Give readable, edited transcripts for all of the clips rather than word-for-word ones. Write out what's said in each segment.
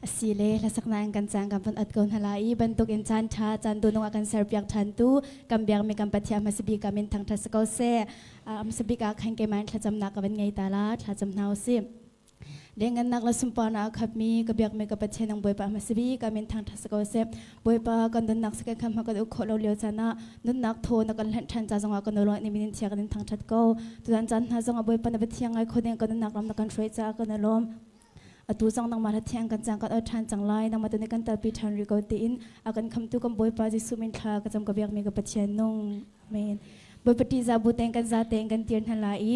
Asile hlasaknak in kan caan kan van at ko hna lai i bantuk in caan ṭha caan dunung a kan serpiak ṭhan tu kan biakmi kan Pathian hmasabik ah min thangṭhat si ko seh. Hmasabik ah khan keimah in thlacamnak ka van ngei ta la thlacam hna usih. Lengannak le sunparnak a khatmi ka biakmi ka Pathian nang Bawipa hmasabik ah min thangṭhat si ko seh. Bawipa kan donnak si kan khan hma kan uk khawh lo lio caan ah nunnak thaw na kan hlenh ṭhan ca zongah kan nawl ni min thiang kan in thangṭhat ko. Tutan caan hna zongah Bawipa na Pathian ngai kho ding kan nunnak ram na kan hruai caah kan i lawm. Atu zong nangmah hla thiang kan cang kan ot ṭhan cang lai nangmah tu nih kan talpi ṭhan rih ko tiin a kan khamtu kan Bawipa Jesuh min thla ka cam ka biakmi ka Pathian nung. Amen. Bawipa ṭihzah bu tein kan za tein kan tir hna lai i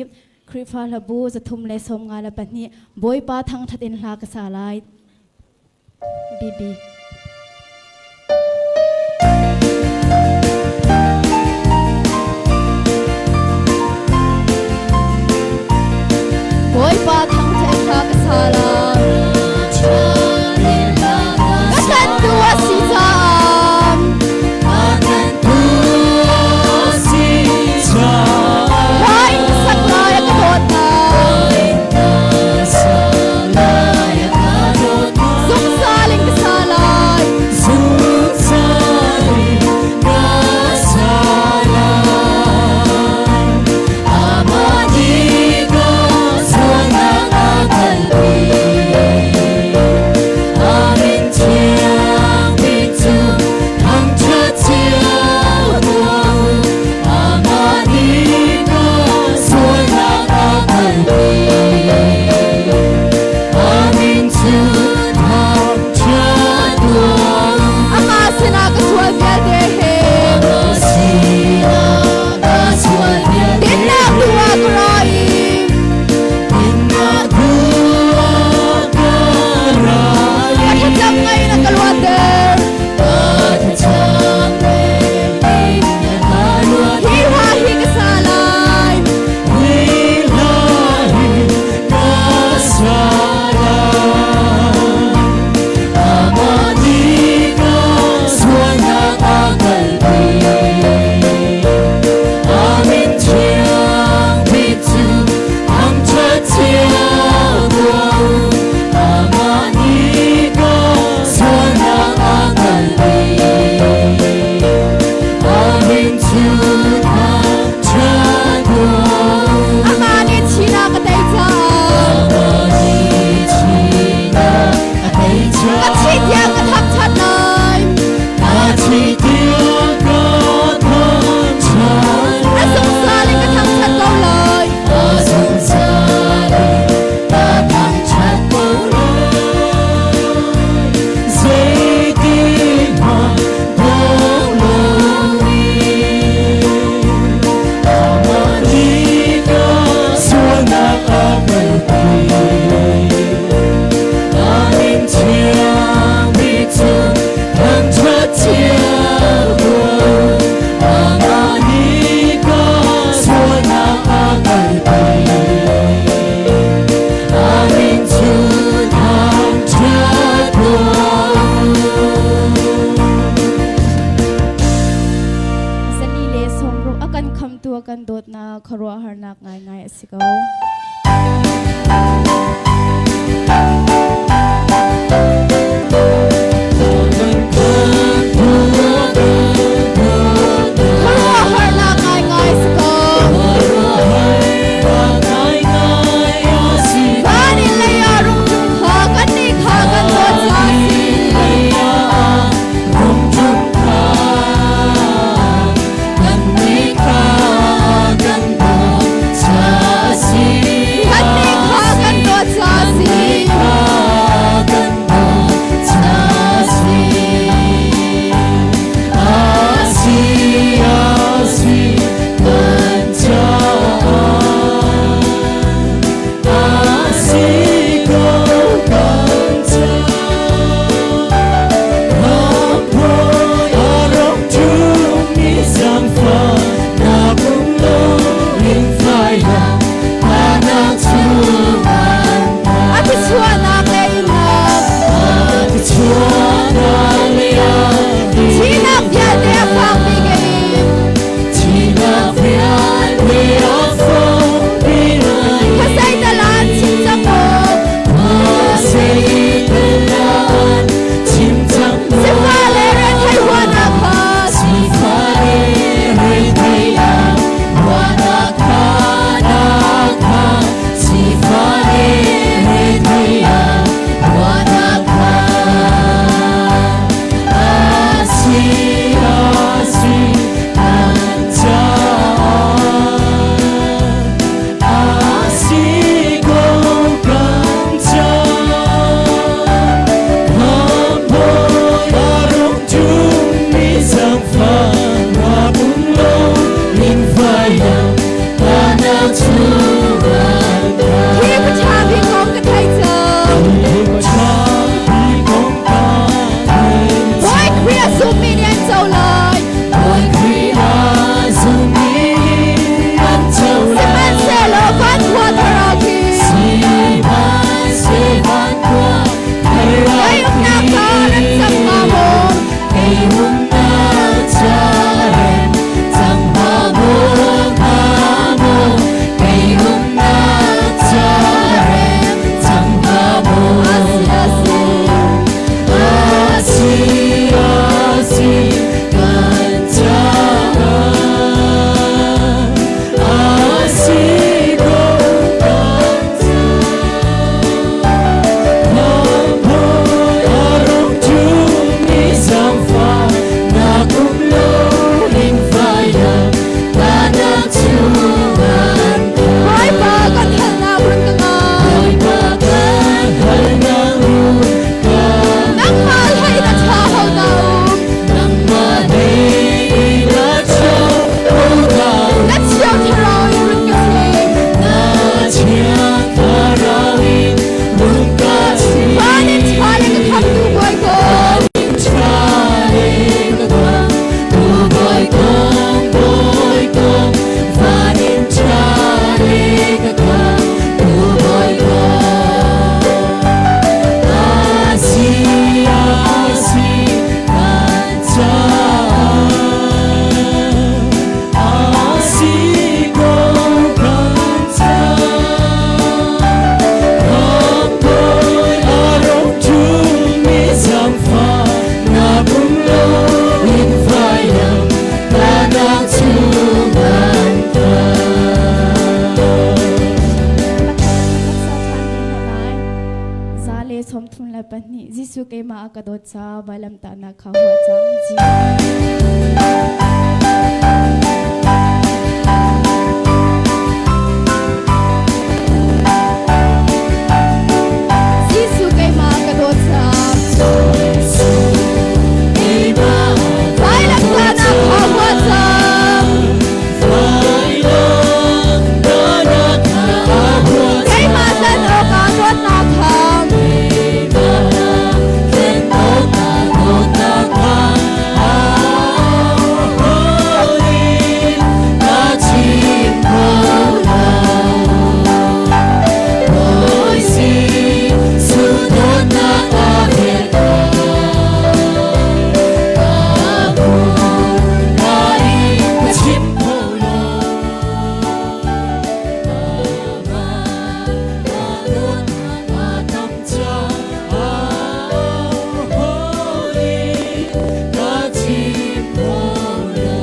Khrihfa hlabu 352 Bawipa thangṭhat in hla ka sa lai. BB. Bawipa thangṭhat hla ka sa lai. Ka tlantu a si caah. Hla in ka sak lai a ka dawtnak. Zungzal in ka sa lai. Amah sinah ka sual vialte he dinnak tu ah ka ra i ka thlacam ngai na ka luatter. Hi hla hi ka sa lai. Amah nih thihnak ka tei caah ka thih tiang ka thangṭhat lai. A zungzal in ka thangṭhat ko lai. Zali le sawmruk a kan khamtu a kan dawtnak khuaruahharnak ngaingai a si ko. Khuaruahharnak ngaingai si ko. Van in lei ah rung ṭum kha kannih kha kan dawt ca si. 202 Jesuh keimah a ka dawt ca vailamtahnak kha hua cang. Jesuh keimah ka dawt ca. Vailamtahnak kha hua cang. Keimah tlan awkah dawtnak kha.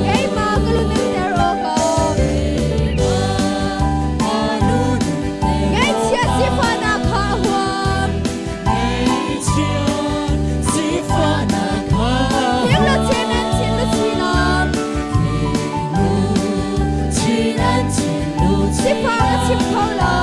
Keimah ka lununter awkah Ngaihchia sifahnak kha a huam. Him lo chin an chin lu chinam. Sifah ka chim kho lo.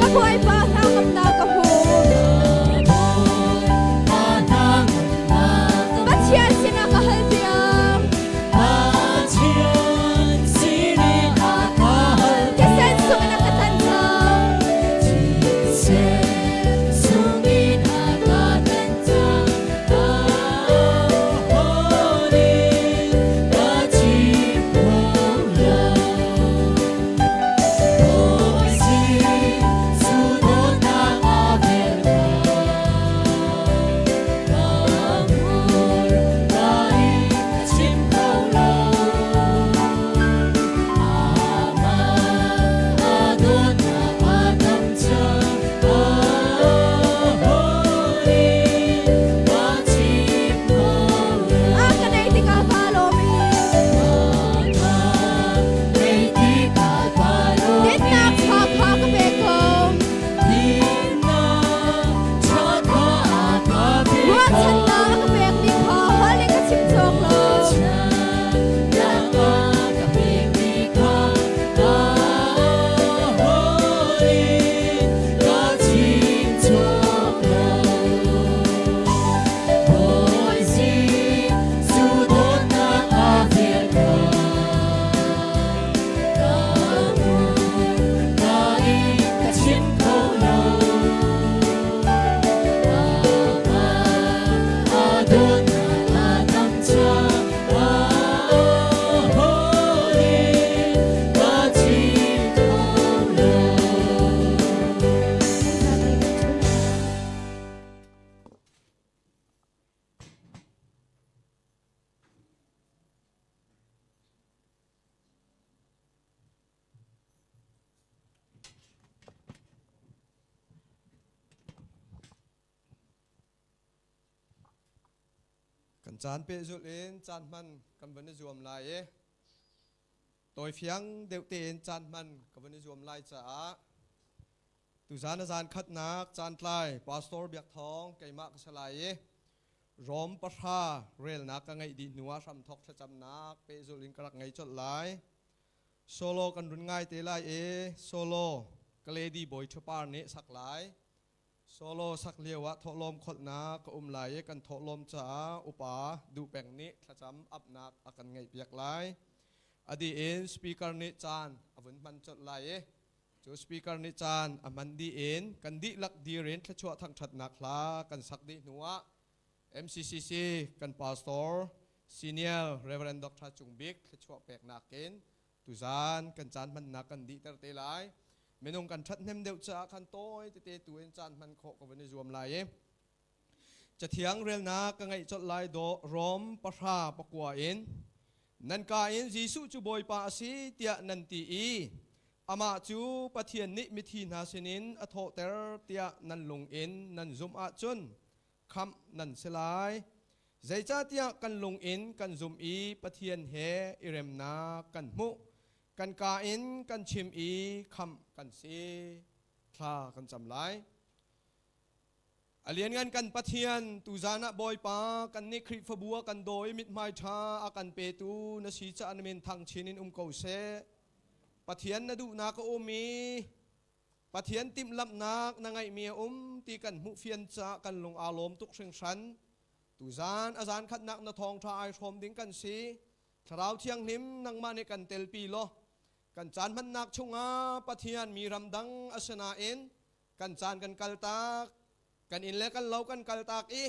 Ka bawipa hna ngamnak ka hmu. Pathian sinah ka hal piak. Thisen sungin a ka tan cang. A ka nei tikah kaa lawm i dinnak tha kha ka pe ko. Ruahchannak a ka pekmi kha hal in ka chim cawk lo. Kan caan pehzulh in caan hman kan van i zuam lai i tawifiang deuh tein caan hman ka van i zuam lai caah tuzan a zan khatnak caantlai Pastor Biak Thawng keimah ka si lai i Rom pahra relnak ka ngeih dih hnuah hramthok thlacamnak pehzulh in ka rak ngei colh lai. Solo kan run ngai te lai i solo ka lady bawi ṭhupar nih sak lai. Solo sak lio ah thawhlawm kholhnak ka um lai i kan thawhlawm caah upa duh peng nih thlacam apnak a kan ngeihpiak lai. A dih in speaker nih caan a vun hman colh lai i Cu speaker nih caan a hman dih in kan dihlak dir in thluachuah thangṭhatnak hla kan sak dih hnuah MCCC kan pastor Senior Reverend Dr. Cung Bik thluachuah peknak in tuzaan kan caan hmannak kan dihter te lai. Minung kan ṭhathnem deuh caah khan tawi tete tu in caan hman khawh ka van i zuam lai i Cathiang relnak ka ngeih colh lai dawh Rom 10:9 in nan ka in Jesuh cu Bawipa a si tiah nan ti i amah cu Pathian nih mithi hna sinin a thawhter tiah nan lung in nan zumh ahcun khamh nan si lai. Zeicahtiah kan lung in kan zumh i Pathian he i remnak kan hmuh. Kan ka in kan chim i khamh kan si. Thla kan cam lai. A lianngan kan Pathian, tuzan ah Bawipa kan nih Khrihfabu a kan daw i mithmai ṭha a kan petu na si caah na min thang chin in um ko seh. Pathian na duhnak a um i Pathian timhlamhnak na ngeihmi a um ti kan hmuh fian caah kan lung aa lawm tuk hringhran. Tuzan a zan khatnak na thawngṭha ai hrawm ding kan si. Thlarau Thianghlim nangmah nih kan telpi law kan caan hmannak chungah Pathian mi ramdang a si nain kan caan kan kaltak kan inn le kan lo kan kaltak i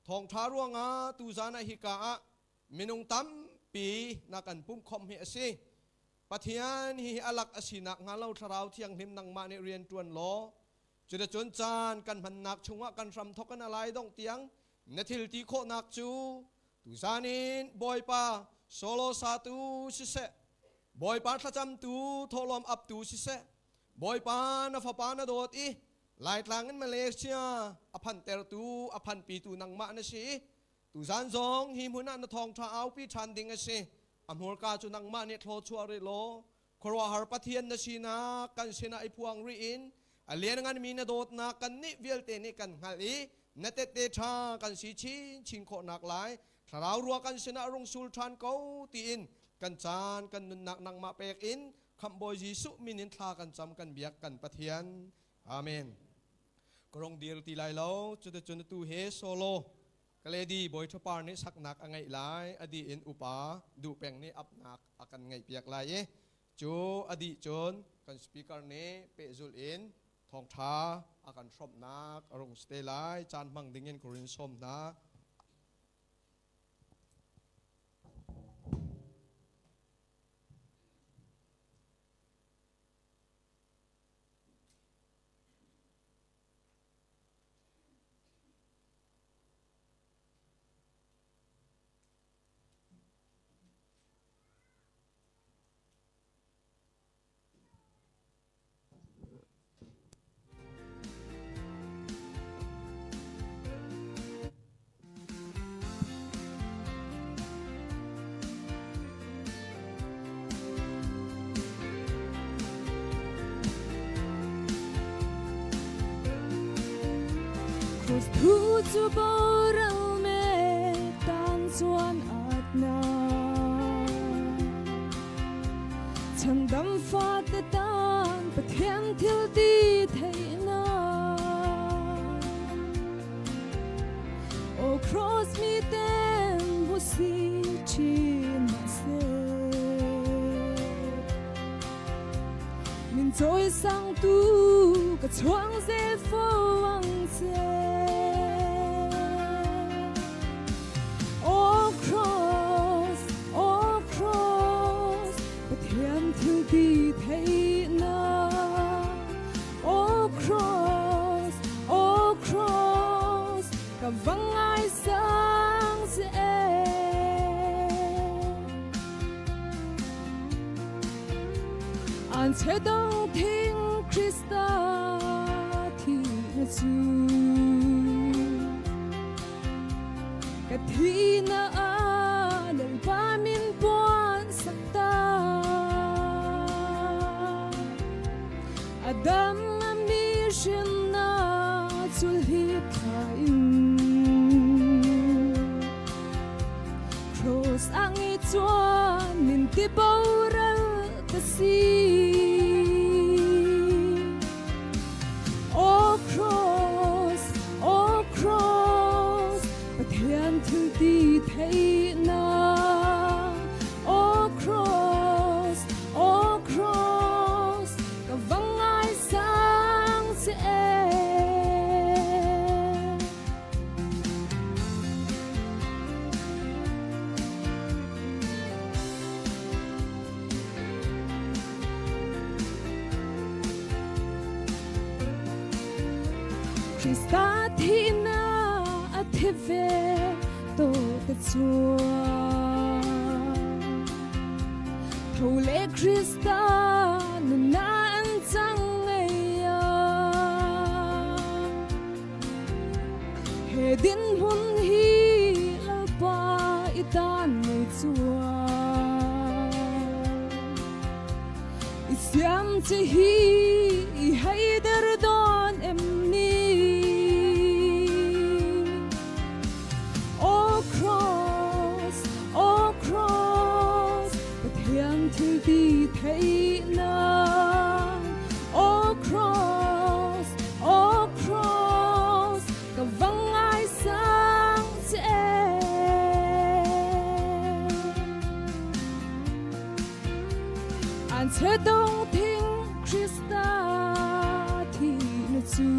thawngṭha ruangah tuzan ah hika ah minung tampi na kan pumhkhawmh hi a si. Pathian hi alak a sinak hnga lo Thlarau Thianghlim nangmah nih rian ṭuan law cuticun caan kan hmannak chungah kan hram thok in a lai dongh tiang na thil ti khawhnak cu tuzan in Bawipa solo satu siseh, Bawipa thlacamtu thawhlawm aptu siseh, Bawipa na fapa na dawt i Laitlang in Malaysia a phantertu a phanpitu nangmah na si i tuzan zong hi hmun ah na thawngṭha aupi ṭhan ding a si. A hmurka cu nangmah nih thlawchuah rih law khuaruahhar Pathian na sinak kan sinah i phuang rih in a liannganmi na dawtnak kannih vialte nih kan hngalh i na tette ṭha kan si chinchin khawhnak lai thlarau rua kan sinah rung sul ṭhan ko tiin kan caan kan nunnak nangmah pek in Khamhbawi Jesuh min in thla kan cam kan biak kan Pathian. Amen. Ka rong dir ti lai lo cuticun atu he solo Kaledi Bawi Ṭhapar nih saknak a ngeih lai a dih in upa duh peng nih apnak a kan ngeih piak lai i cu a dih cun kan speaker nih pehzulh in thawngṭha a kan hrawmhnak a rung si te lai caan hmang dingin ka rin sawm hna. Cross thu chu boral me tan chuan at na Chandam fa te tan Pathian thil ti theina O cross mi ten hu si chin ma se Min choi sang tu ka chuang zel fo ang che O cross O cross Pathian thil ti theina O cross, O cross, ka vang ngai sang si e. An che dong thing Krista thi na chu. Ka thi na a lalpa min puan sakta. Adam a mi hrimnak cul hi thla in Cross ang i chuan min ti boral ka si. O cross, O cross, Pathian thil ti theihnak. O cross, O cross, ka vang ngai sang si e. Krista thihna a thi ve to te chuan. Tho le Krista nunna an cang ngei He din hmun hi lalpa i tan ngei chuan. I siam chi hi i heider dawn em ni? O cross, O cross, Pathian thil ti theihnak. O cross, O cross, ka va ngaisang che. An che dong thing Krista thi na cu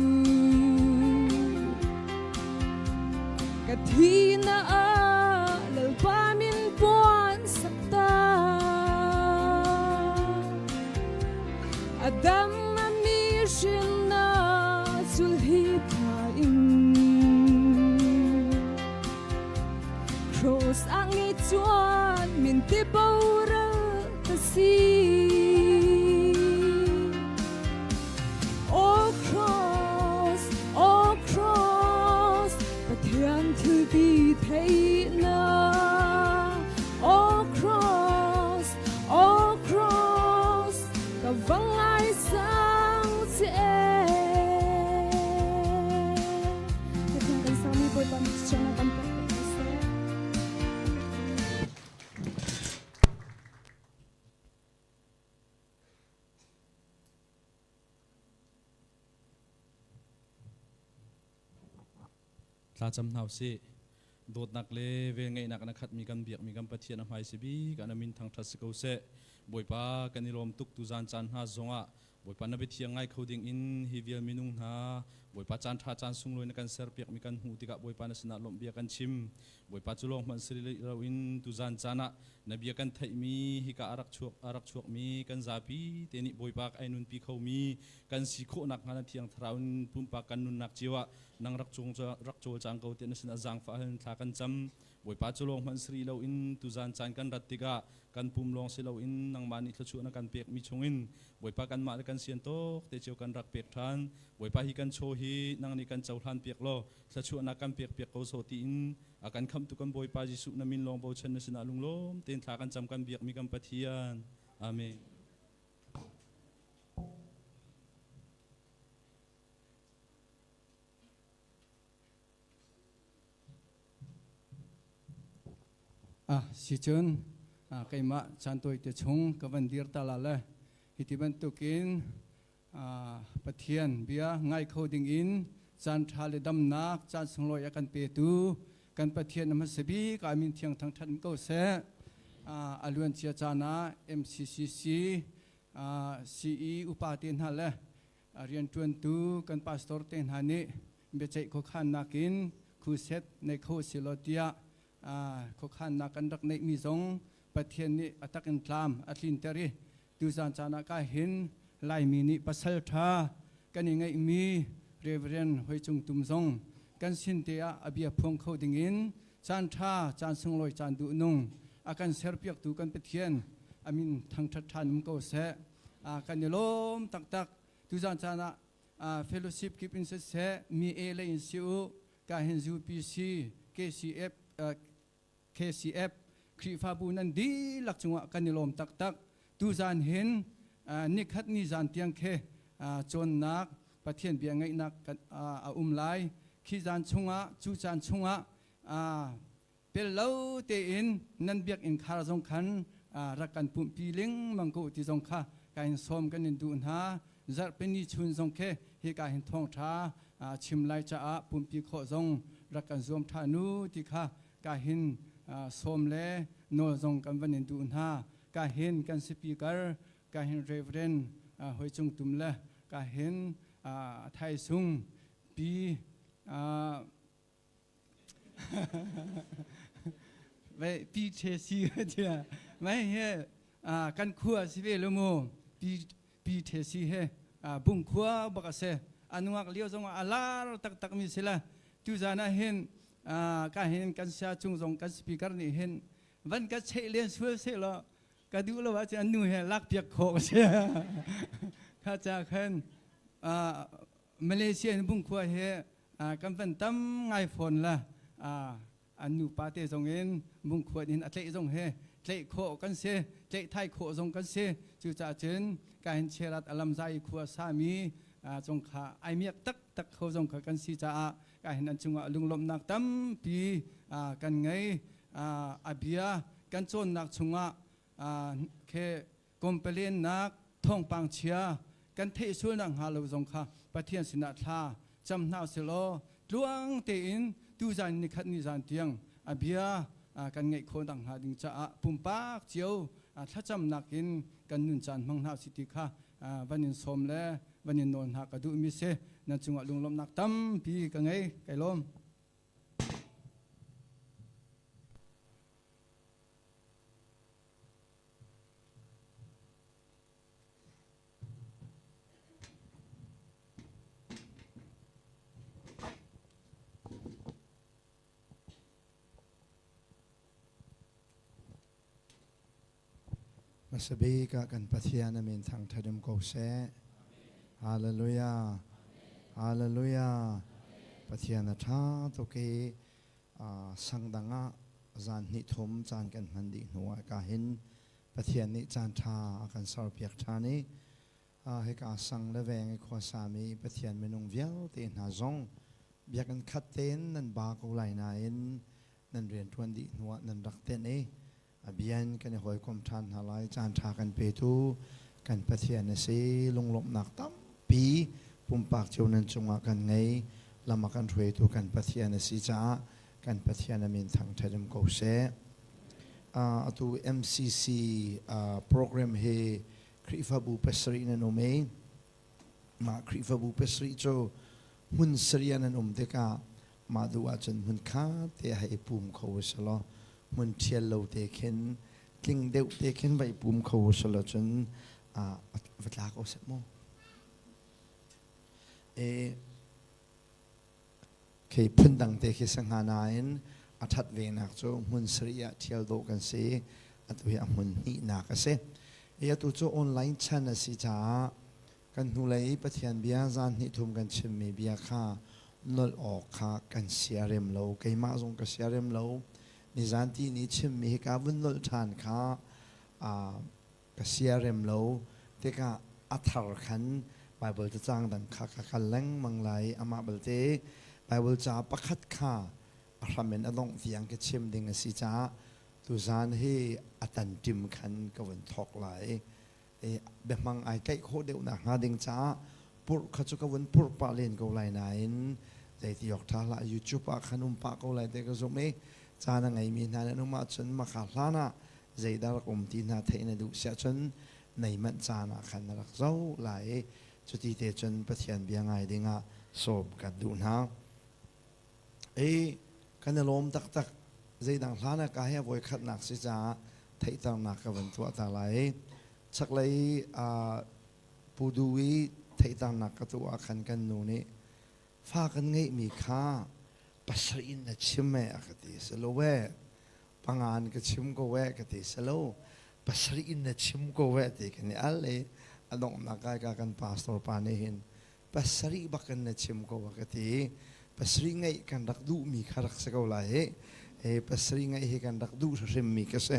ka thi na a lalpa min puan sakta Adam a mi hrin na sul hi tha in Cross a ngi chuan min ti boral ta si. O cross, O cross, Pathian thil ti theihnak. O cross, O cross, ka va ngaisang che. Pathian kan sami Bawipa mission kan pek ko seh. Thlacam hna usih. Dawtnak le velngeihnak na khatmi kan biakmi kan Pathian a hmai si bik ah na min thangṭhat si ko seh. Bawipa kan i lawm tuk tuzaan caan hna zongah Bawipa na biathiang ngai kho ding in hi vial minung hna Bawipa caan ṭha caan sunglawi na kan serpiakmi kan hmuh tikah Bawipa na sinah lawmh bia kan chim. Bawipa cu lawng hmanh si loin tuzaan caan ah na bia kan theihmi hika a rak chuak a rak chuakmi kan zapi te nih Bawipa ai nunpi khomi kan si khawh nakhnga na Thiang Thlarau in pumpak kan nunnak cio ah nang rak cung rak cawlcang ko tiah na sinah zaangfah hal in thla kan cam. Bawipa cu lawng hmanh si rih loin tuzaan caan kan rat tikah kan pum lawng si loin nangmah nih thluachuah na kan pekmi chungin Bawipa kanmah le kan sian tawk te cio kan rak pek ṭhan. Bawipa hi kan chaw hi nang nih kan cohlan piak law thluachuahnak kan pek piak ko sawh tiin a kan khamhtu kan Bawipa Jesuh na min lawng bochan na sinah lunglawm tein thla kan cam kan biakmi kan Pathian. Amen. Ah, sicun keimah caan tawite chung ka van dir ta la le hiti bantukin Pathian bia ngai kho ding in caan ṭha le damnak caan sunglawi a kan petu kan Pathian a hmasa bik ah min thiang thangṭhat ko seh. A luancia caan ah MCCC CE upa te hna le rianṭuantu kan pastor te hna nih biaceih khuakhannak in khuset nei kho silaw tiah khuakhannak kan rak neihmi zong Pathian nih a tak in tlam a tlinter i tuzaan caan ah ka hin Laimi nih pasal ṭha kan i ngeihmi Reverend Hoi Cung Tum zong kan sin te ah a bia phuang kho dingin caan ṭha caan sunglawi caan duh nung a kan serpiaktu kan Pathian a min thangṭhat ṭhan um ko seh. Kan i lawm taktak. Tuzaan caan ah fellowship kip in siseh, mi e lei in si u, ka hin UPC, KCF, KCF, Khrihfabu nan dihlak cungah kan i lawm taktak. Tuzaan hin nikhat ni zan tiang khe cawnnak Pathian bia ngaihnak a um lai. Khi zan chungah, cu caan chungah pel lo tein nan biakinn khar zong khan rak kan pumhpi lengmang ko ti zong kha ka in sawm kan in duh hna. Zarhpini chun zong khi hika hin thawngṭha chim lai caah pumpi khawh zong rak kan zuam ṭha nu ti kha ka hin sawm le nawl zong kan van in duh hna. Ka hin kan speaker ka hin Reverend Hoi Cung Tum le ka hin Thaisung pi Vai pi the si tia mai he kan khua si ve lo mu pi pi the si he bung khua bak a se. Anuak lio zong ah a lar taktak mi si la. Tuzan ah hin ka hin kan sia chung zong kan speaker nih hin van ka cheih len sual seh law ka duh lo ahcun an nu he lak piak khawh ka si. Kha ca khan Malaysia in Bungkhua he kan van tam ngai fawn la. An nupa te zong in Bungkhua in a tleih zong he tleih khawh kan si, tleih thai khawh zong kan si. Cucaah cun ka hin Cherat alam zai khua sami zong kha ai miak taktak kho zong kha kan si caah ka hin an cungah lunglawmhnak tampi kan ngei. A bia kan cawnnak chungah khe kompelennak thawngpang chia kan theih sualnak hnga lo zong kha Pathian sinah thla cam hna usilaw tluang tein tuzan nikhat ni zan tiang a bia kan ngeih khawh nak hnga ding caah pumpak cio thlacamnak in kan nun caan hmang hna usih ti kha van in sawm le van in nawl hna ka duhmi si. Nan cungah lunglawmhnak tampi ka ngei. Kai lawm. Hmasabik ah kan Pathian a min thangṭhat um ko seh. Hallelujah. Hallelujah. Pathian a ṭha tuk i sangdang ah zan hnih thum caan kan hman dih hnu ah ka hin Pathian nih caan ṭha a kan serpiak ṭhan i hika sang le veng i khuasami Pathian minung vialte hna zong biakinn khat tein nan ba ko lai nain nan rianṭuan dih hnuah nan rak tenh i a bian kan i hawikom ṭhan hna lai. Caan ṭha kan petu kan Pathian a si. Lunglawmhnak tampi pumpak cio nan cungah kan ngei. Lam a kan hruaitu kan Pathian a si caah kan Pathian a min thangṭhat um ko seh. Atu MCC program hi Khrihfabu pasarih nan um i mah Khrihfabu pasarih cu hmun sarih ah nan um tikah mah duh ahcun hmun khat te ah i pum kho u sih law hmun ṭhial lo te khin tling deuh te khin va i pum kho u sih law cun va tla ko seh mu. E, khi phundang te khi si hnga nain a ṭhat venak cu hmun sarih ah ṭhial dawh kan si. Atu hi a hmun hnihnak a si. I atu cu online chan a si caah kan hnulei i Pathian bia zan hnih thum kan chimmi bia kha nolh awk kha kan siarem lo. Keimah zong ka siarem lo. Nizan ti ni chimmi hi ka vun nolh ṭhan kha ka siarem lo tikah a thar khan Baibal cacang dang kha ka kal lengmang lai. Amah belte Baibal ca pakhat kha a hram in a dongh tiang ka chim ding a si caah tuzan hi a tanṭim khan ka vun thawk lai. Biahmang ai tlaih khawh deuh nakhnga ding caah purh kha cu ka vun purh pah len ko lai nain zeiti awk ṭha hlah, YouTube ah khan um pah ko lai te ka zumh i caan a ngeimi hna nan um ahcun maka hlan ah zeidah rak um ti hna theih na duh siah cun nei manh caan ah khan na rak zoh lai i cuti te cun Pathian bia ngai dingah sawm kan duh hna. I kan i lawm taktak. Zeidang hlan ah ka hi a voikhatnak si caah theihternak ka van tuah ta lai. Chaklei Pu Du i theihternak ka tuah ah khan kan nu nih fa kan ngeihmi kha pasarih in na chim e a ka ti. Si lo e, panga in ka chim ko e ka ti. Si lo, pasarih in na chim ko e ti kan i al i a donghnak kai ka kan pastor pa nih hin pasarih bak in na chim ko a ka ti. Pasarih ngeih kan rak duhmi kha rak si ko lai hi. E pasarih ngeih hi kan rak duh hrimmi ka si.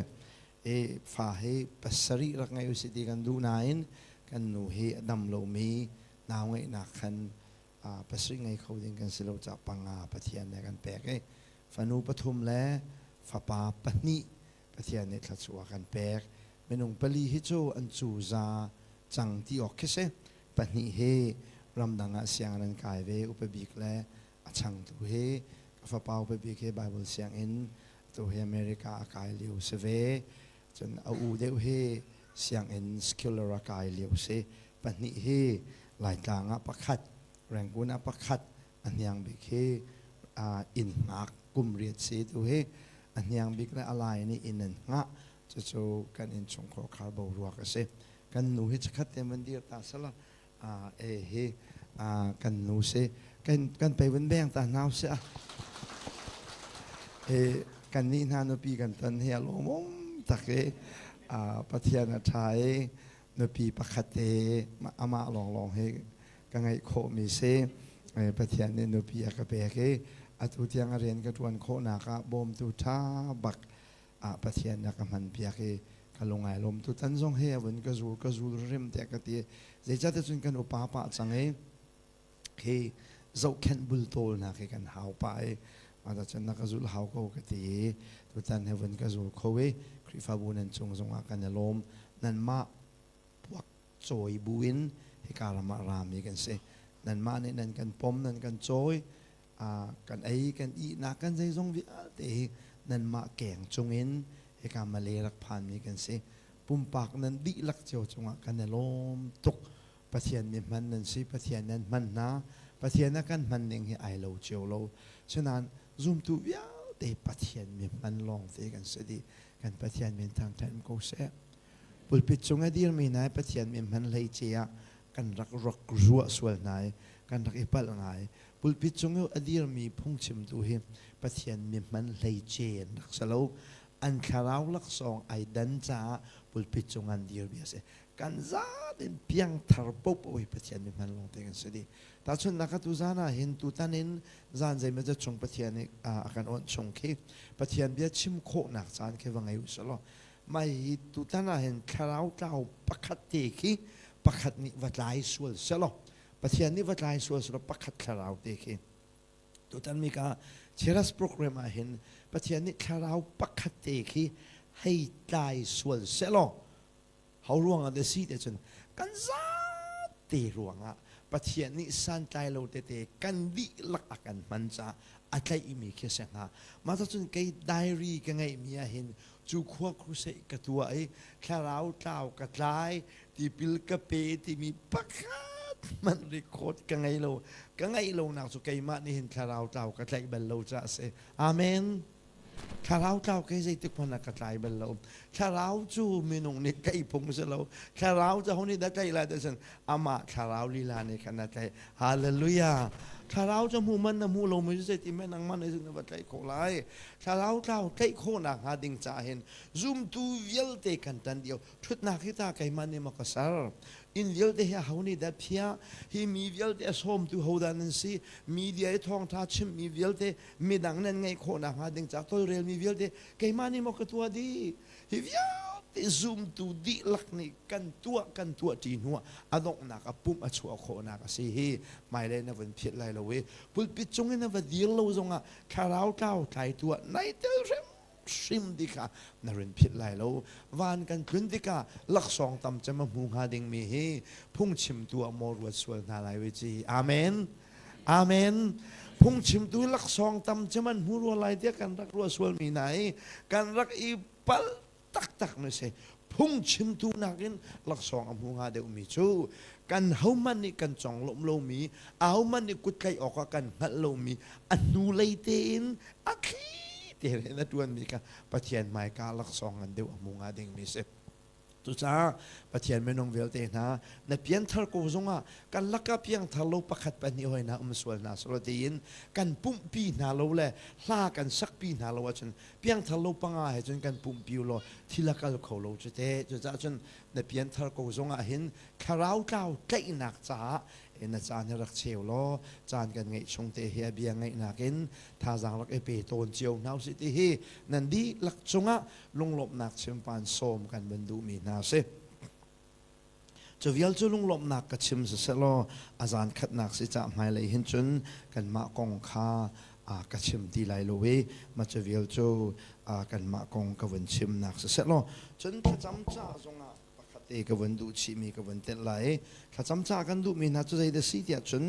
E fa hi pasarih rak ngei usih ti kan duh nain kan nu hi a dam lomi nau ngeihnak khan pasarih ngei kho ding kan si lo caah panga Pathian nih a kan pek i fanu pathum le fapa pahnih Pathian nih thluachuah a kan pek. Minung pali hi cu an cuza cang ti awk khi si. Pahnih hi ramdang ah sianginn an kai ve, upa bik le a changtu hi ka fapa upa bik hi Bible sianginn tu hi America a kai lio si ve. Cun a u deuh hi sianginn secular a kai lio si. Pahnih hi Laitlang ah pakhat, Rangoon ah pakhat, a hniang bik hi inn hngak kum riat si tu hi a hniang bik le a lai nih inn an hngah. Cucu kan innchungkhar khar boruak a si. Kan nu hi chakhat te man dir ta sala e hi. Kan nu si. Kan kan pei vun beng ta hna usih. E kan nih hna nupi kan ton hi a lawmawm tak i Pathian a ṭha i nupi pakhat te amah lawnglawng hi ka ngeih khawhmi si. Pathian nih nupi a ka pek i atu tiang a rian ka ṭuan khawhnak ah bawmtu ṭha bak ah Pathian na ka hmanpiak i ka lung ai lawm. Tutan zong hi a vun ka zul ka zul rim tiah ka ti. Zeicahtiah cun kan upa pah cang i khi zohkhenh bultawlnak hi kan hau pah i mah cun na ka zul hau ko ka ti i tutan hi vun ka zul kho i Khrihfabu nan cung zongah kan i lawm. Nanmah puak cawi buin hika ram ah rami kan si. Nanmah nih nan kan pom nan kan cawi kan ei kan ihnak kan zeizong vialte hi nanmah keng cungin hika Malay rak phanmi kan si. Pumpak nan dihlak cio cungah kan i lawm tuk. Pathian nih hman nan si, Pathian nan hman hna. Pathian a kan hman ning hi ai lo cio lo. Sinain zumtu vialte Pathian mi hman lawng te kan si dih. Kan Pathian min thangṭhat ko seh. Pulpit cung a dirmi hna Pathian min hman hleice ah kan rak rak ruah sual hna i kan rak i palh ngai. Pulpit cung i a dirmi phungchimtu hi Pathian mi hman hleice an rak si lo. An thlarau laksawng ai dan caah pulpit cung an dirmi a si. Kan zat in piangthar popo hi Pathian mi hman lawng te kan si dih. Tahchunhnak atu zan ah hin tutan in zan zeimawzat chung Pathian nih a kan awnh chung khi Pathian bia chim khawhnak caan khi va ngei u sih law mai hi tutan ah hin thlarau tlau pakhat te khi pakhat nih va tlai sual selaw Pathian nih va tlai sual selaw pakhat thlarau te khi tutan mi ka Cheras program ah hin Pathian nih thlarau pakhat te khi hei tlai sual selaw ho ruang ah dah si te cun kan zate ruangah Pathian nih santlai lo tete kan dihlak a kan hman caah a tlaihmi khi a si hnga. Mah cun kei diary ka ngeihmi ah hin cu khua crusade ka tuah i thlarau tlau ka tlai tipil ka pe timi pakhat hmanh record ka ngei lo. Ka ngeih lonak cu keimah nih hin thlarau tlau ka tlaih bal lo caah a si. Amen. Thlarau tlau kei zeitik hmanh ah ka tlai bal lo. Thlarau cu minung nih tlaih phung si lo. Thlarau cu ho nih dah tlaih lai ti cun amah thlarau lila nih khan a tlaih. Hallelujah. Thlarau cu hmu man na hmu lo mi zeiti men nangmah nih cun na va tlaih khawh lai. Thlarau tlau tlaih khawhnak hnga ding caah hin zumtu vialte kan tan dio. Ṭhutnak hi ta keimah nih maw ka ser. Inn vialte hi aho nih dah phiah? Hi mi vialte a sawmtu hodah nan si? Media i thawngṭha chimmi vialte midang nan ngeih khawh nakhnga ding caah tawlrelmi vialte keimah nih maw ka tuah dih hi vialte zumtu dihlak nih kan tuah kan tuah ṭi hnuah a donghnak a pumh a chuah khawhnak a si hi hmailei na vun philh lai lo i pulpit cung in na va dir lo zongah thlarau tlau tlai tuah nai tel hrim hrim ti kha na run philh lai lo van kan tlun tikah laksawng tam cem a hmu hnga dingmi hi phungchimtu ah maw ruat sual hna lai ve ci amen Amen. Phungchimtu laksawng tam cu man hmu rua lai tiah kan rak ruah sualmi hna i kan rak i palh taktak mi si. Phungchimtu nakin laksawng a hmu hnga deuhmi cu kan hohmanh nih kan conglawmh lomi, ahohmanh nih kuttlaih awkah kan hngalh lomi, a hnulei tein a thli tein a ṭuanmi kha Pathian hmaika laksawng ngan deuh a hmu hnga dingmi si. Cucaah Pathian minung vialte hna na pianthar ko zongah kan lakah piangthar lo pakhat pahnih hoi hna um sual hna selaw tiin kan pumhpi hna lo le hla kan sakpi hna lo ahcun piangthar lo panga he cun kan pumhpi law thil a kal kho lo cu te. Cucaah cun na pianthar ko zongah hin thlarau tlau tlaihnak caah na caan hi rak cheu law caan kan ngeih chung te hi a bia ngaihnak in thazaang rak i pe tawn cio hna usih ti hi nan dihlak cungah lunglawmhnak chimpan sawm kan van duhmi hna a si. Cu vial cu lunglawmhnak ka chim siselaw a zan khatnak si cah hmailei hin cun kanmah kong kha ka chim ti lai lo i ma cu vial cu kanmah kong ka vun chimnak siselaw cun thlacam ca zongah pakhat te ka vun duh chihmi ka vun telh lai i thlacam ca kan duhmi hna cu zei dah si tiah cun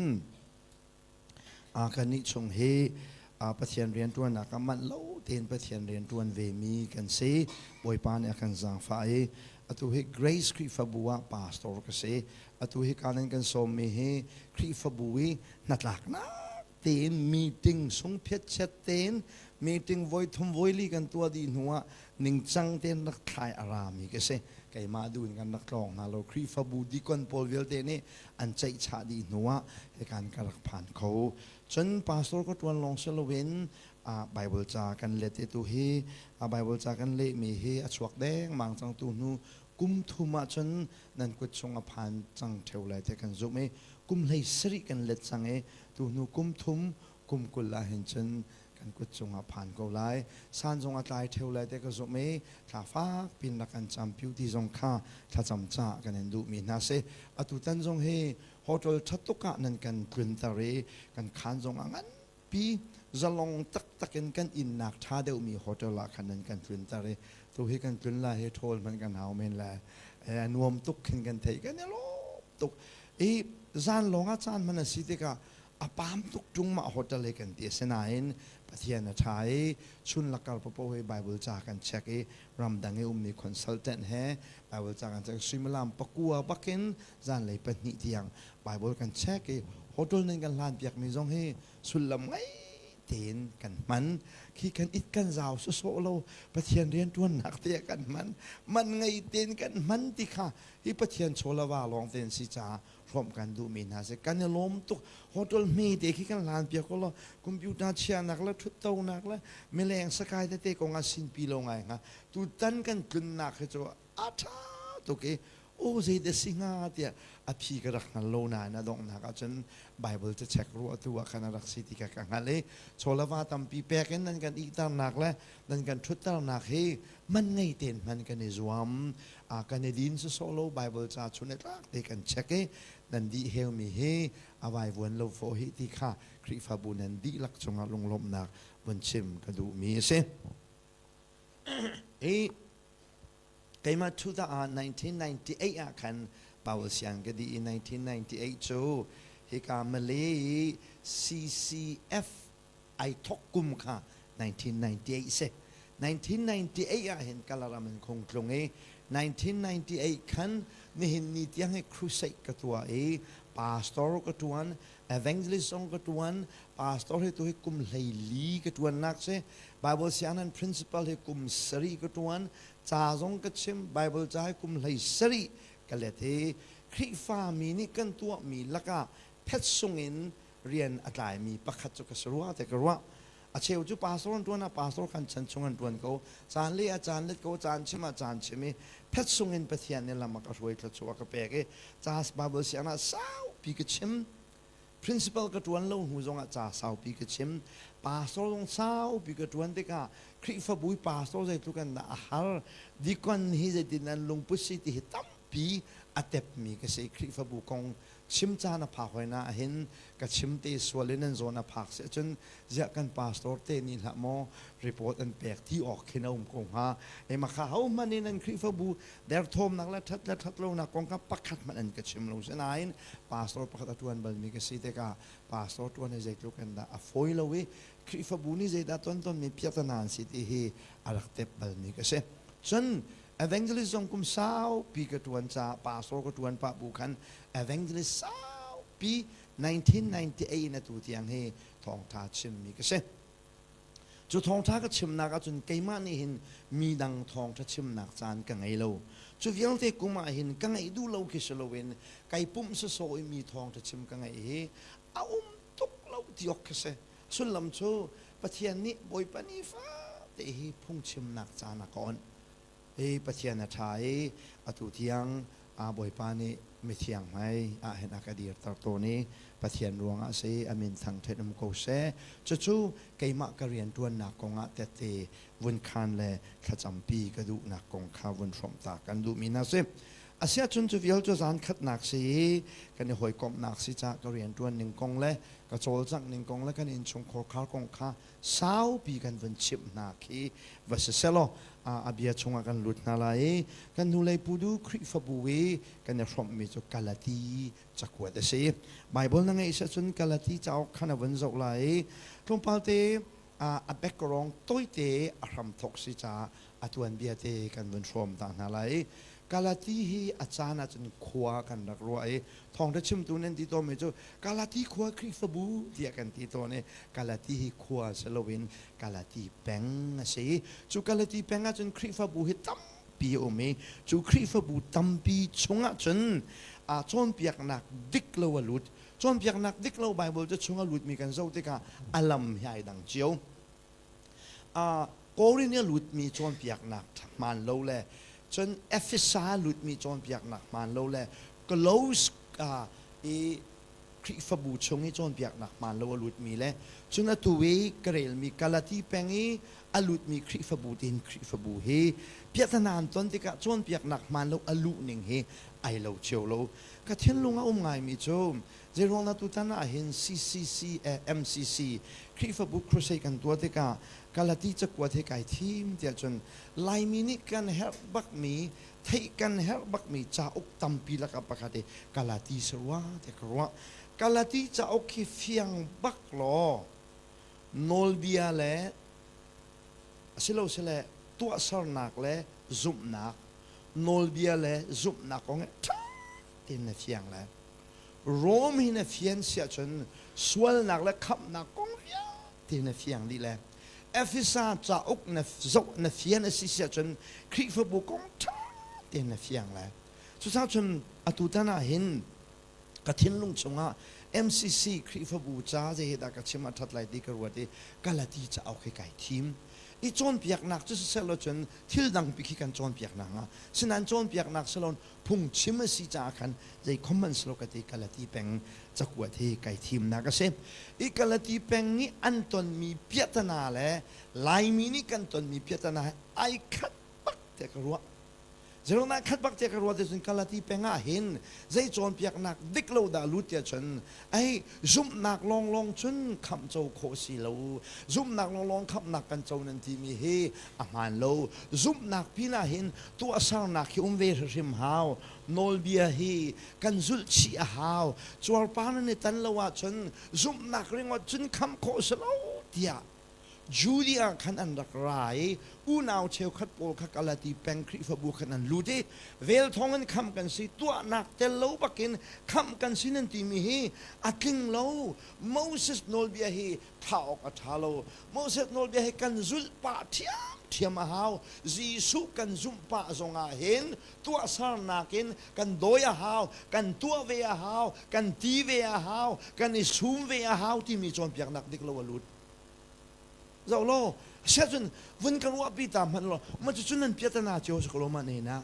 Kannih chung hi Pathian rianṭuannak ah manh lo tein Pathian rianṭuan vemi kan si. Bawipa nih a kan zaangfah i atu hi Grace Khrihfabu ah pastor ka si. Atu hi kanan kan sawmmi hi Khrihfabu i hnatlaknak tein meeting sungphiat chiat tein meeting voi thum voi li kan tuah dih hnu ah ningcang tein rak thlai a rami ka si. Keimah duh in kan rak tlawng hna lo. Khrihfabu dikon pawl vialte nih an ceihchah dih hnu ah hikan ka rak phan kho. Cun pastor ka ṭuan lawng si loin Bible ca kan let i tu hi Bible ca kan lehmi hi a chuak dengmang cang tu hnu kum thum ahcun nan kut chung a phan cang ṭheo lai ti kan zumh i kum 17 kan let cang i tu hnu kum thum kum 20 ah hin cun kan kut cungah phan ko lai. San zong a tlai ṭheo lai ti ka zumh i thla fak pin rak kan cam piu ti zong kha thlacam ca kan in duhmi hna si. Atu tan zong hi hotel ṭha tuk ah nan kan tlunter i kan khaan zong a nganpi zalong taktak in kan innak ṭha deuhmi hotel ah khan nan kan tlunter i tu hi kan tlun lai hi ṭhawl hmanh kan hau men lai. A nuam tuk khin kan theih kan i lawm tuk. I zan lawng ah caan hman a si tikah a pam tuk ṭung mah hotel hi kan ti. Asinain Pathian a ṭha i chun lakar papoh hi Bible ca kan check i ramdang i ummi consultant he Bible ca kan check suimilam 9 bakin zanlei 2 tiang Bible kan check i hotel nan kan hlan piakmi zong hi sullam ngei tein kan hman. Khi kan it kan zau sawsawh lo, Pathian rianṭuannak te ah kan hman, man ngei tein kan hman ti kha hi Pathian chawlava lawng tein si caah hrawmh kan duhmi hna si. Kan i lawm tuk. Hotel hme te khi kan hlan piak ko law computer chiahnak le ṭhuttonak le mileng sakai tete kong ah sinpi lo ngai hnga. Tutan kan tlunnak hi cu a ṭha tuk i aw zeidah si hnga tiah a phi ka rak hngal lo nain a donghnak ahcun Bible ca check ruah tu ah khan a rak si ti kha ka hngalh i chawlava tampi pek in nan kan ihternak le nan kan ṭhutternak hi man ngei tein hman kan i zuam. Kan i din sawsawh lo, Bible ca chun i tlak te kan check i nan dih heumi hi a vaivuan lo fawh hi ti kha Khrihfabu nan dihlak cungah lunglawmhnak vun chim ka duhmi a si. Hi keimah 1998 ah khan Bible siang ka dih i 1998 cu hika Malay CCF ai thok kum kha 1998 si. 1998 ah hin Kalaram in khung tlung i 1998 khan nihin ni tiang hi crusade ka tuah i pastor ka tuan, evangelist zong ka tuan. Pastor hi tu hi kum 14 ka tuannak si. Bible sianginn principal hi kum 7 ka tuan, ca zong ka chim, Bible ca hi kum 17 ka let i Khrihfa mi nih kan tuahmi lakah phet sung in rian a tlaimi pakhat cu ka si rua te ka ruah. A cheu cu pastor an tuan ah pastor kan chan chung an tuan ko, caan le a caan let ko, caan chim ah caan chim i phet sung in Pathian nih lam a ka hruai, thluachuah a ka pek i ca Bible siang ah saupi ka chim. Principal ka tuan lo hnu zongah ca saupi ka chim, pastor zong saupi ka tuan tikah Khrihfabu i pastor zeitluk an dah a har, dikon hi zeitin an lungput si ti hi tampi a tepmi ka si. Khrihfabu kong chim caan a phak hoi na hin ka chim te sual in an zawn a phak si ahcun ziah kan pastor te nih hlah maw report an pek ti awk khin a um ko hnga. E ma kha ho hmanh in an Khrihfabu derthawmnak le ṭhat le ṭhat lonak kong kha pakhat hmanh an ka chim lo. Sinain pastor pakhat a ṭuan balmi ka si tikah pastor ṭuan hi zeitluk in dah a fawi lo i Khrihfabu nih zeidah ton tonmi piahtana an si ti hi a rak tep balmi ka si. Cun evangelist zong kum saupi ka ṭuan caah pastor ka ṭuan pah bu khan evangelist saupi 1998 in atu tiang hi thawngṭha chimmi ka si. Cu thawngṭha ka chimnak ahcun keimah nih hin mi dang thawngṭha chimnak caan ka ngei lo. Cu vialte kum ah hin ka ngeih duh lo khi si loin kai pumh sawsawh i mi thawngṭha chim ka ngeih hi a um tuk lo ti awk khi si. Sullam cu Pathian nih Bawipa ni fate hi phungchimnak caan a ka onh. Hi Pathian a ṭha i atu tiang Bawipa nih mithiang hmai ah hin a ka dirter tawn i Pathian ruangah si a min thangṭhat um ko seh. Cucu keimah ka rianṭuannak kongah tette vun khaan le thlacampi ka duhnak kong kha vun hrawmh ta kan duhmi hna si. Asiahcun cu vial cu zan khatnak si i kan i hawikomhnak si caah ka rianṭuan ning kong le ka cawlcangh ning kong le kan innchungkhar khar kong kha saupi kan vun chimh hna khi va si selaw a bia chungah kan lut hna lai i kan hnulei pudu Khrihfabu i kan i hrawmhmi cu Galati cakuat a si. Bible na ngeih cun Galati cauk khan a vun zoh lai i tlawmpal te a background tawite a hramthok si caah a tuanbia te kan vun hrawm ta hna lai. Galati hi a caan ahcun khua kan rak ruah i thawngṭha chimtu nan ti tawnmi cu Galati khua Khrihfabu tiah kan ti tawn i Galati hi khua si loin Galati peng a si. Cu Galati peng ahcun Khrihfabu hi tampi a um i cu Khrihfabu tampi chungah cun cawnpiaknak dik lo a lut. Cawnpiaknak dik lo Baibal cu chung a lutmi kan zoh tikah a lam hi ai dang cio. Korin i a lutmi cawnpiaknak hmaan lo le cun Efesa lutmi cawnpiaknak hmaan lo le Kolose i Khrihfabu chung i cawnpiaknak hmaan lo a lutmi le cun atu i ka relmi Galati peng i a lutmi Khrihfabu tiin Khrihfabu hi piahtana an ton tikah cawnpiaknak hmaan lo a luh ning hi ai lo cio lo. Ka thinlung a um ngaimi cu Zeiruang dah tutan ah hin CCC eh MCC Khrihfabu Crusade kan tuah tikah Galati cakuat hi kai thim tiah cun Laimi nih kan herh bakmi theih kan herh bakmi cauk tampi lakah pakhat hi Galati si rua tiah ka ruah. Galati cauk hi fiang bak law nawlbia le asilosile tuahsernak le zumhnak nawlbia le zumhnak kong hi ṭha tein na fiang lai. Rom hi na fian siah cun sualnak le khamhnak kong vialte na fiang dih le Efesa cauk na zoh na fian a si siah cun Khrihfabu kong ṭha tein na fiang lai. Cucaah cun atutan ah hin ka thinlung chungah MCC Khrihfabu ca zei hi dah ka chim a ṭhat lai ti ka ruat i Galati cauk hi kai thim. I cawnpiaknak cu siseh law cun thil dangpi khi kan cawnpiaknak hnga. Sinain cawnpiaknak si loin phungchim a si caah khan zei khom hmanh si lo ka ti Galati peng cakuat hi kai thimnak a si. I Galati peng nih an tonmi piahtana le Laimi nih kan tonmi piahtana hi ai khat bak tiah ka ruah. Zeruangah khat bak tiah ka ruah ti cun Galati peng ah hin zei cawnpiaknak dik lo dah lut tiah cun ai zumhnak lawnglawng cun khamh co khawh si lo. Zumhnak lawnglawng khamhnak kan co nan timi hi a hmaan lo. Zumhnak pinah hin tuahsernak hi um ve hrimhrim hau. Nawlbia hi kan zulh chih a hau. Cuarpar nan i tan lo ahcun zumhnak ringawt cun khamh khawh si lo tiah Judea khan an rak ra i unau cheukhat pawl kha Galati peng Khrihfabu khan an lut i vel thawng in khamh kan si tuahnak tel lo bakin khamh kan si nan timi hi a tling lo. Moses nawlbia hi thah awk a ṭha lo. Moses nawlbia hi kan zulh pah ṭhiamṭhiam a hau. Jesuh kan zumh pah zongah hin tuahsernak in kan dawi a hau, kan tuah ve a hau, kan ti ve a hau, kan i sum ve a hau timi cawnpiaknak dik lo a lut. Zoh law, siahcun vun ka ruahpi ta hmanh law, ma cucu nan piatana cio si ko lo ma ne na.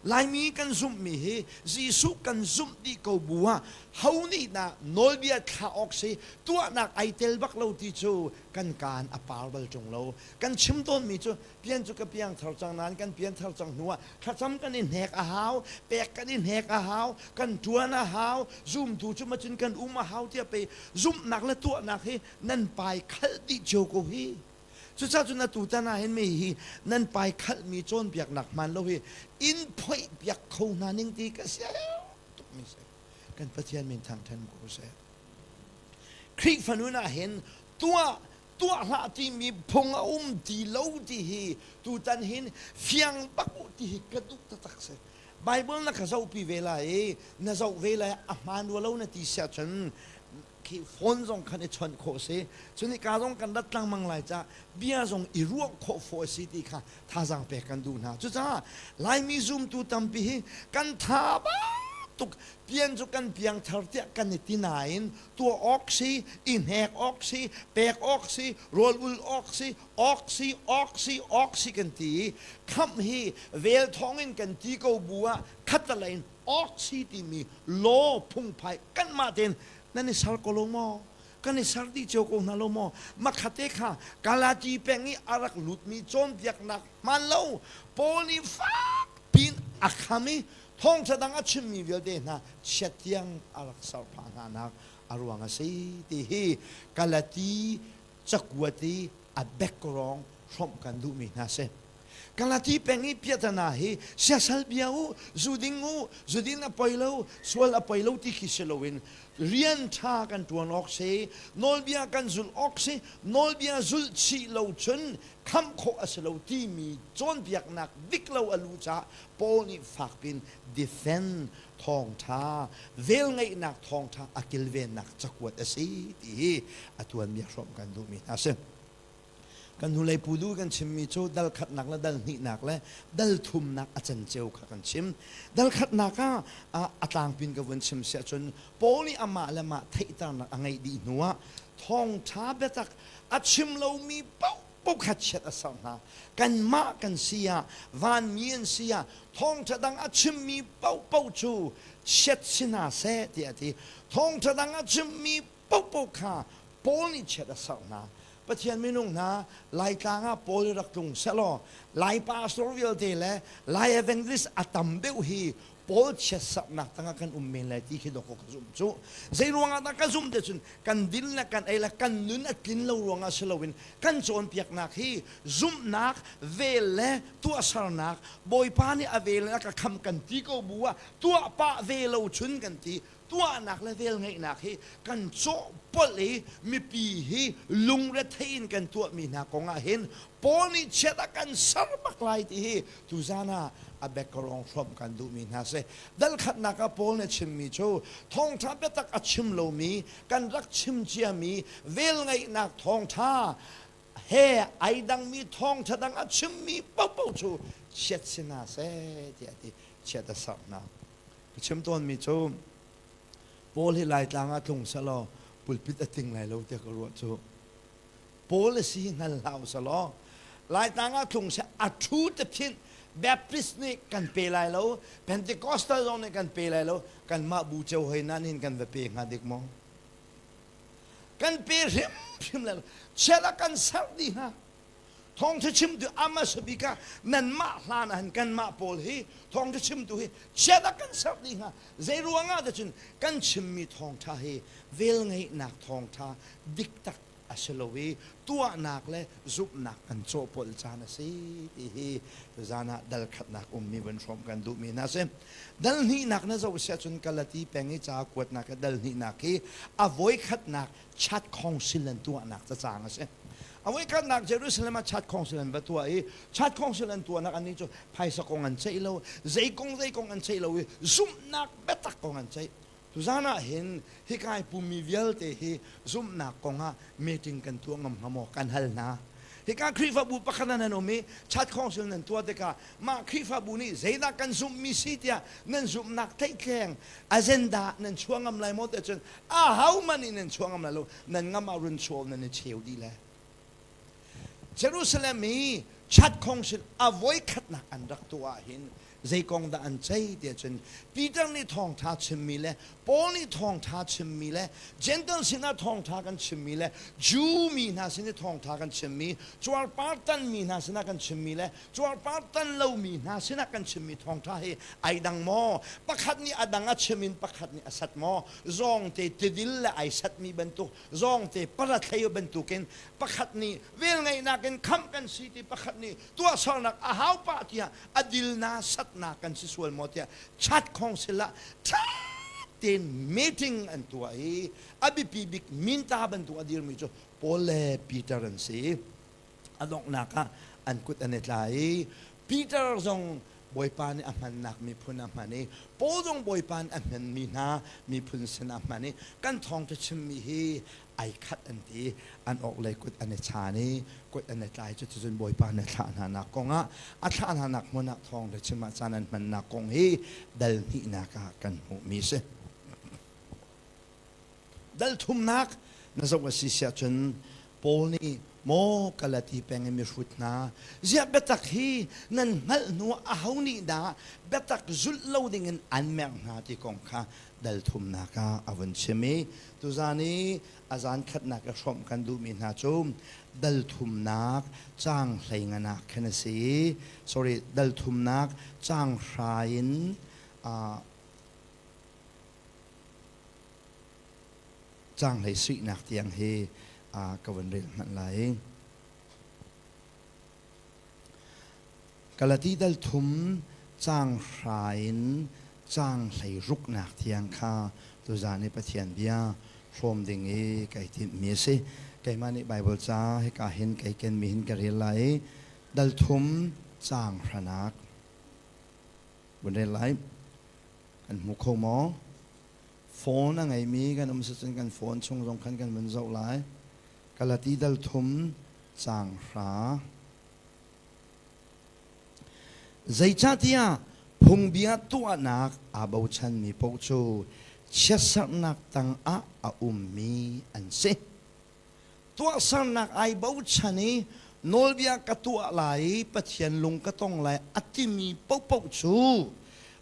Laimi kan zumhmi hi Jesuh kan zumh dih ko bu ah ho nih dah nawlbia thlah awk si tuahnak ai tel bak lo ti cu kan kaan a par bal ṭung lo. Kan chim tawnmi cu pian cu ka piang thar cang nain kan pian thar cang hnu ah thlacam kan i hnek a hau, pek kan i hnek a hau, kan ṭuan a hau, zumtu cu macun kan um a hau tiah pei zumhnak le tuahnak hi nan pai khalh dih cio ko hi. Cucaah cun atu tan ah hin mi hi nan pai khalhmi cawnpiaknak hmaan lo hi in phoih piak kho hna ning ti ka sia tukmi si. Kan Pathian min thangṭhan ko seh. Khrihfa nun ah hin tuah tuah hlah timi phung a um ti lo ti hi tutan hin fiang bak u ti hi ka duh taktak si. Bible na ka zohpi ve lai i na zoh ve lai a hmaan rua lo na ti siah cun khi phone zong khan i chawnh khawh si cun hika zong kan rat lengmang lai ca bia zong i ruah khawh fawh si ti kha thazaang pek kan duh hna cucaah Laimi zumtu tampi hi kan tha ba tuk pian cu kan piang thar tiah kan i ti nain tuah awk si i hnek awk si pek awk si rawl ul awk si awk si awk si awk si kan ti i khamh hi vel thawng in kan ti ko bu ah khatalei in awk si timi law phungphai kanmah tein nan i ser ko lo maw kan i ser dih cio ko hna lo maw makhate kha Galati peng i a rak lutmi cawnpiaknak hmaan lo Paul nih fak pin a kham i thawngṭha dang a chimmi vialte hna chiat tiang a rak ser phah hna nak a ruang a si ti hi Galati cakuat i a background hrawmh kan duhmi hna si. Galati peng i piahtana hi siasal bia u, zu ding u, zu din a poi lo, sual a poi lo ti khi si loin rian ṭha kan ṭuan awk si, nawlbia kan zulh awk si, nawlbia zulh chih lo cun khamh khawh a si lo timi cawnpiaknak dik lo a lu caah Paul nih fakpin defend thawngṭha, velngeihnak thawngṭha a kilvennak cakuat a si ti hi a tuanbia hrawmh kan duhmi hna a si. Kan hnulei pudu kan chimmi cu dal khatnak le dal hnihnak le dal thumnak a canceu kha kan chim. Dal khatnak ah a tlangpin ka vun chim siah cun Paul nih amah le mah theihternak a ngeih dih hnuah thawngṭha biatak a chim lomi paohpaoh kha chiat a serh hna. Kanmah kan si ah, vanmi an si ah, thawngṭha dang a chimmi paohpaoh cu chiat si hna seh tiah a ti. Thawngṭha dang a chimmi paohpaoh kha Paul nih chiat a serh hna. Pathian minung hna Laitlang ah Paul hi rak tlung sehlaw Lai pastor vialte le Lai evangelist a tam deuh hi Paul chiatserhnak tangah kan um men lai ti khi dawkaw ka zumh cu. Zei ruangah dah ka zumh te cun kan din le kan ei le kan nun a tlin lo ruangah si loin kan cawnpiaknak hi zumhnak, vel le tuahsernak Bawipa nih a vel in a ka khamh kan ti ko bu ah tuah pah ve lo chun kan ti tuahnak le velngeihnak hi kan cawhpolh i mipi hi lungrethei in kan tuahmi hna kong ah hin Paul nih chiat a kan ser bak lai ti hi tuzan ah a background hrawmh kan duhmi hna si. Dal khatnak ah Paul nih a chimmi cu thawngṭha biatak a chim lomi kan rak chim ciami velngeihnak thawngṭha he ai dangmi thawngṭha dang a chimmi paohpaoh cu chiat si hna seh tiah a ti chiat a ser hna. Ka chim tawnmi cu Paul hi Laitlang ah tlung sehlaw pulpit a ting lai lo tiah ka ruah cu. Paul a si hngal hlah u selaw Laitlang ah tlung seh a thu te phinh Baptist nih kan pe lai lo Pentecostal zong nih kan pe lai lo kanmah bu ceu hoi nan hin kan va pe hnga dik maw? Kan pe hrimhrim lai lo. Chiat ah kan serh dih hnga. Thawngṭha chimtu a bik ah nanmah hlan ah hin kanmah pawl hi thawngṭha chimtu hi chiat ah kan serh dih hnga. Zei ruangah dah cun kan chimmi thawngṭha hi velngeihnak thawngṭha diktak a si lo i tuahnak le zumhnak kan cawhpolh caan a si ti hi tuzaan ah dal khatnak ummi vun hrawm kan duhmi hna a si. Dal hnihnak na zoh si ahcun Galati peng i ca kuatnak i dal hnihnak hi a voikhatnak chat council an tuahnak cacang a si. A voikhatnak Jerusalem ah chat council an va tuah i chat council an tuahnak annih cu phaisa kong an ceih lo, zei kong zei kong an ceih lo i zumhnak biatak kong an ceih. Tuzaan ah hin hika i pummi vialte hi zumhnak kong ah meeting kan tuah ngam hnga maw kan hal hna. Hika Khrihfabu pakhat ah nan um i chat council nan tuah tikah mah Khrihfabu nih zeidah kan zumhmi si tiah nan zumhnak theihtleng agenda nan chuah ngam lai maw tiah cun ahohmanh nih nan chuah ngam lai lo nan ngam ah run chuah nan i cheu dih le Jerusalem i chat council a voikhatnak an rak tuah ah hin zei kong dah an ceih tiah cun Peter nih thawngṭha chimmi le Paul nih thawngṭha chimmi le Gentle sinah thawngṭha kan chimmi le Jew mi hna sin i thawngṭha kan chimmi cuarpar tanmi hna sinah kan chimmi le cuarpar tan lomi hna sinah kan chimmi thawngṭha hi ai dang maw pakhat nih a dang a chim in pakhat nih a sat maw zawngte tidil le ai satmi bantuk zawngte parathlei bantukin pakhat nih velngeihnak in khamh kan si ti pakhat nih tuahsernak a hau pah tiah a dilna satna kan si sual maw tiah chat council ah ṭha tein meeting an tuah i a biapi bik minta bantuk a dirmi cu Paul le Peter an si. A donghnak ah an kut an i tlai i Peter zong Bawipa nih a hmannak miphun a hman i Paul zong Bawipa nih a hmanmi hna miphun sin a hman i kan thawngṭha chimmi hi ai khat an ti an orhlei kut an i chan i kut an i tlai cu cun Bawipa nih a thlah hna nak kong ah a thlah hna nak hmun ah thawngṭha chim ah caan an hmannak kong hi dal hnihnak ah kan hmuhmi si. Dal thumnak na zoh a si siah cun Paul nih maw Galati peng i mihrut hna ziah biatak hi nan hngalh hnu ah aho nih dah biatak zulh lo dingin an merh hna ti kong kha dal thumnak ah a vun chim i tuzan i a zan khatnak i hrawmh kan duhmi hna cu dal thumnak caang hleingan ah khin a si i sorry dal thumnak caang hra in caang hlei suihnak tiang hi ka vun rel hmanh lai. Galati dal thum caang hra in caang 16nak tiang kha tuzaan i Pathian bia hrawm ding i kai timhmi a si. Keimah nih Baibal ca hika hin kai kenmi hin ka rel lai i dal thum caang hranak vun rel lai. Kan hmu kho maw? Phone a ngeimi kan um sicun kan phone chung zong khan kan vun zoh lai. Galati dal thum caang hra. Zeicahtiah phungbia tuahnak aa bochanmi paoh cu chiatserhnak tangah a ummi an si. Tuahsernak ai bochan i nawlbia ka tuah lai i Pathian lung ka tong lai a timi paohpaoh cu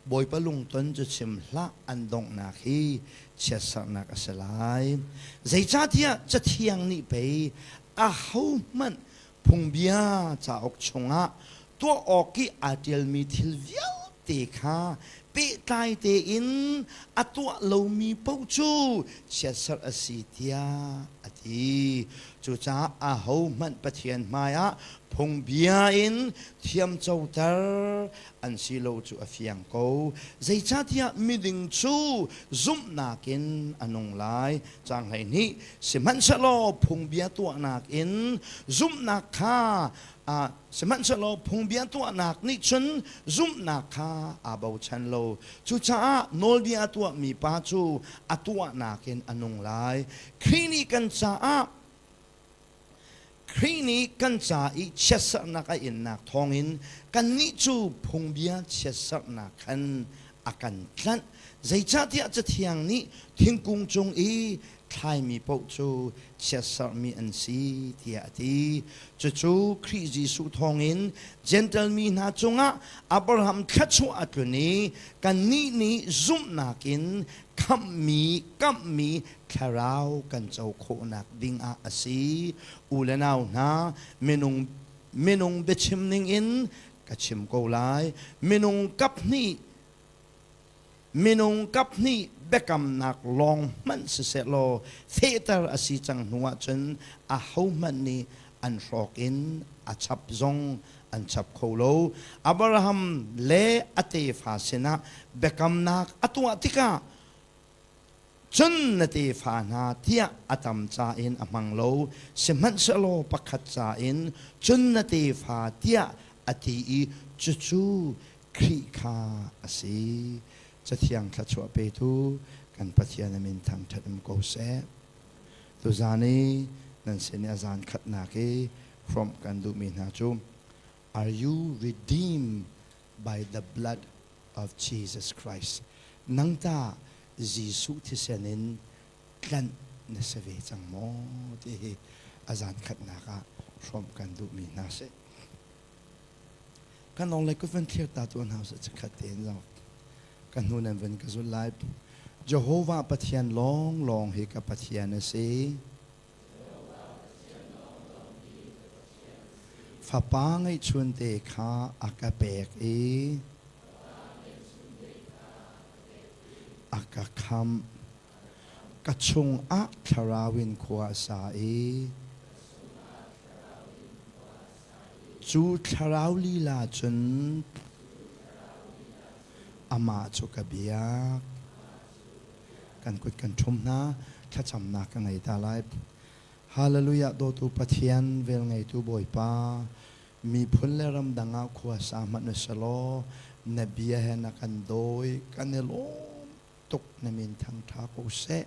Bawipa lungton cu chim hlah an donghnak hi chiatserhnak a si lai. Zeicahtiah Cathiang nih pei ahohmanh Phungbia cauk chungah tuah awk i aa ṭialmi thil vialte kha pehtlai tein a tuah lomi paoh cu chiatserh a si tiah a ti. Cucaah ahohmanh Pathian hmaiah phungbia in thiamcoter an si lo cu a fiang ko. Zeicahtiah miding cu zumhnak in a nung lai. Caang 12 Sihmanhsehlaw phungbia tuahnak in zumhnak kha sihmanhsehlaw phungbia tuahnak nih cun zumhnak kha aa bochan lo. Cucaah nawlbia a tuahmi pa cu a tuahnak in a nung lai. Khrih nih kan caah Khrih nih kan ca i chiatserhnak a innak thawngin kannih cu phungbia chiatserhnak khan a kan tlanh. Zeicahtiah Cathiang nih thingkung cung i thlaimi paoh cu chiatserhmi an si tiah a ti. Cucu Khrih Jesuh thawngin Jentail mi hna cungah Abraham thluachuah a tlun i kannih nih zumhnak in khamhmi, kamhmi thlarau kan co khawhnak dingah a si. U le nau hna, minung minung biachim ningin ka chim ko lai. Minung kap hnih minung kap hnih biakamnak lawng hmanh sisehlaw fehter a si cang hnu ahcun ahohmanh nih an hrawk in a chap zong an chap kho lo. Abraham le a tefa sinah biakamnak a tuah tikah Cun na tefa hna tiah a tam ca in a hmang lo, sihmanhsehlaw pakhat ca in cun na tefa tiah a ti i cucu Khrih kha a si. Cathiang thluachuah petu kan Pathian a min thangṭhat um ko seh. Tuzaan i nan sin i a zan khatnak i hrawmh kan duhmi hna cu Are you redeemed by the blood of Jesus Christ. Nang tah Jesuh thisen in tlanh na si ve cang maw ti hi a zan khatnak ah hrawmh kan duhmi hna si. Kan long le kut van thlir ta tuah hna usih chikkhat tein zong ka hnu nan van ka zulh lai. Jehovah Pathian lawnglawng hi ka Pathian a si. Fapa ngeihchunte kha a ka pek i a ka khamh. Ka chungah thlarau in khua a sa i cu thlarau lila cun amah cu ka biak. Kan kut kan ṭhum hna, thlacamnak ka ngei ta lai. Hallelujah dawtu Pathian velngeitu Bawipa miphun le ramdang ah khua sa hmanh u selaw na bia he na kan dawi kan i lawm tuk na min thangṭha ko seh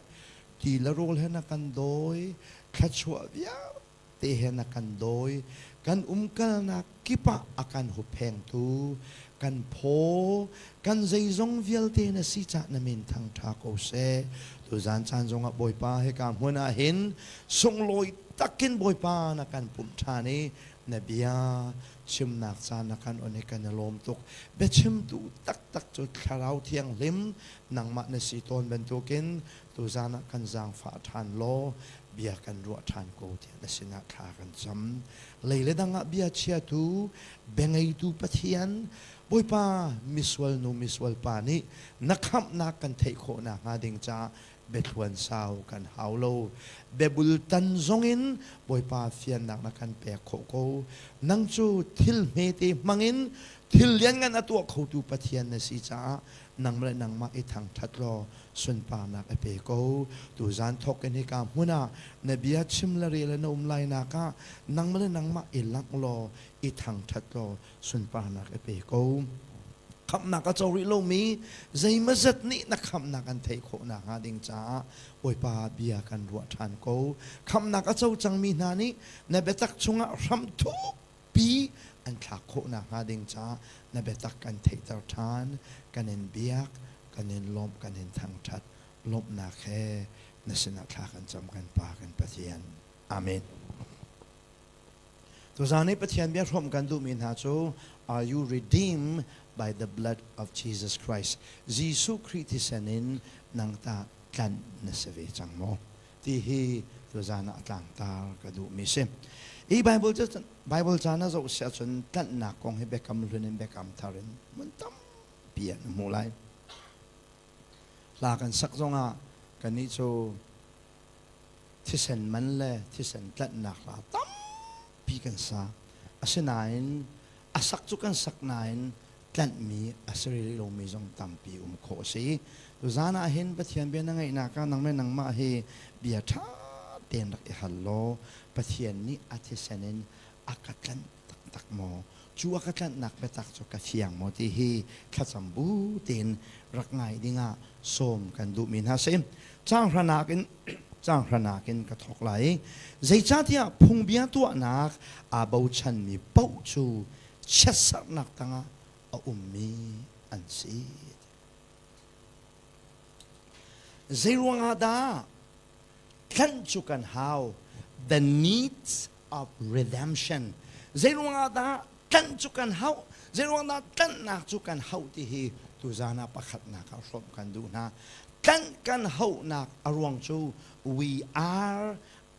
ti le rawl he na kan dawi thluachuah vialte he na kan dawi kan umkalnak kip ah a kan hupphengtu kan phaw kan zeizong vialte na si cah na min thangṭha ko seh tuzan caan zongah Bawipa hika hmun ah hin sunglawi takin Bawipa na kan pumh ṭhan i na bia chimnak caan na kan on i kan i lawm tuk biachimtu taktak cu Thlarau Thianghlim nangmah na si tawn bantukin tuzan ah kan zaangfah ṭhan law bia kan ruah ṭhan ko tiah na sinah thla kan cam lei le dang ah bia chiatu biangeitu Pathian Bawipa misual nu misual pa nih na khamhnak kan theih khawh nakhnga ding caah Biathluan sau kan hau lo. Biabul tan zongin Bawipa fiannak na kan pek khawh ko. Nang cu thil hmete hmangin thil lianngan a tuah khotu Pathian na si caah nangmah le nangmah i thangṭhat law sunparnak i pe ko. Tuzan thawk in hika hmun ah na bia chim le rel in na um lainak ah nangmah le nangmah i langh law i thangṭhat law sunparnak i pe ko. Khamhnak a co rih lomi zeimazat nih na khamhnak an theih khawh nakhnga ding caah Bawipa bia kan ruah ṭhan ko. Khamhnak a co cangmi hna nih na biatak chungah hram thukpi an thlak khawh nakhnga ding caah na biatak kan theihter ṭhan. Kan in biak, kan in lawmh, kan in thangṭhat. Lawmhnak he na sinah thla kan cam kan Pa kan Pathian. Amen. Tuzaan i Pathian bia hrawmh kan duhmi hna cu Are you redeemed by the blood of Jesus Christ? Jesuh Khrih thisen in nang tah tlanh na si ve cang maw? Ti hi tuzaan ah tlangtar ka duhmi si. I Bible cu Bible ca na zoh si ahcun tlanhnak kong hi biakam hlun in biakam thar in hmun tampi ah na hmuh lai. Hla kan sak zongah kannih cu thisen man le thisen tlanhnak hla tampi kan sa. Asinain a sak cu kan sak nain tlanhmi a si rih lomi zong tampi um khawh a si. Tuzaan ah hin Pathian bia na ngaihnak ah nang le nangmah hi bia ṭha tein rak i hal law Pathian nih a thisen in a ka tlanh taktak maw? Cu a ka tlanhnak biatak cu ka fiang maw ti hi thlacam bu tein rak ngai dingah sawm kan duhmi hna si. Caanghranak in caanghranak in ka thawk lai. Zeicahtiah phungbia tuahnak aa bochanmi paoh cu chiatserhnak tangah a ummi an si. Zeiruangah dah tlanh cu kan hau? The needs of redemption. Zeiruangah dah tlanh cu kan hauh? Zeiruang dah tlanhnak cu kan hauh ti hi tuzaan ah pakhatnak ah hrawmh kan duh hna. Tlanh kan hauhnak a ruang cu we are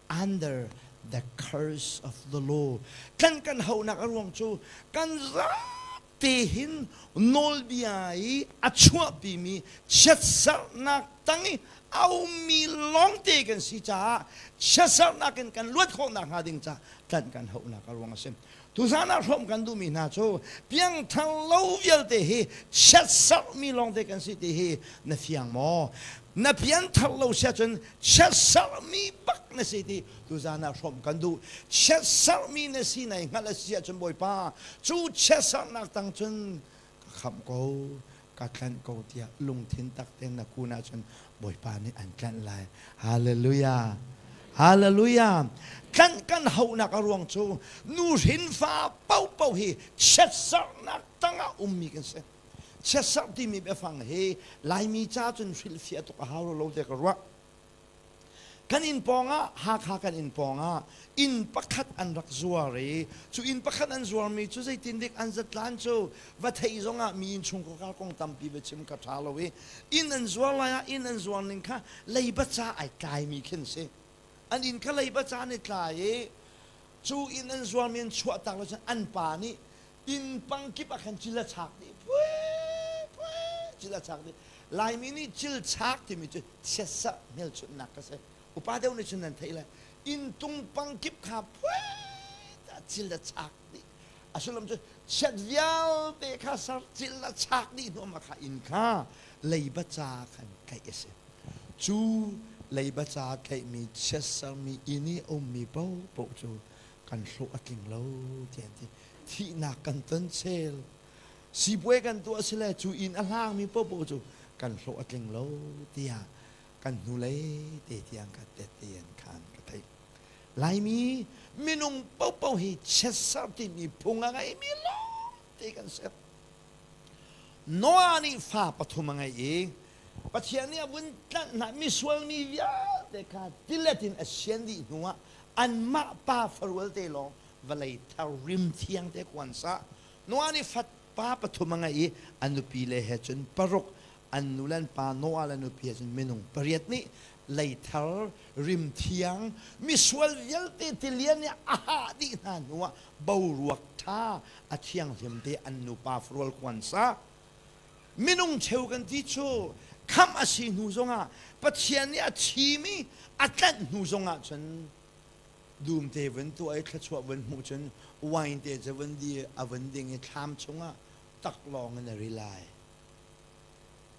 under the curse of the law. Tlanh kan hauhnak a ruang cu kan zate hin nawlbia i a chuahpimi chiatserhnak tang i a ummi lawngte kan si caah chiatserhnak in kan luat khawh nakhnga ding caah tlanh kan hauhnak a ruang a si. Tuzaan ah hrawmh kan duhmi hna cu piangthar lo vialte hi chiatserhmi lawngte kan si ti hi na fiang maw? Na pianthar lo si ahcun chiatserhmi bak na si ti tuzaan ah hrawmh kan duh. Chiatserhmi na si nai hngalh a si ahcun Bawipa cu chiatserhnak tang cun ka khamh ko, ka tlanh ko tiah lungthin tak tein na kun ahcun Bawipa nih an tlanh lai. Hallelujah. Hallelujah. Tlanh kan hauhnak a ruang cu nu hrinfa paohpaoh hi chiatserhnak tangah ummi kan si. Chiatserh timi biafang hi Laimi ca cun hrilhfiah tuk a hau lo te ka ruah. Kan inn pawngah Hakha kan inn pawngah inn pakhat an rak zuar i cu inn pakhat an zuarmi cu zeitindik an zatlan cu va theih zongah mi innchungkhar kong tampi va chim kha ṭha lo i inn an zuar lai ah inn an zuar ning kha leiba ca ai tlaimi khin si. An inn kha leiba ca an i tlai i cu inn an zuarmi an chuahtak lo cun an pa nih inn pangkip ah khan cil a chak dih pui pui cil a chak dih Laimi nih cil chak timi cu chiatserh hmelchunhnak ka si upa deuh nih cun nan theih lai inn tung pangkip kha phui cil a chak dih a sullam cu chiat vialte kha sar cil a chak dih hnu ma kha inn kha leiba ca khan tlaih a si cu leiba ca tlaihmi chiatsermi inn i ummi paohpaoh cu kan hlawh a tling lo tiah an ti thihnak kan ton chel sipuai kan tuah si le cu inn a hlangmi paohpaoh cu kan hlawh a tling lo tiah kan hnulei te tiang ka tette an khan ka theih Laimi minung paohpaoh hi chiatser timi phung a ngeimi lawngte kan si Noah nih fa pathum a ngei i Pathian nih a vun tlanh hna misual mi vialte kha tilet in a sian dih hnuah anmah pa farual te lawng vawlei thar rim thiang te kuan sa Noah nih fat pa pathum a ngei i a nupi le he cun paruk an nu le an pa Noah le nupi he cun minung pariat nih leithar rim thiang misual vialte tilian nih a hah dih hna hnuah boruak ṭha a thianghlim te an nupa farual kuan sa minung cheu kan ti cu. Khamh a si hnu zongah Pathian nih a thim i a tlanh hnu zongah cun dum te vun tuah i thluachuah vun hmuh cun wine te cu vun di a vun ding i thlam chungah taklawng in a ri lai.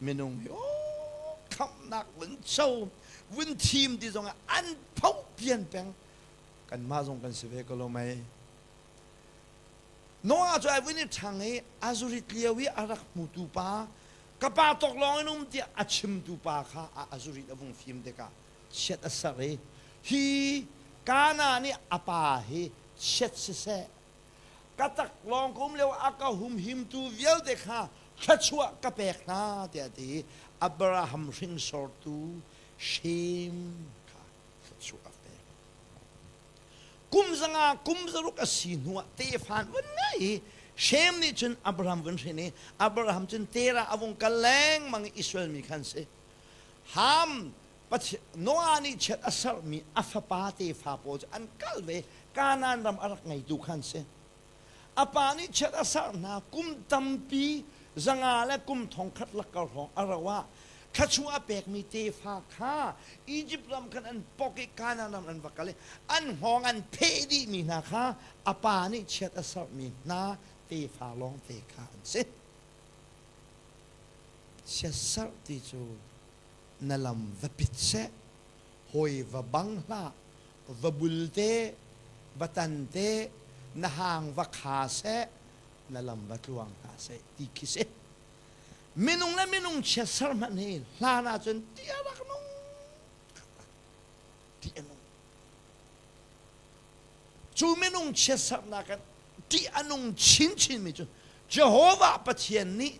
Minung hi aw khamhnak vun co vun thim ti zongah an pho pian peng. Kanmah zong kan si ve ko lo mei. Noah cu ai vun i ṭhang i a zurit lio i a rak hmutu pa ka pa tawk lawng in um tiah a chimtu pa kha a zurit a vung fim tikah chiat a ser i hi Kana nih a pa hi chiat siseh ka tak lawng ka um lio a ka humhimtu vialte kha thluachuah ka pek hna tiah a ti i Abraham hringsortu Shem kha thluachuah a pek. Kum 500 kum 600 a si hnuah tefa an vun ngei i Shem nih cun Abraham vun hrin i Abraham cun Terah a vung kal lengmang i Israel mi khan si. Ham Noah nih chiat a sermi a fapa tefa pawl cu an kal ve Kanaan ram a rak ngeitu khan si. A pa nih chiat a serh hna kum tampi 500 le kum 1000 lakkar hrawng a rauh ah thluachuah a pekmi tefa kha Izipt ram khan an pok i Kanaan ram an va kal i an hngawng an pheh dihmi hna kha a pa nih chiat a serhmi hna tefa lawngte kha an si. Chiatserh ti cu na lam va pit seh, hawi va bang hlah, va bul te, va tan te, na hang va kha seh, na lam va tluang hna seh ti khi si. Minung le minung chiatser hmanh hi hlan ahcun ti a rak nung ti a nung. Cu minung chiatsernak in ṭih a nung chinchinmi cu Jehovah Pathian nih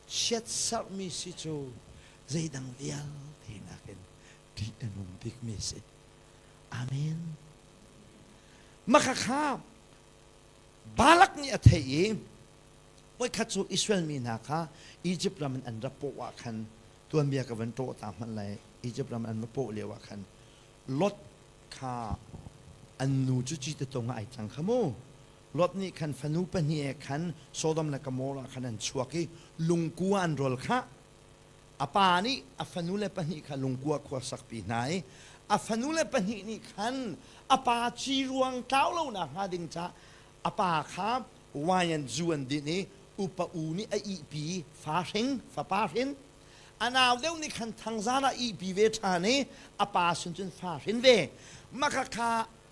chiatserhmi si cu zeidang vialte nakin ṭih a nung bikmi a si. Amen. Maka kha Balak nih a theih i voikhat cu Israel mi hna kha Izipt ram in an ra pawh ah khan tuanbia ka van ṭawh ta hmanh lai Izipt ram an va pawh lio ah khan Lot kha an nu cu cite tung ah ai cang kha mu Lot nih khan fanu pahnih he khan Sodom le Gomorrah khan an chuak i lungkua an rol kha a pa nih a fanule pahnih kha lungkua khua sakpi hna i a fanule pahnih nih khan a pa ci ruang tlau lo nak hnga ding ca a pa kha wine an zu an din i upa u nih a ihpi fa hring fapa hrin a nau deuh nih khan thangzan ah ihpi ve ṭhan i a pa sin cun fa hrin ve maka kha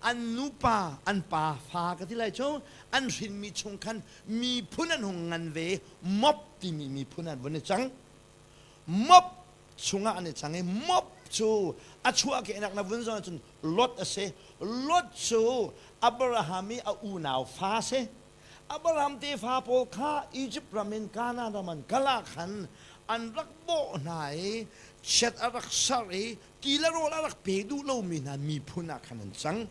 an nupa an pa fa ka ti lai cu an hrinmi chung khan miphun an hung ngan ve mop timi miphun an vun i cang mop chungah an i cang i mop cu a chuahkehnak na vun zong cun Lot a si Lot cu Abraham i a unau fa a si. Abraham tefa pawl kha Izipt ram in Kanaan ram an kal ah khan an rak bawh hna i chiat a rak serh i ti le rawl a rak pe duh lomi hna miphun ah khan an cang.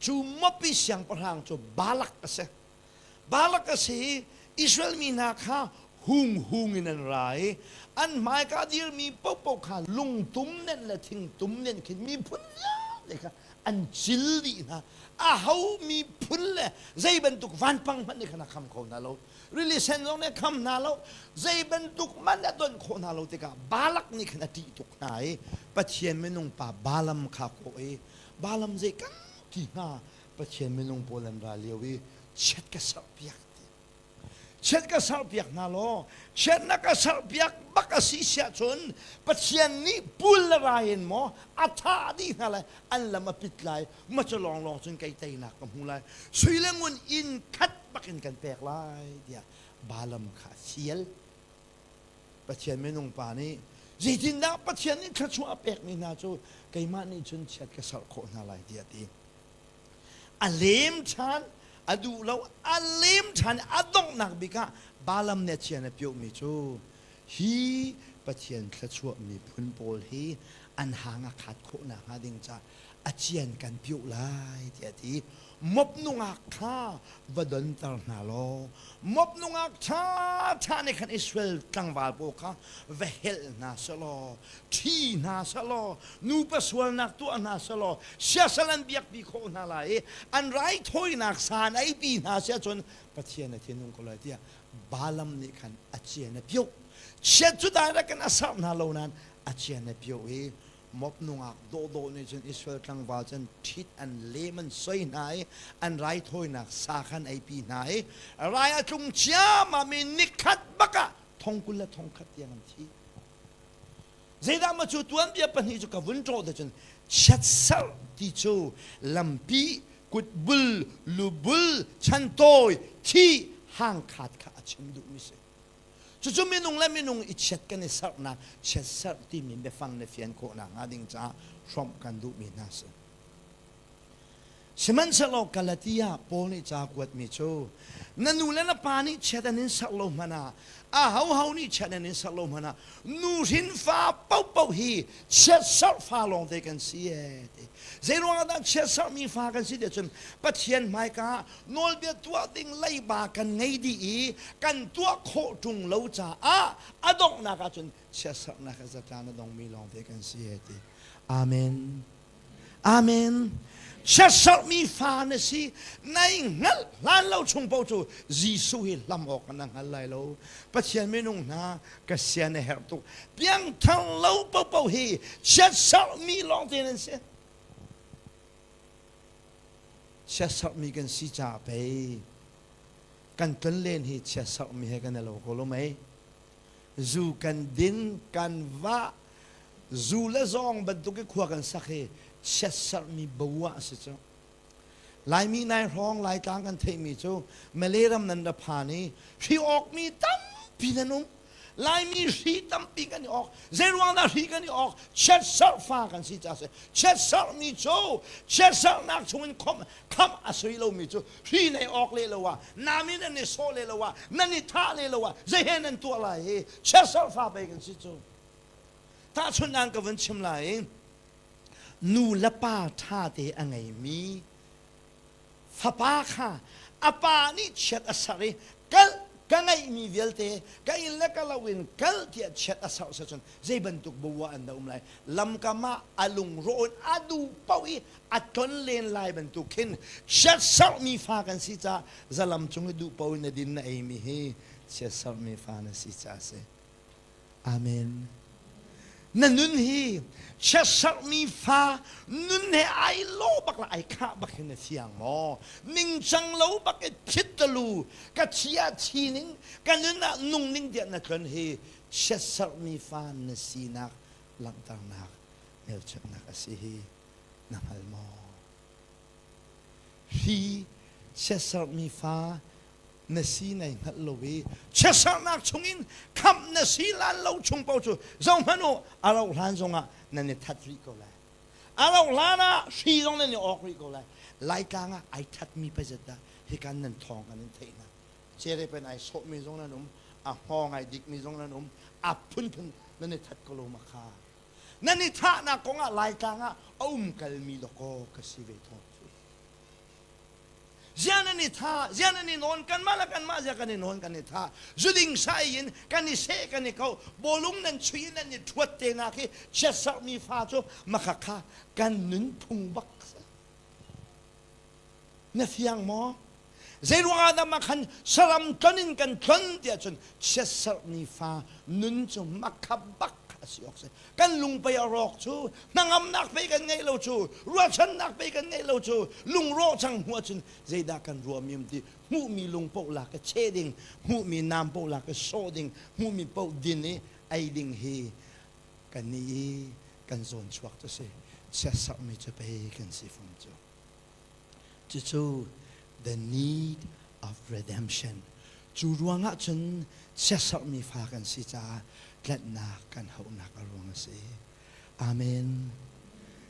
Cu Mopi siangpahrang cu Balak a si. Balak a si i Israel mi hna kha hung hung in an ra i an hmaika dirmi paohpaoh kha lungtum nenh le thingtum nenh khin miphun vialte kha an cil dih hna. Aho miphun le zei bantuk vanpang hmanh nih khan a kham kho hna lo. Rili sen zong nih a kham hna lo. Zei bantuk hmanh a donh khawh hna lo tikah Balak nih khan a ṭih tuk hna i Pathian minung pa Balaam kha kawh i Balaam zei kan ti hnga Pathian minung pawl an ra lio i chiat ka serhpiak ti. Chiat ka serhpiak hna law chiat na ka serhpiak bak a si siah cun Pathian nih pul le rai in maw a thah dih hna lai an lam a pit lai ma cu lawnglawng cun kei teinak ka hmu lai sui le ngun inn khat bak in kan pek lai tiah Balaam kha a fial. Pathian minung pa nih zeitindah Pathian nih thluachuah a pekmi hna cu keimah nih cun chiat ka serh khawh hna lai tiah a ti. A lem ṭhan, a duh lo, a lem ṭhan i a donghnak bik ah Balaam nih a chian a piohmi cu hi Pathian thluachuah miphun pawl hi an hang a khat khawh nakhnga ding caah a cian kan pioh lai tiah a ti. Mop nungak kha va donter hna law mop nungak ṭhaṭha nih khan Israel tlangval pawl kha va helh hna selaw ṭhi hna selaw nupa sualnak tuah hna selaw siasal an biakpi khawh hna lai i an raithawinak sa an eipi hna siah cun Pathian a thinhung ko lai tiah Balaam nih khan a cian a pioh. Chiat cu direct in a serh hna lo nain a cian a pio i mop nungak dawhdawh nih cun Israel tlangval cun ṭhit an lem an soi hna i an raithawinak sa kha an eipi hna i rai a tlung ciammam i nikhat bak ah thong 20 le thong khat tiang an thi. Zeidah maw cu tuanbia pahnih cu ka vun ṭawh te cun chiatserh ti cu lampi kutbul lubul chantawi thi hangkhat kha a chim duhmi si. Cucu minung le minung i chiat kan i serhnak chiatserh timi biafang na fian khawhnak hnga ding caah hrawmh kan duhmi hna si. Sihmanhsehlaw Galatia Paul nih ca kuatmi cu na nu le na pa nih chiat an in serh lo hmanh ah ahoho nih chiat an in serh lo hmanh ah nu hrin fa paohpaoh hi chiatserh fa lawngte kan si ee ti. Zeiruang ah dah chiatserhmi fa kan si tiah cun Pathian hmaika ah nawlbia tuah ding leiba kan ngei dih i kan tuah khawh ṭung lo caah a donghnak ah cun chiatserhnak he zatlan a dongmi lawngte kan si ee ti. Amen. Amen. Chiatserhmi fa na si. Nai hngalh hlan lo chung paoh cu Jesuh hi hlam awk na hngal lai lo. Pathian minung hna ka sian a herh tuk. Piangthar lo paohpaoh hi chiatserhmi lawngte nan si. Chiatserhmi kan si caah pei kan tlonlen hi chiatserhmi he kan i lo ko lo mei. Zu kan din, kan vah, zu le zawng bantuk i khua kan sak hi chiatserhmi bo ah a si cu. Laimi nai hrawng Laitlang kan theihmi cu Malay ram nan ra phan i hri awkmi tampi nan um. Laimi hri tampi kan i awk. Zeiruang dah hri kan i awk? Chiatserh fa kan si caah si. Chiatserhmi cu chiatserhnak chungin khomh khamh a sui lomi cu hri nei awk le lo ah namin an i sawh le lo ah nan i thah le lo ah zei he nan tuah lai hi chiatserh fa pei kan si cu. Tahchunhnak ka vun chim lai. Nu le pa ṭha te a ngeimi fapa kha a pa nih chiat a serh i kal ka ngeihmi vialte ka inn le ka lo in kal tiah chiat a serh cun zei bantuk bua an dah um lai lamkam ah a lungrawh in a duh paoh i a tlon len lai bantuk khin chiat serhmi fa kan si caah zalam cung i duh paoh in na din na eimi hi chiat serhmi fa na si caah a si. Amen. Na nun hi chiatserhmi fa nun he ai lo bak la ai khah bak hin na fiang maw? Ningcang lo bak i phit talu ka thi ah thi ning ka nun ah nung ning tiah na tlon hi chiatserhmi fa na sinak langhternak hmelchunhnak a si hi na hngal maw? Hi chiatserhmi fa na si nai hngalh lo i chiatserhnak chungin khamh na si lan lo chung paoh cu zohhmanh u a rauh hlan zongah nan i that rih ko lai a rauh hlan ah hri zong nan i awk rih ko lai laitlang ah ai thatmi pazet dah hikan nan thawng kan in theih hna cere pen ai sawhmi zong nan um a hngawng ai dikmi zong nan um a phunphun nan i that ko lo ma kha nan i thahnak kongah laitlang ah a um kalmi dawkaw ka si ve thawng cu Zia nan i tha, zia nan i nawn, kanmah le kanmah zia kan i nawn kan i tha. Zuding sai in kan i seh kan i ko, bawlung nan chui in nan i ṭhuat te nak hi chiatserhmi fa cu makhakha kan nunphung bak si. Na fiang maw? Zeiruang ah dah makhan saram tlon in kan tlon tiah cun chiatserhmi fa nun cu makha bak a si awk si. Kan lungpei a rawk cu hnangamnak pei kan ngeih lo cu ruahchannak pei kan ngeih lo cu lungrawh cang hnu ahcun zeidah kan ruahmi um ti hmuhmi lung paoh lak i cheh ding hmuhmi nam paoh lak i sawh ding hmuhmi paoh din i ei ding hi kan nih i kan zawn chuak cu si chiatserhmi cu pei kan si fom cu cucu the need of redemption cu ruangah cun chiatserhmi fa kan si caah tlanhnak kan hauhnak a ruang a si. Amen.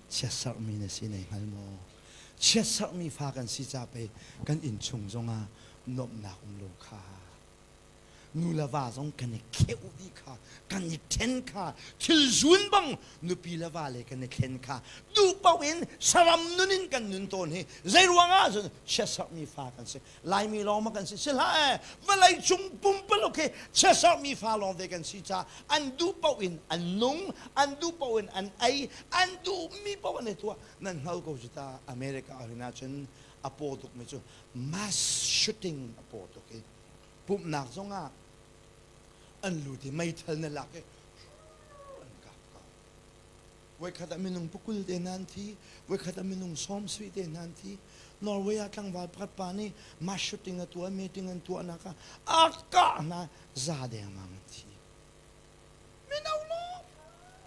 Chiatserhmi na si nei hngal maw? Chiatserhmi fa kan si ca pei kan innchung zongah nuamhnak um lo kha. Nu le va zong kan i kheuh dih kha, kan i ṭhen kha, thil zun bang nupi le va le kan i thlen kha, duh paoh in saram nun in kan nun tawn hi zei ruangah cun chiatserhmi fa kan si. Laimi lawng ma kan si si hlah ee vawlei cung pumpaluk hi chiatserhmi fa lawng te kan si caah an duh paoh in an nung an duh paoh in an ei an duhmi paoh an i tuah nan hngal ko cu ta America ah hin ahcun a paw tukmi cu mass shooting a paw tuk i pumhnak zongah. An lut i meithal na lak i an kap ko. Voikhat ah minung pakul te hna an thi, voikhat ah minung sawm sarih te hna an thi. Norway ah tlangval pakhat pa nih mass shooting a tuah, meeting an tuahnak ah a kah hna, za dengmang an thi. Mino lawng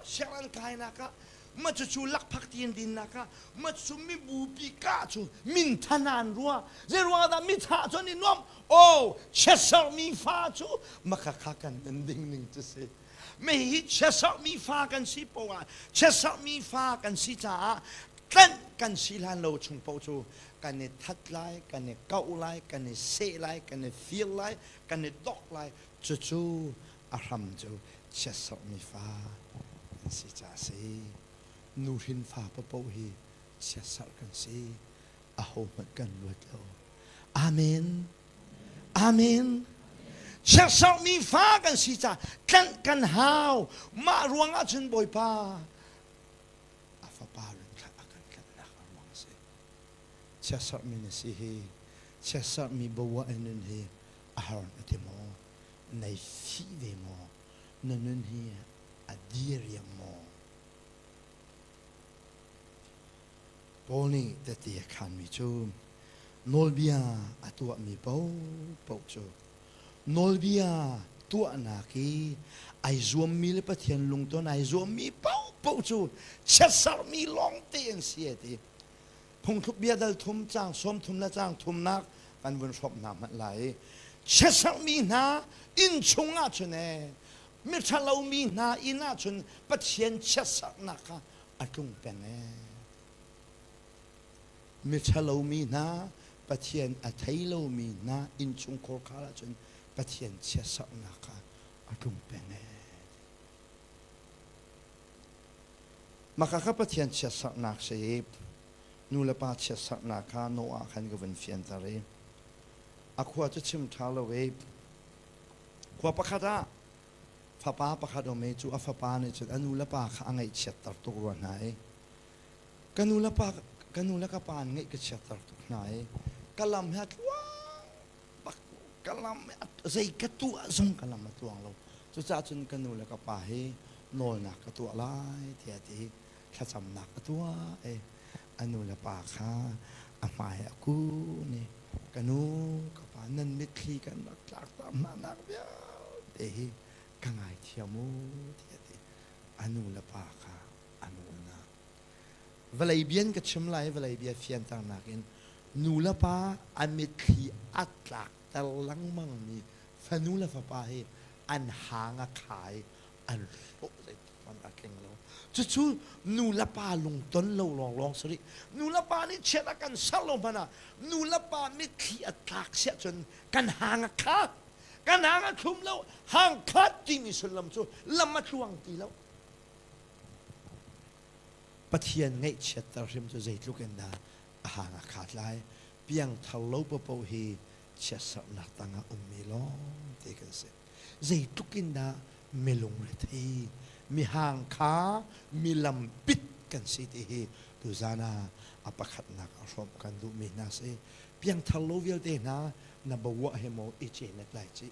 siang an kainak ah ma cucu lakphak ti an dinnak ah ma cu mibupi kah cu minthan ah an ruah. Zei ruangah dah mithah cu an i nuamh? Oh, chiatserhmi fa cu makhakha kan nan ding ning cu si. Mi hi chiatserhmi fa kan si poah chiatserhmi fa kan si caah tlanh kan si hlan lo chung paoh cu kan i that lai, kan i kauh lai, kan i seh lai, kan i fir lai, kan i dok lai. Cucu a hram cu chiatserhmi fa an si caah a si. Nuhrin fa paohpaoh hi chiatserh kan si. Ahohmanh kan luat lo. Amen. Amen. Chiatserhmi fa kan si caah tlanh kan hau. Mah ruangah cun Bawipa a fapa run thlah a kan tlanhnak a ruang a si. Chiatserhmi na si hi, chiatserhmi bawa in nun hi a har na ti maw? Nei fih ve maw? Na nun hi a diriam maw? Paul nih tehte a khaanmi cu nawlbia a tuahmi paohpaoh cu nawlbia tuahnak i ai zuammi le Pathian lungton ai zuammi paohpaoh cu chiatserhmi lawngte an si a ti. Phungthluk bia dal thum caang sawm thum le caang thumnak kan vun hrawmh hna hmanh lai. Chiatserhmi hna inn chung ahcun ee miṭhalomi hna inn ahcun Pathian chiatserhnak kha a tlung peng ee. Miṭhalomi hna Pathian a thei lomi hna innchungkhar khar ahcun Pathian chiatserhnak kha a tlung peng ee. Maka kha Pathian chiatserhnak si i nu le pa chiatserhnak kha Noah khan ka vun fianter i a khua cu chim ṭha lo i khua pakhat ah fapa pakhat um i cu a fapa nih cun a nu le pa kha a ngaihchiatter tuk rua hna i ka nu le pa ka nu le ka pa an ngaih ka chiatter tuk hna i ka lam hi a tluang bak ka lam zei ka tuah zong ka lam a tluang lo. Cucaah cun ka nu le ka pa hi nawlnak ka tuah lai tiah ti thlacamnak a tuah i a nu le pa kha a hmai a kun i ka nu ka pa nan mitthli kan rak tlak ta hna nak vialte hi ka ngaithiam u tiah ti a nu le pa kha a nawl hna. Vawlei bia in ka chim lai vawlei bia fianternak in nu le pa a mitthli a tlakter lengmangmi fanu le fapa hi an hang a khai an hlawh zeitik hmanh a tling lo. Cucu nu le pa lungton lo lawnglawng si rih. Nu le pa nih chiat a kan ser lo hmanh ah nu le pa mitthli a tlak siah cun kan hang a kha. Kan hang a thlum lo. Hang khat timi sullam cu lam a tluang ti lo. Pathian ngaihchiatter hrim cu zeitluk in dah a hang a khat lai. Piangthar lo paohpaoh hi chiatserhnak tangah ummi lawngte kan si. Zeitluk in dah milung rethei, mihang kha milampit kan si ti hi tuzan ah a pakhatnak ah hrawmh kan duhmi hna si. Piangthar lo vialte hna na bawa he maw i cenet lai cih.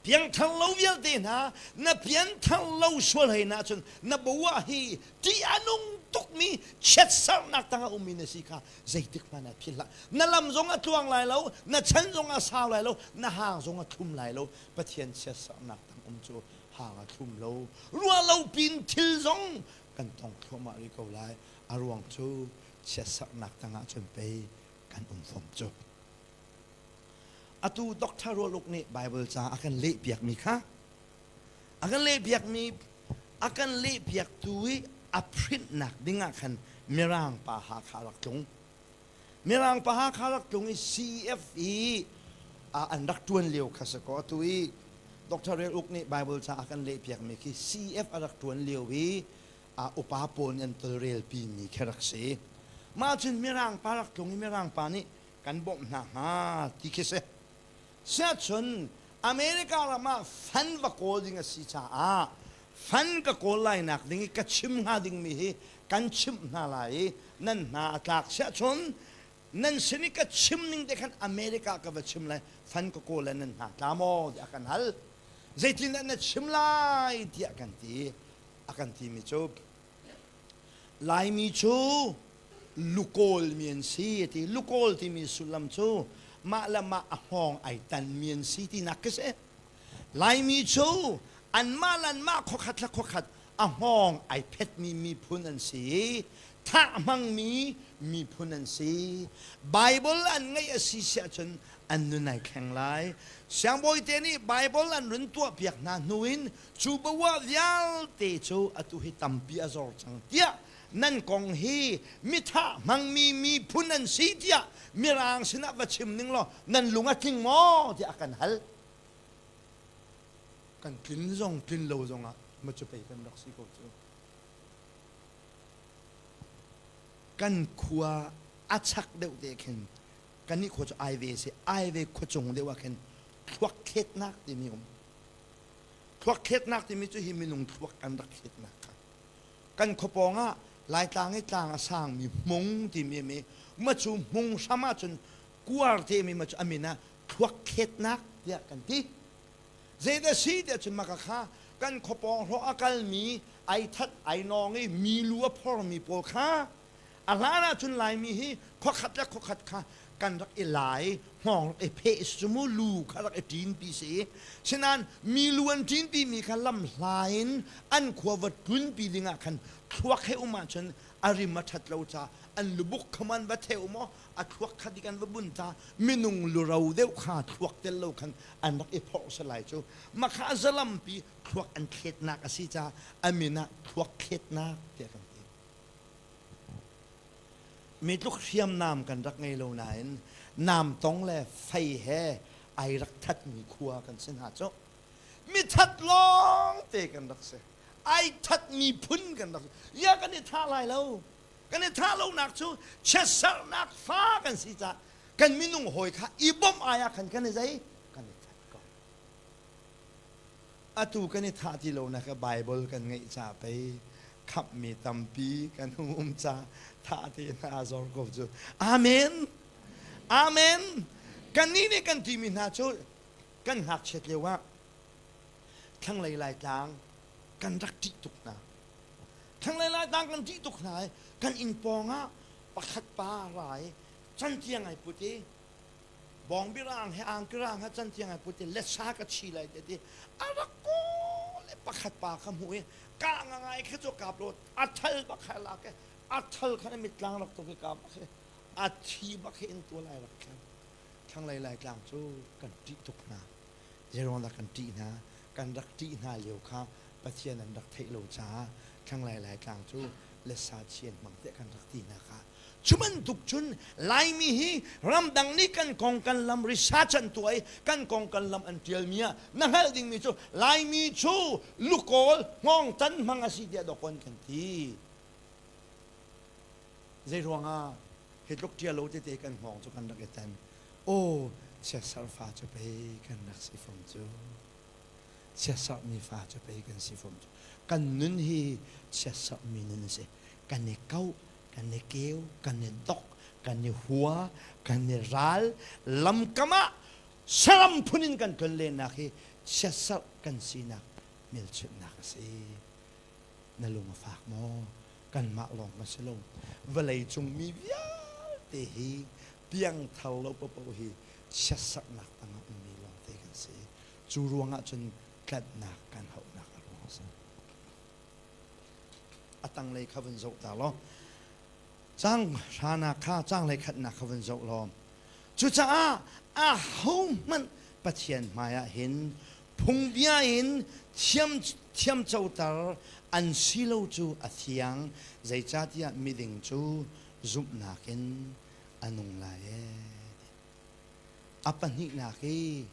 Piangthar lo vialte hna na pianthar lo sual hei na cun na bawa hi ṭih a nung tukmi chiatserhnak tangah ummi na si kha zeitik hmanh ah philh hlah. Na lam zong a tluang lai lo, na chan zong a sau lai lo, na hang zong a thlum lai lo. Pathian chiatserhnak tang um cu hang a thlum lo. Ruah lo pin thil zong kan tong thluahmah rih ko lai. A ruang cu chiatserhnak tangah cun pei kan um fom cu. Atu Dr. Rual Uk nih Bible ca a kan lehpiakmi kha a kan lehpiakmi a kan lehpiaktu i a printnak ding ah khan Mirang pa Hakha rak tlung. Mirang pa Hakha rak tlung i CEF i an rak ṭuan lio kha si kaw atu i Dr. Rel Uk nih Bible ca a kan lehpiakmi khi CEF a rak ṭuan lio i upa pawl nih an tolrelpi mi khi rak si. Mah cun Mirang pa rak tlung i Mirang pa nih kan bawmh hna hnga ti khi si. Siahcun America ram ah fan va kawl ding a si caah fan ka kawl lai nak ding i ka chim hnga dingmi hi kan chimh hna lai i nan hna a tlak siahcun Nan sin i ka chim ning te khan America ka va chim lai, fan ka kawl le nan hna tla maw tiah a kan hal. Zeitindah na chim lai tiah kan ti. A kan timi cu Laimi cu lukawl mi an si a ti. Lukawl timi sullam cu mah le mah a hngawng ai tanmi an si tinak khi si. Laimi cu anmah le anmah khuakhat le khuakhat a hngawng ai phetmi miphun an si i thah hmangmi miphun an si. Bible an ngeih a si siah cun an nun ai thleng lai. Siangbawi te nih Bible an run tuahpiak hna hnu in cu bawah vialte cu atu hi tampi a zor cang tiah nan kong hi mithah hmangmi miphun an si tiah mirang sinah va chim ning law nan lung a tling maw tiah a kan hal. Kan tlin zong tlin lo zongah ma cu pei kan rak si ko cu. Kan khua a chak deuh te khin kannih khua cu Aive si Aive khua cung deuh ah khin thluak thletnak timi um. Thluak thletnak timi cu hi minung thluak kan rak thletnak kha. Kan khua pawng ah Laitlang i tlang a sangmi hmung timi mi ma cu hmung hram ahcun kuar timi ma cu a min ah thluak thletnak tiah kan ti. Zeidah si tiah cun maka kha kan khuapawng hlawh a kalmi ai that ai nawng i mi lu a phormi pawl kha a hlan ahcun Laimi hi khuakhat le khuakhat kha kan rak i lai hngawng rak i pheh si cu mu lu kha rak i ṭinpi si sinain mi lu an ṭinpi mi kha lam hla in an khua va tlunpi dingah khan thluak he um ahcun a rim a ṭhat lo ca an lubuk kha man va theu maw a thluak kha dik an va bun ta minung luro deuh kha thluak tel lo khan an rak i phorh salai cu makha zalampi thluak an thletnak a si caah a min ah thluak thletnak tiah kan ti mi tluk hriamnam kan rak ngei lo nain nam tong le fei he ai rak thatmi khua kan si hna cu mi that lawng te kan rak si ai thatmi phun kan rak si ya kan i tha lai lo kan i thah lonak cu chiatserhnak fa kan si caah kan minung hawi kha i bawmh ai ah khan kan i zei kan i that ko atu kan i thah ti lonak ka Bible kan ngeih ca pei khamhmi tampi kan hung um ca thah te hna zor ko cu amen amen kannih nih kan timi hna cu kan ngakchiat lio ah thlanglei laitlang kan rak ṭih tuk hna Thlanglei Laitlang kan ṭih tuk hna i kan inn pawng ah pakhat pa ra i cantiang ai put i bawngbi rang he angki rang he cantiang ai put i lesa ka chi lai te ti a rak kawl i pakhat pa kha hmuh i ka ngangai kha cu kap lo a thal bak kha lak i a thal khan a mittlang rak tuk i ka bak hi a thi bak hi in tual ai rak thlang thlanglei Laitlang cu kan ṭih tuk hna Zeiruang dah kan ṭih hna? Kan rak ṭih hna lio kha Pathian an rak theih lo caah thlanglei Laitlang cu lesa chian hmang tiah kan rak ti hna kha. Cu bantuk cun Laimi hi ramdang nih kan kong kan lam research an tuah i kan kong kan lam an ṭialmi ah na hngalh dingmi cu Laimi cu lukawl hngawngtan hmang a si tiah dawkawn kan ti. Zei ruangah hi tluk ṭial lo tete kan hngawng cu kan rak i tan. Aw, chiatserh fa cu pei kan rak si fom cu. Chiatserhmi fa cu pei kan si fom cu. Kan nun hi chiatserhmi nun a si. Kan i kauh, kan i keu, kan i dok, kan i hua, kan i ral. Lamkam ah saram phun in kan tlon lennak hi chiatserh kan sinak hmelchunhnak a si. Na lung a fak maw? Kanmah lawng kan si lo. Vawlei cung mi vialte hi piangthar lo paohpaoh hi chiatsaknak tangah ummi lawngte kan si. Cu ruangah cun tlanhnak kan hauhnak a ruang a si. A tanglei kha vun zoh ta law cang hranak kha canglei khatnak kha vun zoh law cucaah ahohmanh Pathian hmaiah hin phungbia in thiam thiamcoter an si lo cu a thiang zeicahtiah miding cu zumhnak in a nung lai ee. A pahnihnak i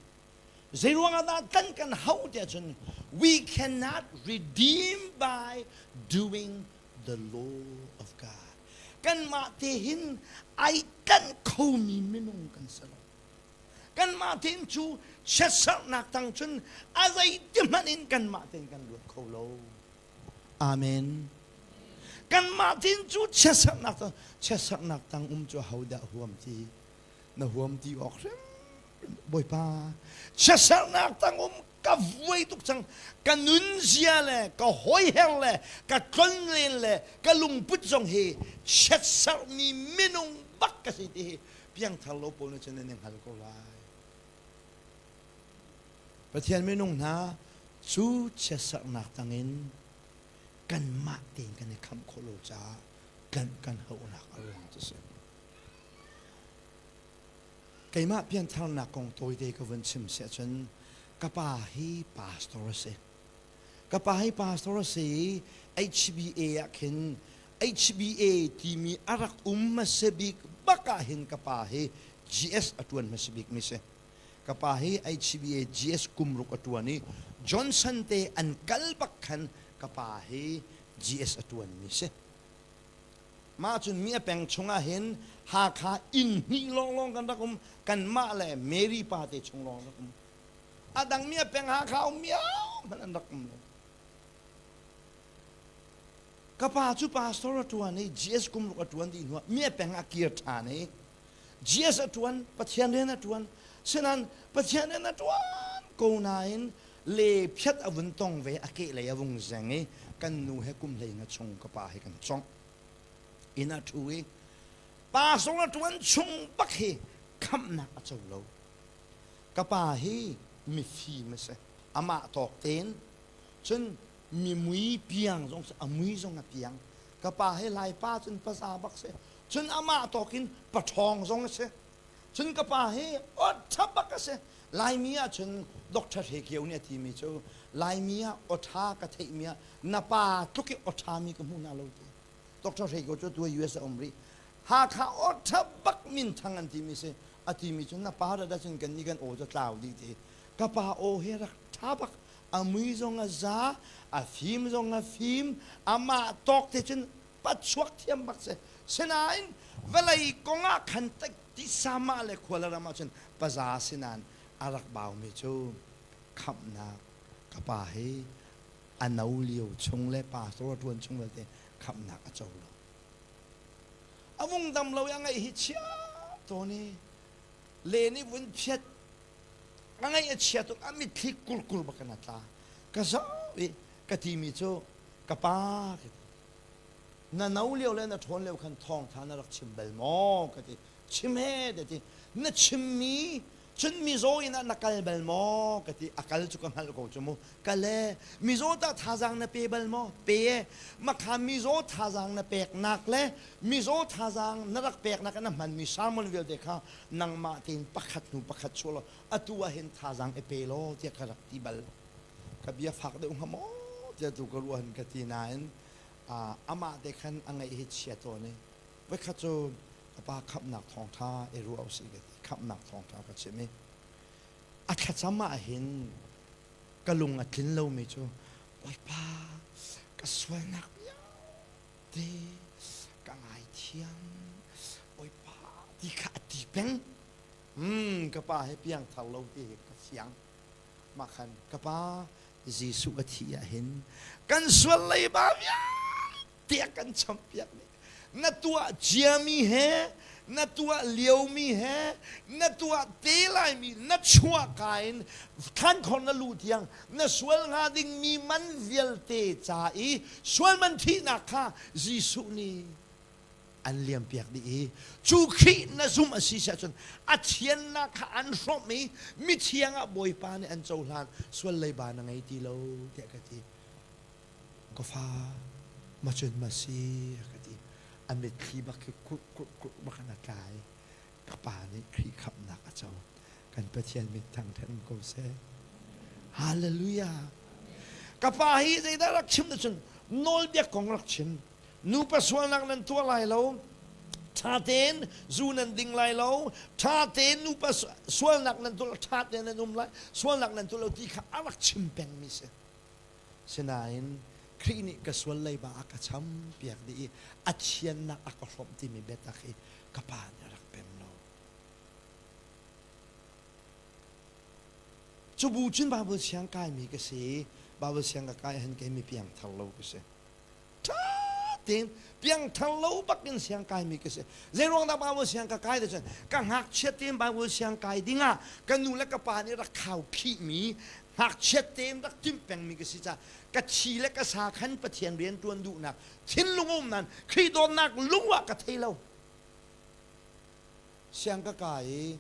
zeiruang ah dah kan kan hauh tiah cun we cannot redeem by doing the law of God. Kanmah te hin ai tlanh khomi minung kan si lo. Kanmah tein cu chiatserhnak tang cun a zeiti hmanh in kanmah tein kan luat kho lo. Amen. Kanmah tin cu chiatserhnak tang chiatserhnak tang um cu hodah huam ti na huam ti awk hrim Bawipa chiatserhnak tang um ka vuai tuk cang ka nunzia le ka hawiher le ka tlonlen le ka lungput zong hi chiatserhmi minung bak ka si ti hi piangthar lo pawl nih cun nan i hngal ko lai. Pathian minung hna cu chiatserhnak tangin kanmah tein kan i khamh khawh lo caah tlanh kan hauhnak a ruang cu si. Keimah piantharnak kong tawite ka vun chim si ahcun ka pa hi pastor a si. Ka pa hi pastor a si i HBA ah khin HBA timi a rak um hmasa bik bak ah hin ka pa hi GS a ṭuan hmasa bik mi si. Ka pa hi HBA GS kum ruk a ṭuan i Johnson te an kal bak khan ka pa hi GS a ṭuan mi si. Mah cun mi a peng chungah hin Hakha inn hnih lawnglawng kan rak um kanmah le Mary pa te chung lawng rak um. A dang mi a peng Hakha um miau hmanh an rak um lo. Ka pa cu pastor a ṭuan i GS kum ruk a ṭuan dih hnuah mi a peng ah kir ṭhan i GS a ṭuan, Pathian rian a ṭuan. Sinan Pathian rian a ṭuan ko nain le phiat a vun tong ve a kehlei a vung zeng i kan nu he kum hlei nga chung ka pa he kan congh. Inn ah ṭhu i pastor a ṭuan chung bak hi khamhnak a co lo. Ka pa hi mifim a si. Amah tawk tein cun mi mui piang zong a mui zong a piang. Ka pa hi Laipa cun paza bak si. Cun amah tawk in paṭhawng zong a si. Cun ka pa hi awṭha bak a si. Laimi ah cun Dr. Hre Kio nih a timi cu Laimi ah awṭha ka theihmi ah na pa tluk i awṭha mi ka hmu hna lo ti. Dr. Hre Kio cu tu US a um rih. Hakha awṭha bak minthang an timi si. A timi cu na pa rat ahcun kan nih kan aw cu tlau dih ti. Ka pa aw hi rak ṭha bak. A mui zong a za, a fim zong a fim, amah tawk te cun pachuak thiam bak si. Sinain vawlei kong ah khan tisa mah le khua le ram ah cun paza sinain a rak baumi cu khamhnak ka pa hi a no lio chung le pastor a ṭuan chung vialte khamhnak a co lo. A vung dam lo i a ngaih hi chia tawn i len i vun phiat a ngaih a chia tuk a mitthli kurkur bak in a tla. Ka zoh i ka timi cu ka pa ka ti. Na no lio le na ṭhawn lio khan thawngṭha na rak chim bal maw ka ti. Chim he ka ti. Na chimmi cun mizaw inn ah na kal bal maw ka ti. A kal cu ka hngalh ko cu mu. Kal e. Mizaw tah thazaang na pe bal maw? Pe e. Makha mizaw thazaang na peknak le mizaw thazaang na rak peknak ah na hmanmi sermon vialte kha nangmah tein pakhat hnu pakhat chuah law atu ah hin thazaang i pe law tiah ka rak ti bal. Ka bia fak deuh hnga maw tiah tu ka ruah hin ka ti nain amah te khan a ngaih hi chia tawn i voikhat cu ka pa khamhnak thawngṭha i ruah usih ka ti khamhnak thawngṭha ka chim i a thlacam ah hin ka lung a tlin lomi cu Bawipa ka sualnak vialte ka ngaithiam Bawipa ti kha a ti peng ka pa he piangthar lo ti hi ka fiang mah khan ka pa Jesuh a thih ah hin kan sual leiba vialte a kan champiak dih. Na tuah ciami he, na tuah liomi he, na tuah te laimi na chuahka in thlankhor na luh tiang na sual hnga dingmi man vialte ca i sual man thihnak kha Jesuh nih an liampiak dih i cu Khrih na zumh a si ahcun a thiannak kha an hrawmh i mithiang ah Bawipa nih an cohlan sual leiba na ngei ti lo tiah ka ti ka fa ma cun ma si ka ti a mitthli bak khi kurh kurh kurh bak in a tla i ka pa nih Khrih khamhnak a co kan Pathian min thangṭhat um ko seh hallelujah ka pa hi zeidah rak chim na cun nawlbia kong rak chim Nupa sualnak nan tuah lai lo. Ṭha tein zu nan ding lai lo. Ṭha tein nupa sualnak nan tuah lo. Ṭha tein nan um lai. Sualnak nan tuah lo ti kha a rak chim pengmi si. Sinain Khrih nih ka sual leiba a ka cham piak dih i a thiannak a ka hrawmh timi biatak hi ka pa nih a rak pem lo. Cu bu cun Bible siang kaimi ka si. Bible siang ka kai han kei mi piangthar lo ka si. Ṭha tein piangthar lo bak in siang kai mi ka si. Zeiruang dah Bible siang ka kai te cun ka ngakchiat tein Bible siang kai dingah ka nu le ka pa nih rak khau khih mi ngakchiat tein rak timh peng mi ka si ca ka thi le ka sa khan Pathian rian tuan duhnak thinlung um nan Khrih dawtnak lung ah ka thei lo. Siang ka kai i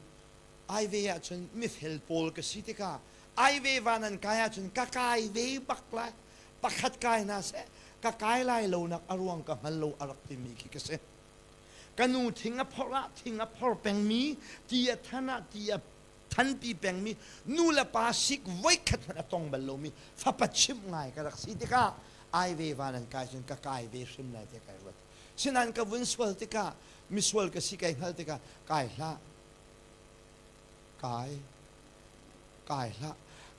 ai ve ahcun mifel pawl ka si tikah ai ve van an kai ahcun ka kai ve bak lai. Pakhat kai hna seh ka kai lai lo nak a ruang ka hngal lo a rak timi khi ka si. Ka nu thing a phorh ah thing a phor pengmi, ti a than ah ti a thanpi pengmi, nu le pa sik voikhat hmanh a tong bal lomi fapa chimh ngai ka rak si tikah ai ve van an kai cun ka kai ve hrim lai tiah kai ruat. Sinain ka vun sual tikah misual ka si kai hngal tikah kai hlah kai kai hlah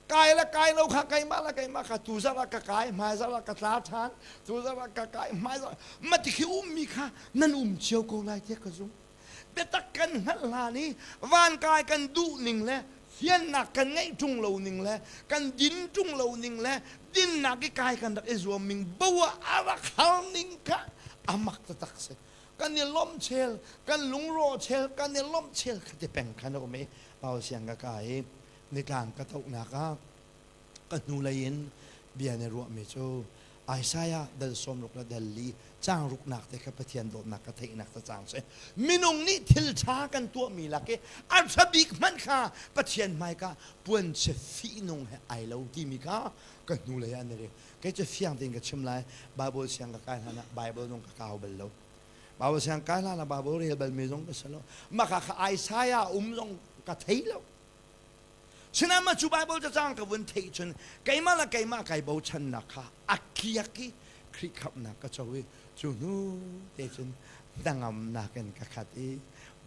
kai le kai lo kha keimah le keimah kha tu zarh ah ka kai hmai zarh ah ka tla ṭhan tu zarh ah ka kai hmai zarh mati khi ummi kha nan um cio ko lai tiah ka zum biatak kan hngalh hlan i van kai kan duh ning le fiannak kan ngeih ṭung lo ning le kan din ṭung lo ning le dinnak i kai kan rak i zuam ning bo ah a rak har ning kha a mak taktak si kan i lawmh chel kan lungrawh chel kan i lawmh chel kha ti peng khan a um i Paul siang ka kai i nitlang ka tohnak ah ka hnulei in bia na ruahmi cu Isaiah dal 60 le dal li caang ruknak te kha Pathian dawtnak ka theihnak ta caang si. Minung nih thil ṭha kan tuahmi lak i a ṭha bik hmanh kha Pathian hmaika puanchia fihnung he ai lo timi kha ka hnulei ah an i rel. Kei cu fiang tein ka chim lai, Bible siang ka kai hlan ah Bible zong ka kau bal lo. Bible siang kai hlan ah Bible rel balmi zong ka si lo. Maka kha Isaiah um zong ka thei lo. Sinain mah cu Bible cacang ka vun theih cun keimah le keimah kai bochannak kha a kiak i Khrih khamhnak ka co i cu hnu te cun hnangamnak in ka khat i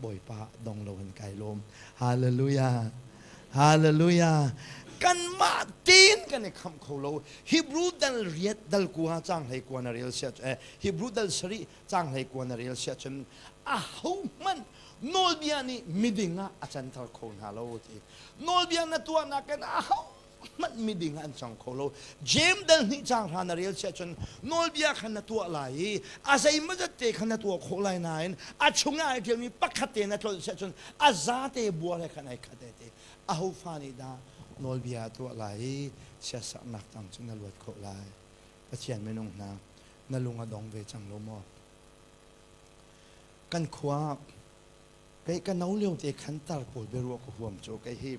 Bawipa dong loin kai lawm. Hallelujah. Hallelujah. Kanmah tein kan i khamh kho lo. Hebrew dal riat dal kua cang hlei kua na rel sia eh, Hebrew dal sarih cang hlei kua na rel sia cun a ho hmanh nawlbia nih miding ah a canter kho hna lo ti. Nawlbia na tuahnak in a ho hmanh miding ah an cang kho lo. James dal hnih cang hra na rel sia cun nawlbia khan na tuah lai i a zeimawzat te khan na tuah khawh lai nain a chungah ai ṭialmi pakhat te na tlolh sia cun a zate buar he khan ai khat ai ti. Aho fa nih dah nawlbia a tuah lai i siasaknak tang cu na luat khawh lai? Pathian minung hna, na lung a dong ve cang lo maw? Kan khua kei ka no lio te khan tar pawl biaruah ka huam cu kei hi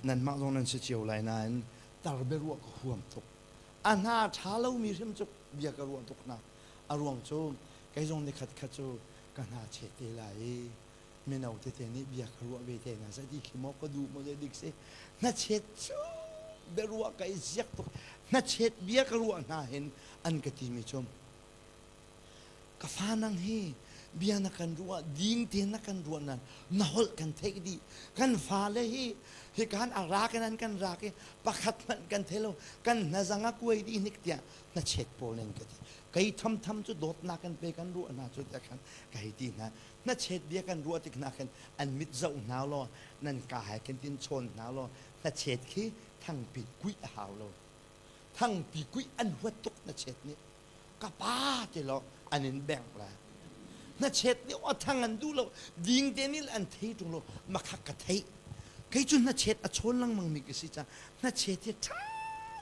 nanmah zong nan si cio lai nain tar biaruah ka huam tuk. A hna ṭha lomi hrim cu bia ka ruah tuk hna. A ruang cu kei zong nikhat khat cu ka hna chet te lai i mino tete nih bia ka ruah ve te hna zei ti khi maw ka duh maw zei dik si hnachet cu biaruah ka i ziak tuk hnachet bia ka ruah hna hin an ka timi cu ka fa nang hi bia na kan ruah ding tein na kan ruah nan na holh kan theih dih kan fale hi hikan a rak in an kan rak i pakhat hmanh kan thei lo kan hnazang a kuai dih hnik tiah hnachet pawl in ka ti kei thamtham cu dawtnak kan pe kan ruah hna cu tiah khan ka hei ti hna hnachet bia kan ruah tik hna khin an mit zoh hna law nan ka hai khin tin chawn hna law hnachet khi thangpi kuih a hau lo thangpi kuih an huat tuk hnachet nih ka pa ti law an in bengh la hnachet nih aw thang an duh lo ding te nih an thei ṭung lo makhak ka theih kei cu hnachet a chawn lengmang mi ka si ca hnachet hi ṭha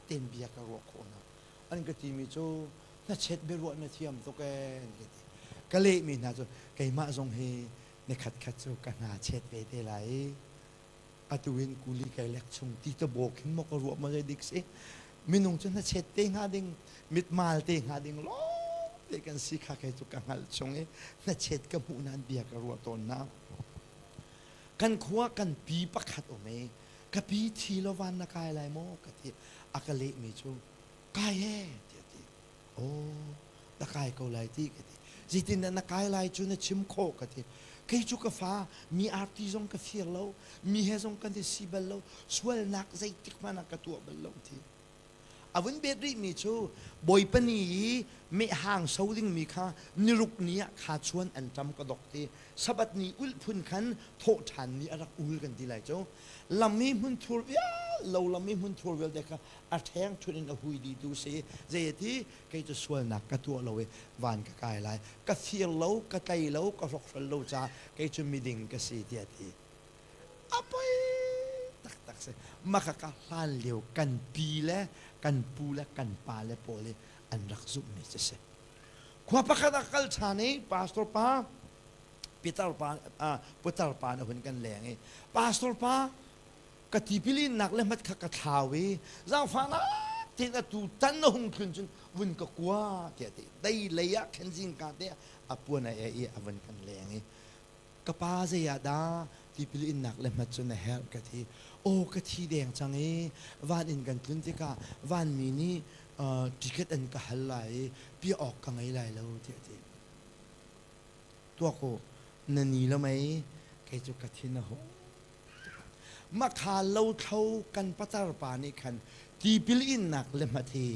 tein bia ka ruah khawh hna an ka timi cu hnachet biaruah na thiam tuk ee an ka ti ka lehmi hna cu keimah zong hi nikhat khat cu ka hna chet ve te lai i atu in kuli kai lek chung ti te bawk hin maw ka ruah maw zei dik si minung cu hnachet te hnga ding mitmal te hnga ding lawng te kan si kha kei cu ka hngalh chung i hnachet ka hmuh nan bia ka ruah tawn na kan khua kan pi pakhat um i ka pi thi lo van na kai lai maw ka ti a ka lehmi cu kai he tiah ti aw na kai ko lai ti ka ti zeitin dah na kai lai cu na chim khawh ka ti kei cu ka fa mi arti zong ka fir lo mi he zong kan i si bal lo sualnak zeitik hmanh ah ka tuah bal lo ti. A vun bet rihmi cu Bawipa ni i mehhang so dingmi kha niruk ni ah kha chuan an ṭam ka dok ti. Sabbath ni ulh phun khan thawhṭhan ni a rak ul kan ti lai cu. Lam i hmunthur vial lo lam i hmunthur vialte kha a ṭheng ṭhun in a hui dihtu si. Zei a ti? Kei cu sualnak ka tuah lo i van ka kai lai. Ka fir lo, ka tlei lo, ka hrokhral lo caah kei cu miding ka si tiah a ti. A poi taktak si. Makaka hlan lio kan pi le kan pu le kan pa le pawl i an rak zumhmi cu si. Khua pakhat ah kal ṭhan i pastor pa Peter pa putar pa na hun kan leng i pastor pa ka tipil innak le hmat kha ka thlau i zaangfahnak tein atu tan na hung thlun cun vun ka kua tiah ti dei lei ah khin zingka te a puan a e i a vun kan leng i ka pa zei ah dah tipil innak le hmat cu na herh ka ti aw ka thi deng cang i van in kan tlun tikah vanmi nih ticket an ka hal lai i piah awk ka ngei lai lo tiah ti tuak u na ni lo mei kei cu ka thin a hung Makha lothlo kan patar pa nih khan tipil innak le hmat hi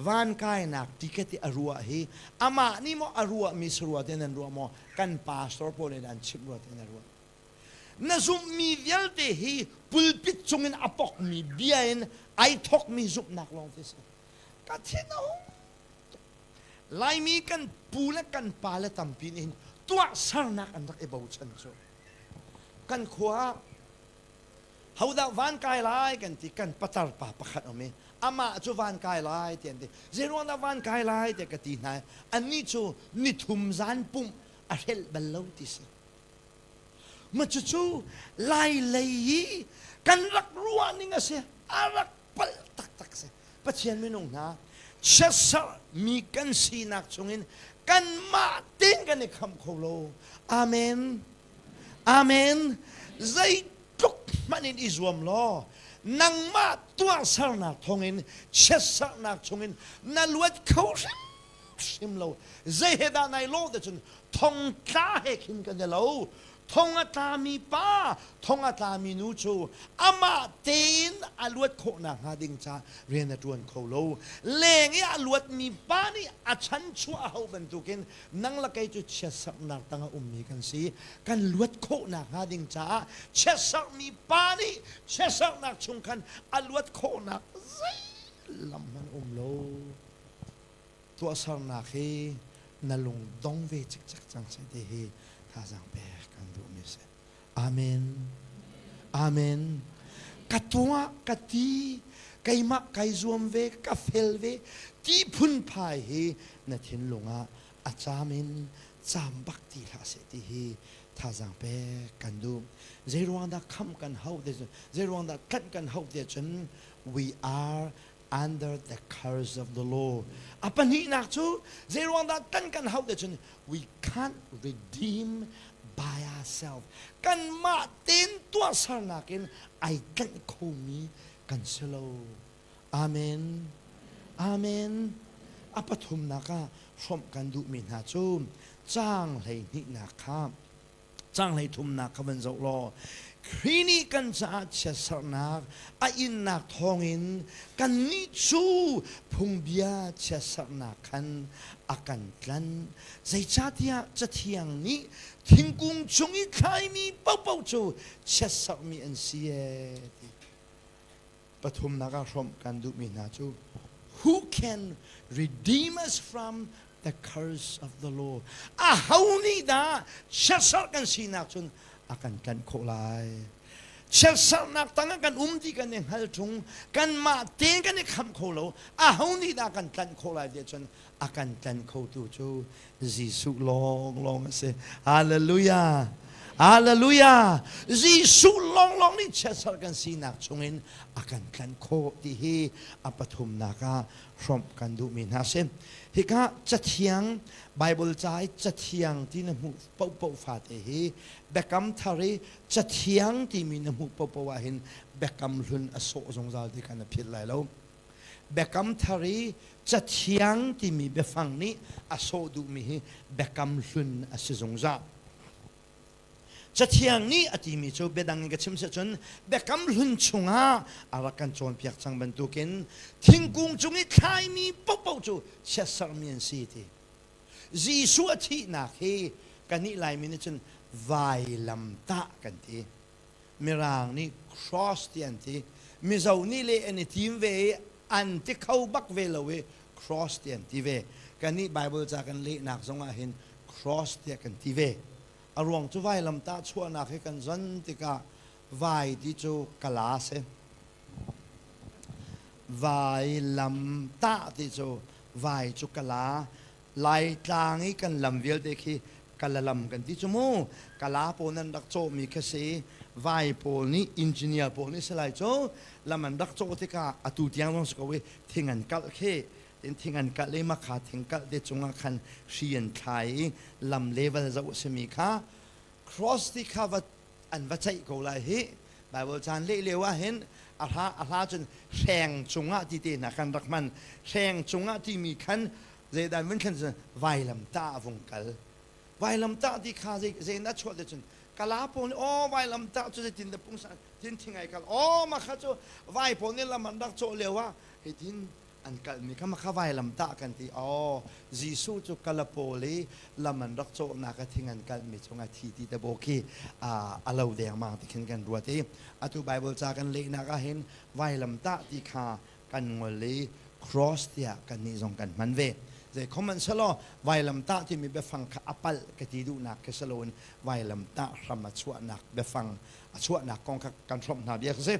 van kainak ticket i a ruah hi amah nih maw a ruahmi sarua te nan ruah maw kan pastor pawl nih an chimh rua te nan ruah na zumhmi vialte hi pulpit cungin a pokmi bia in ai thokmi zumhnak lawng te si ka thin a hung Laimi kan pu le kan pa le tampi nih hin tuahsernak an rak i bochan cu kan khua ah hodah van kai lai kan ti kan patar pa pakhat um i amah cu van kai lai ti an ti zeiruang dah van kai lai tiah ka ti hna annih cu nithum zan pumh a hrelh bal lo ti si ma cucu lai lei i kan rak ruah ning a si a rak palh taktak si Pathian minung hna chiatserh mi kan sinak chungin kanmah tein kan i khamh kho lo. Amen. Amen. Zeitluk hmanh in i zuam law nangmah tuahsernak thawngin chiatserhnak chungin na luat kho hrimhrim lo. Zei he dah nai lawh te cun thongtla he khin kan i lo. Thong a tlami pa, thong a tlami nu cu amah tein a luat khawh nakhnga ding ca rian a ṭuan kho lo. Leng i a luatmi pa nih a chanchuah a hauh bantukin nang le kei cu chiatserhnak tang a ummi kan si. Kan luat khawh nakhnga ding caah chiatserhmi pa nih chiatserhnak chung khan a luat khawhnak zei lam hmanh um lo. Tuahsernak hi na lung dong ve cikcek cang seh ti hi thazaang pek kan duhmi a si. Amen. Amen. Ka tuah ka ti keimah kai zuam ve ka fel ve ti phunphai hi na thinlung ah a caam in caam bak ti hlah seh ti hi thazaang pek kan duh. Zeiruang dah khamh kan hauh ti zeiruang dah tlanh kan hauh ti ahcun we are under the curse of the law. A pahnihnak cu zeiruang dah tan kan hauh te cun we can't redeem by ourselves. Kanmah tein tuahsernak in ai tlanh khomi kan si lo. Amen. Amen. A pathumnak ah hrawmh kan duhmi hna cu caang 12nak kha Caang 33nak kha van zoh law Khrih nih kan caah chiatserhnak a innak thawngin kannih cu phungbia chiatserhnak khan a kan tlanh. Zeicahtiah Cathiang nih thingkung cung i thlaimi paohpaoh cu chiatserhmi an si ee ti. Pathumnak ah hrawmh kan duhmi hna cu Who can redeem us from the curse of the law? Aho nih dah chiatserh kan sinak cun a kan tlanh khawh lai? Chiatserhnak tangah kan um ti kan i hngal ṭung, kanmah tein kan i khamh kho lo. Aho nih dah kan tlanh khawh lai tiah cun a kan tlanh khotu cu Jesuh lawnglawng a si. Hallelujah! Hallelujah! Jesuh lawnglawng nih chiatserh kan sinak chungin a kan tlanh khawh ti hi a pathumnak ah hrawmh kan duhmi hna a si. Hika cathiang Bible ca i cathiang ti na hmuh paohpaoh fate hi Biakam Thar i cathiang timi na hmuh paohpaoh ahhin Biakam Hlun a sawh zungzal ti kha na philh lai lo. Biakam Thar i Cathiang timi biafang nih a sawh duhmi hi Biakam Hlun a si zungzal. Cathiang nih a timi cu biadang in ka chim si cun biakam hlun chungah a rak kan cawnpiak cang bantukin thingkung cung i thlaimi paohpaoh cu chiatserhmi an si ti. Jesuh a thihnak hi kannih Laimi nih cun vailamtah kan ti. Mirang nih cross ti an ti. Mizo nih le an i tim ve i an ti kho bak ve lo i cross ti an ti ve. Kannih Bible ca kan lehnak zongah hin cross tiah kan ti ve. A ruang cu vailamtah chuahnak hi kan zon tikah vai ti cu kala si. Vailamtah ti cu vai cu kala. Laitlang i kan lam vialte khi kala lam kan ti cu mu. Kala pawl nan rak cawhmi kha si. Vai pawl nih engineer pawl nih salai cu lam an rak cawh tikah atu tiang zong si ko i thing an kalh khi tin thing an kalh i makha thing kalh te cungah khan hri an thlai i lam level zoh a simi kha cross ti kha va an va ceih ko lai hi Bible caan leh lio ah hin a hla a hla cun hreng cungah ti te hna kan rak hman hreng cungah timi khan zeidan vun thlen cun vailam ta a vung kal vailam ta ti kha zei zei na chuah te cun kala pawl nih aw vailam ta cu zeitin da pungsan tin thingai kal aw ma kha cu vai pawl nih lam an rak cawh lio ah hitin an kalmi kha makha vailamtah kan ti aw Jesuh cu kalapawl i lam an rak cawhnak a thing an kalmi cungah thi ti te bo khi a lo dengmang ti khin kan ruat i atu Bible ca kan lehnak ah hin vailamtah ti kha kan ngol i cross tiah kannih zong kan hman ve zei khoman selaw vailamtah timi biafang kha a palh ka ti duhnak khi saloin vailamtah hram a chuahnak biafang a chuahnak kong kha kan hrawmh hna bia si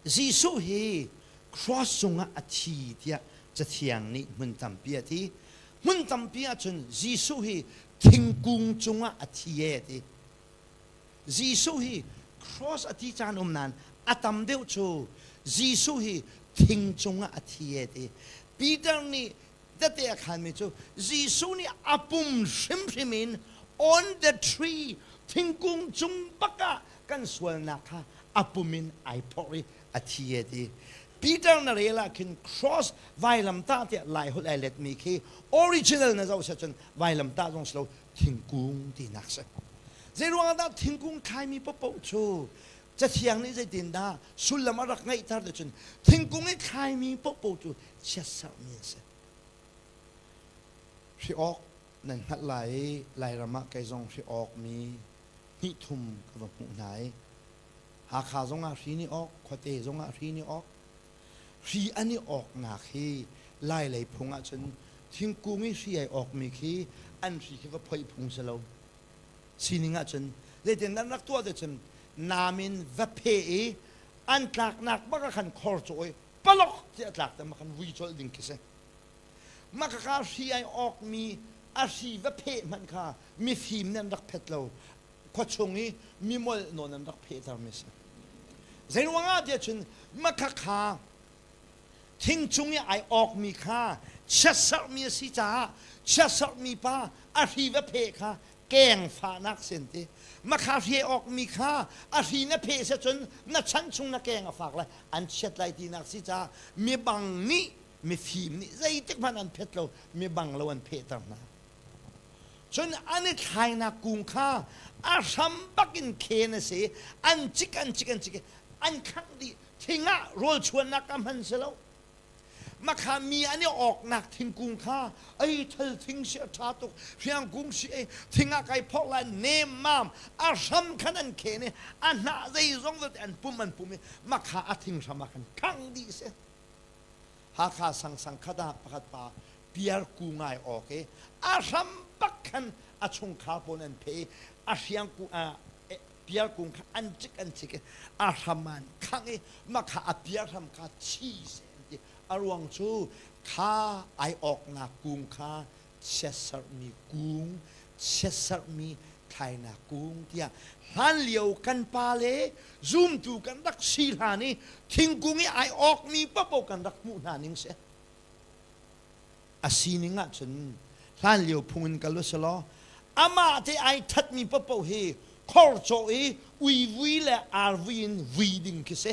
Jesuh hi cross cungah a thi tiah Cathiang nih hmun tampi a ti. Hmun tampi ahcun Jesuh hi thingkung cungah a thi e a ti. Jesuh hi cross a ti caan um nain a tam deuh cu Jesuh hi thing cungah a thi e a ti. Peter nih tete a khanmi cu Jesuh nih a pum hrimhrim in on the tree thingkung cung bak ah kan sualnak kha a pum in ai phorh i a thi e ti Peter na rel ah khin cross vailamtah tiah lai holh ai letmi khi original na zoh cun vailamtah zong si lo thingkung tinak si zei ruangah dah thingkung thlaimi paohpaoh cu cathiang nih zeitindah sullam a rak ngeihter ti cun thingkung i thlaimi paohpaoh cu chiatserhmi an si hri awk nan hngalh lai i Lairam ah kei zong hri awk mi hnih thum ka va hmuh hna i Hakha zongah hri nih awk, khuate zongah hri nih awk. Hri an i awknak hi Lai lei phung ahcun thingkung i hri ai awkmi khi an hri khi va phoih phung si lo. Sining ahcun zeitin an rak tuah te cun nam in va pheh i an tlaknak bak ah khan khor cawh i palok ti a tlak te ma khan vui colh ding khi si. Mah khaka hri ai awkmi a hri va pheh hmanh kha mifim nih an rak phet lo. Khuachung i mimolh nawn an rak phehtermi si. Zeiruangah tiah cun makhakha thing cung i ai awkmi kha chiatserhmi a si caah chiatserhmi pa a hri va pheh kha keng fahnak sin ti. Makha hri ai awkmi kha a hri na pheh si cun na chan chung na keng a fak lai an chiat lai tinak si caah mibang nih mifim nih zeitik hmanh an phet lo mibang lo an phehter hna cun an i thlainak kung kha a hram bak in khen a si an cik an cik an cik an khangh dih thing ah rawl chuannak ka hman si lo makha mi an i awknak thingkung kha ei thal thing si a ṭha tuk hriangkung si ei thing ah kai phorh lai nem mam a hram khan an khen i a hnah zeizong vialte an pum an pum i makha a thing hram ah khan khangh dih si Hakha sangsang khat ah pakhat pa piar ku ngai awk i a hram bak khan a chungkhar pawl an pheh i a hriang ku piar kung kha an cik an cik i a hram an khangh i makha a piar hram kha chi seh an ti a ruang cu kha ai awknak kung kha chiatserhmi kung, chiatserhmi thlainak kung tiah hlanlio kan pale zumtu kan rak si hlan i thingkung i ai awkmi paohpaoh kan rak hmuh hna ning si. A sining ahcun hlanlio phung in kal usalaw amah te ai thatmi paohpaoh hi khor cawh i uivui le arvui in vui ding khi si.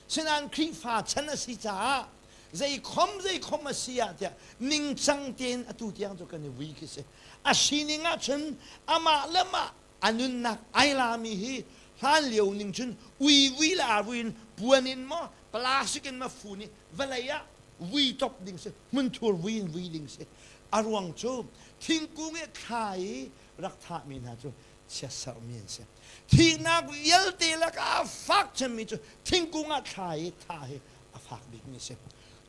Sinain Khrihfa chan a si caah zeikhom zeikhom a si ah tiah ningcang tein atu tiang cu kan i vui khi si. A sining ahcun amah le mah A nunnak ai lami hi hlan lio ning cun ui vui le ar vui in puan in maw plastic in ma fun i vawlei ah vui top ding si hmunthur vui in vui ding si. A ruang cu thingkung i thla i rak thahmi hna cu chiatserhmi an si. Thihnak vialte lakah a fak cemmi cu thingkung ah thla i thah hi a fak bikmi a si.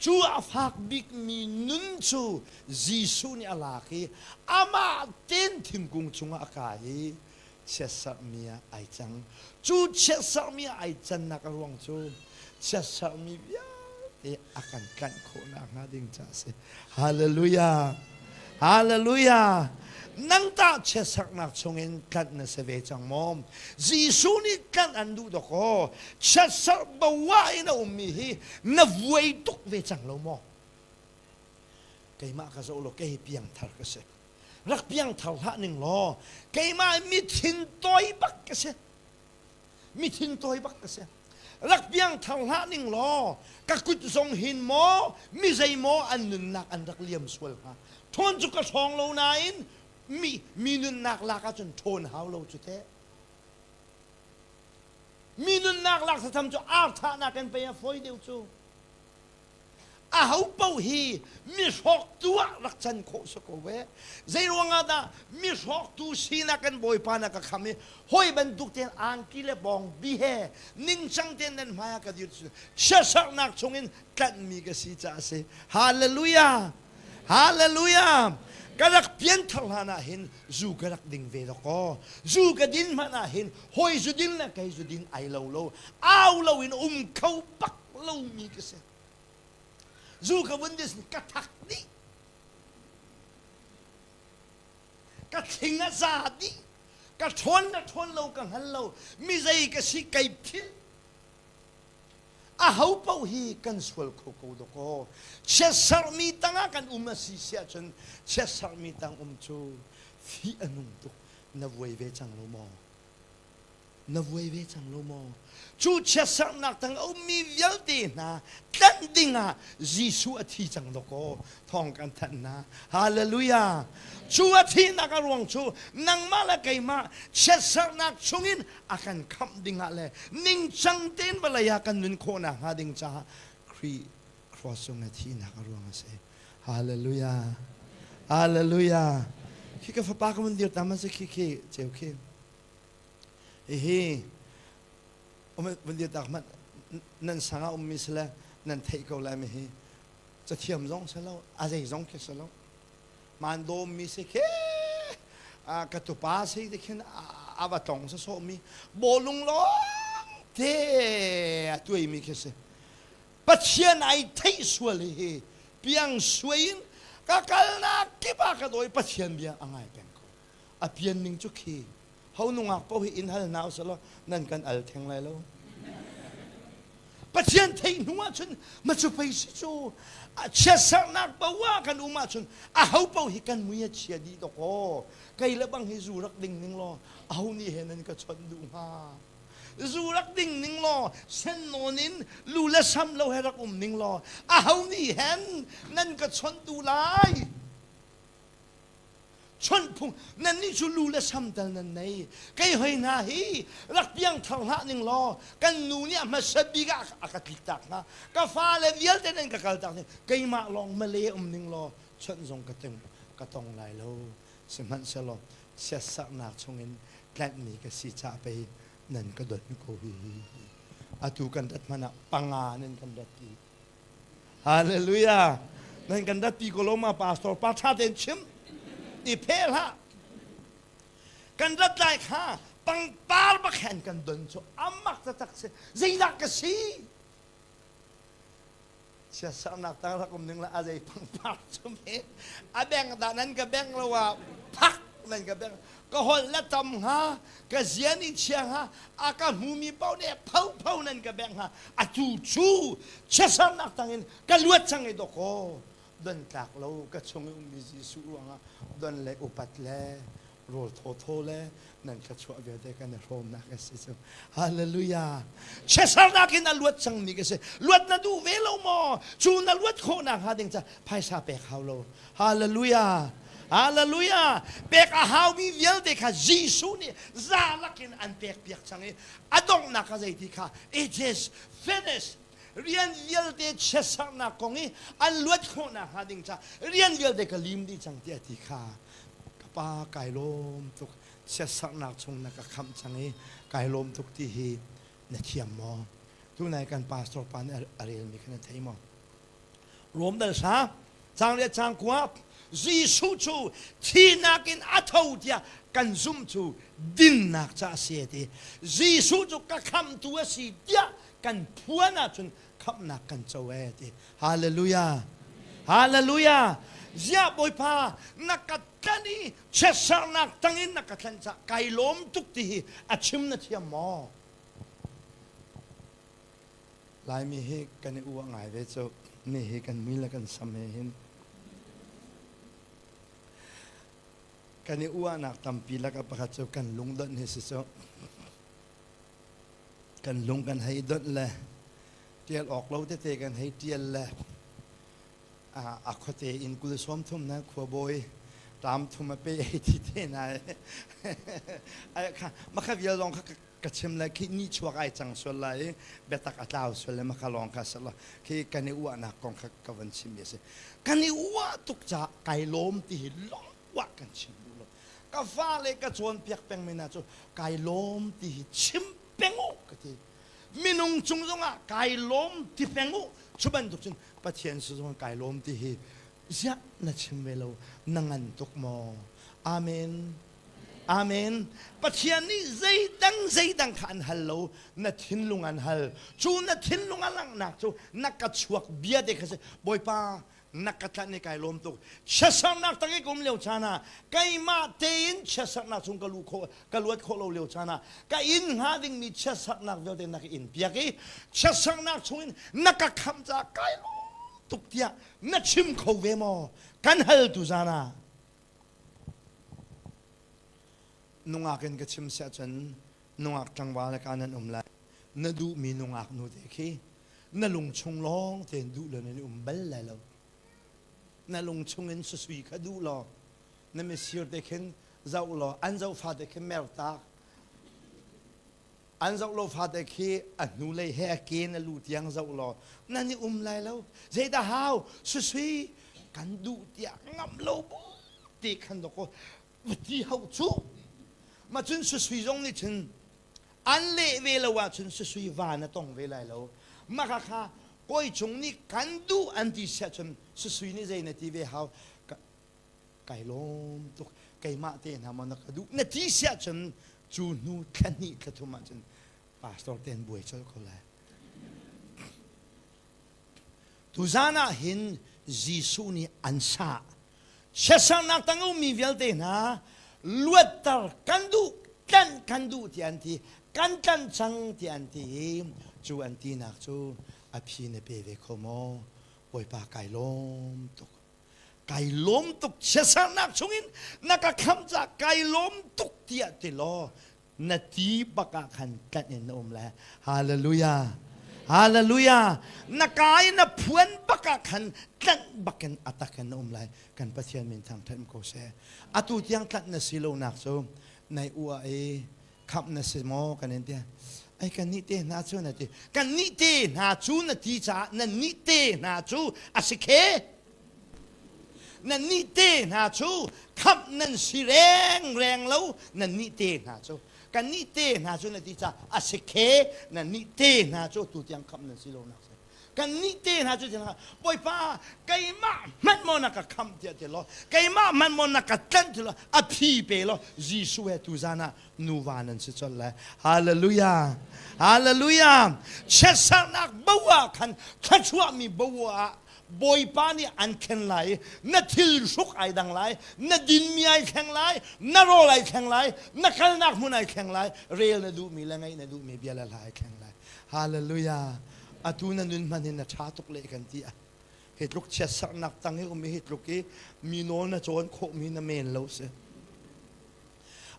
Cu a fak bikmi nun cu Jesuh nih a lak i amah ten thingkung cungah a kai i chiatserhmi ah ai cang. Cu chiatserhmi ah ai cannak a ruang cu chiatserhmi vialte a kan tlanh khawh nakhnga ding caah a si. Hallelujah! Hallelujah! Nang tah chiatserhnak chungin tlanh na si ve cang maw? Jesuh nih tlanh an duh dawkaw chiatserh boah in a ummi hi na vuai tuk ve cang lo maw? Keimah ka zoh law kei piangthar ka si. Rak piangthar hlah ning law keimah mithin tawi bak ka si. Mithin tawi bak ka si. Rak piangthar hlah ning law ka kut zong hin maw mi zei maw an nunnak an rak liam sual hnga. Ṭhawn cu ka ṭhawng lo nain mi mi nunnak lak ahcun ṭhawn hau lo cu teh. Mi nunnak lak satham cu ar thahnak in pei a fawi deuh cu. Aho paoh hi mi hrawktu ah rak can khawh si ko ve. Zei ruangah dah mi hrawktu sinak kan Bawipa na ka kham i hawi bantuk tein angki le bawng bi he ningcang tein nan hmai ah ka dir siasarnak chungin tlanhmi ka si caah a si. Hallelujah! Hallelujah! Ka rak pianthar hlan ah hin zu ka rak ding ve dawkaw. Zu ka din hmanh ah hin hawi zu din le kei zu din ai lo lo. Au lo in um kho bak lomi ka si. Zu ka vun dis ka thak dih. Ka thling a za dih. Ka ṭhawn le ṭhawn lo ka hngal lo. Mi zei ka si kai philh. Aho paoh hi kan sual kho ko dawkaw. Chiatserhmi tangah kan um a si si ahcun chiatserhmi tang um cu fih a nung tuk. Na vuai ve cang lo maw? Na vuai ve cang lo maw? Cu chiatserhnak tang a ummi vialte hna tlanh dingah Jesuh a thi cang dawkaw thawng kan thanh hna. Hallelujah! Cu a thihnak a ruang cu nangmah le keimah chiatserhnak chungin a kan khamh dingah le ningcang tein vawlei ah kan nun khawh nakhnga ding caah Khrih cross cung i thihnak a ruang a si. Hallelujah! Hallelujah! Khi ka fapa ka mun dir ta ma si khi khi ceu khi. Hihi vun dir tak hmanh nan sang ah ummi si le nan theih ko lai mi hi cathiam zong si lo a zei zong khi si lo maan dawmmi si khi ka tupa si ti khin a va tlong sawsawhmi bawlung lawng te a tuaimi khi si Pathian ai theih sual hi piang suai in ka kalnak kip ah ka dawi Pathian bia a ngai peng ko a pian ning cu khi ho nungak paoh hi in hal hna usih law nan kan al theng lai lo Pathian theih hnu ahcun ma cu pei si cu chiatserhnak paoh ah kan um ahcun a ho paoh hi kan mui a chia dih dawkaw kei le bang hi zu rak ding ning law aho nih he nan ka chawnh duh hnga zu rak ding ning law sen nawn in lu le sam lo he rak um ning law aho nih hen nan ka chawnh duh lai Chawnh phung nannih cu lu le sam tal nan nei. Kei hoi hna hi rak piangthar hlah ning law kan nu nih a hmasa bik ah a ka tliktak hnga. Ka fale vialte nan ka kaltak ning keimah lawng male um ning law chawnh zong ka tong ka tong lai lo. Sihmanhsehlaw siatsaknak chungin tlanhmi ka si caah pei nan ka don ko hi. Atu kan rat hmanh ah panga nan kan rat i Hallelujah. Nan kan ratpi ko lo ma pastor pa tha tein chim. I phe hlah. Kan rat lai kha pangpar bak hen kan don cu amak taktak si. Zeidah ka si? Siasarnak tang rak um ning la a zei pangpar cu me. A beng dah nan ka beng lo ah phak nan ka beng. Ka holh la tam hnga, ka zian i chia hnga, a ka hmumi paoh nih pho pho nan ka bengh hnga. Atu cu chiatsernak tangin ka luat cang i dawkaw don tlak lo ka chung i ummi Jesuh ruangah don le upat le rawl thawthaw le nan thluachuah vialte kan i hrawmnak a si cu. Hallelujah. Chiatsernak in a luat cangmi ka si. Luat na duh ve lo maw? Cu na luat khawhnak hnga ding ca phaisa pek hau lo. Hallelujah. Hallelujah! Pek a haumi vialte kha Jesuh nih za lakin an pek piak cang i a donghnak a zei ti kha it is finished. Rian vialte chiatsernak kong i an luat khawhnak hnga ding ca rian vialte ka lim dih cang tiah ti kha ka pa kai lawm tuk chiatsernak chung na ka khamh cang i kai lawm tuk ti hi na thiam maw? Tunai kan pastor pa nih a relmi kha na thei maw? Rom dal sa cang le cang kua Jesuh cu thihnak in a tho tiah kan zumh cu dinnak ca a si ti. Jesuh cu ka khamtu a si tiah kan phuan ahcun khamhnak kan co e ti. Hallelujah. Hallelujah. Ziah Bawipa na ka tlanh i chiatsernak tangin na ka tlanh cah kai lawm tuk ti hi a chim na thiam maw? Laimi hi kan i uah ngai ve cu. Mi hi kan mui le kan sam he hin kan i uahnak tampi lakah pakhat cu kan lungdonh hi si cu. Kan lung kan hei donh le ṭial awk lo tete kan hei ṭial le a khuate in kul sawm thum na khuabawi ṭam thum a pe ei ti te na makha vial lawng kha ka chim le khi ni chuak ai cang sual lai i biatak a tlau sual le maka lawng kha sala khi kan i uahnak kong kha ka van chim mi a si. Kan i uah tuk caah kai lawm ti hi lawng uah kan chim duh lo. Ka fale ka cawnpiak peng mi hna cu kai lawm ti hi chim peng u ka ti. Minung cung zongah kai lawm ti peng u. Cu bantuk cun Pathian si zong kai lawm ti hi ziah na chim ve lo, na ngan tuk maw? Amen. Amen. Pathian nih zeidang zeidang kha an hal lo, na thinlung an hal. Cu na thinlung a langhnak cu na ka chuak bia te kha si. Bawipa, na ka tlanh i kai lawm tuk. Chiatsernak tang i ka um lio caan ah, keimah tein chiatsernak chung ka lu khawh, ka luat khawh lo lio caan ah, ka inn hnga dingmi chiatsernak vialte na ka in piak i chiatsernak chungin na ka khamh caah kai lawm tuk tiah na chim kho ve maw? Kan hal tu zan ah. Nungak in ka chim siah cun nungak tlangval le ka nan um lai. Na duhmi nungak nu te khi na lungchung lawng tein duh lo nan i um bal lai lo. Na lungchung in susui kha duh law na misir te khin zoh law an zoh fate khi mertak an zoh lo fate khi a hnulei he a ke na lu tiang zoh law nan i um lai lo. Zeidah hau susui kan duh tiah ngamh lo bu ti khan dawk ti hau cu ma cun susui zong nih cun an leh ve lo ahcun susui van a tong ve lai lo. Maka kha koi chung nih kan duh an ti siah cun susui nih zei na ti ve hau? Kai lawm tuk, keimah te hna maw na ka duh na ti siah cun cu hnu thla hnih thla thum ahcun pastor ten buai colh ko lai. Tuzan ah hin Jesuh nih an sah siasarnak tang ummi vialte hna luatter kan duh, tlanh kan duh tiah an ti, kan tlanh cang tiah an ti i cu an tinak cu a phi na pe ve kho maw? Bawipa kai lawm tuk, kai lawm tuk, siasarnak chungin na ka khamh caah kai lawm tuk tiah ti law na ti bak ah khan tlanh in na um lai. Hallelujah, hallelujah. Na kai na phuan bak ah khan tlanh bak in atak in na um lai. Kan Pathian min thangṭhat ko seh. Atu tiang tlanh na si lo nak cu nai ua i khamh na si maw kan in ti ai. Kan nih te hna cu na ti, kan nih te hna cu na ti caah nan nih te hna cu a si khe. Nan nih te hna cu khamh nan si reng reng lo. Nan nih te hna cu, kan nih te hna cu na ti caah a si khe. Nan nih te hna cu tu tiang khamh nan si lo nak si. Kan nih te hna cu tiang Bawipa keimah hmanh maw na ka khamh tiah ti law, keimah hmanh maw na ka tlanh ti law, a phi pe law Jesuh he tuzan ah nuva nan si colh lai. Hallelujah, hallelujah. Chiatsernak bo ah khan thluachuahmi bo ah Bawipa nih an thlen lai. Na thil hruk ai dang lai, na dinmi ai thleng lai, na rawl ai thleng lai, na kalnak hmun ai thleng lai, rel na duhmi le ngaih na duhmi bia le hla ai thleng lai. Hallelujah. Atu na nun hman hin na ṭha tuk le kan ti. Hi tluk chiatsernak tang i um i hi tluk i mi nawl na cawn khawhmi na men lo si.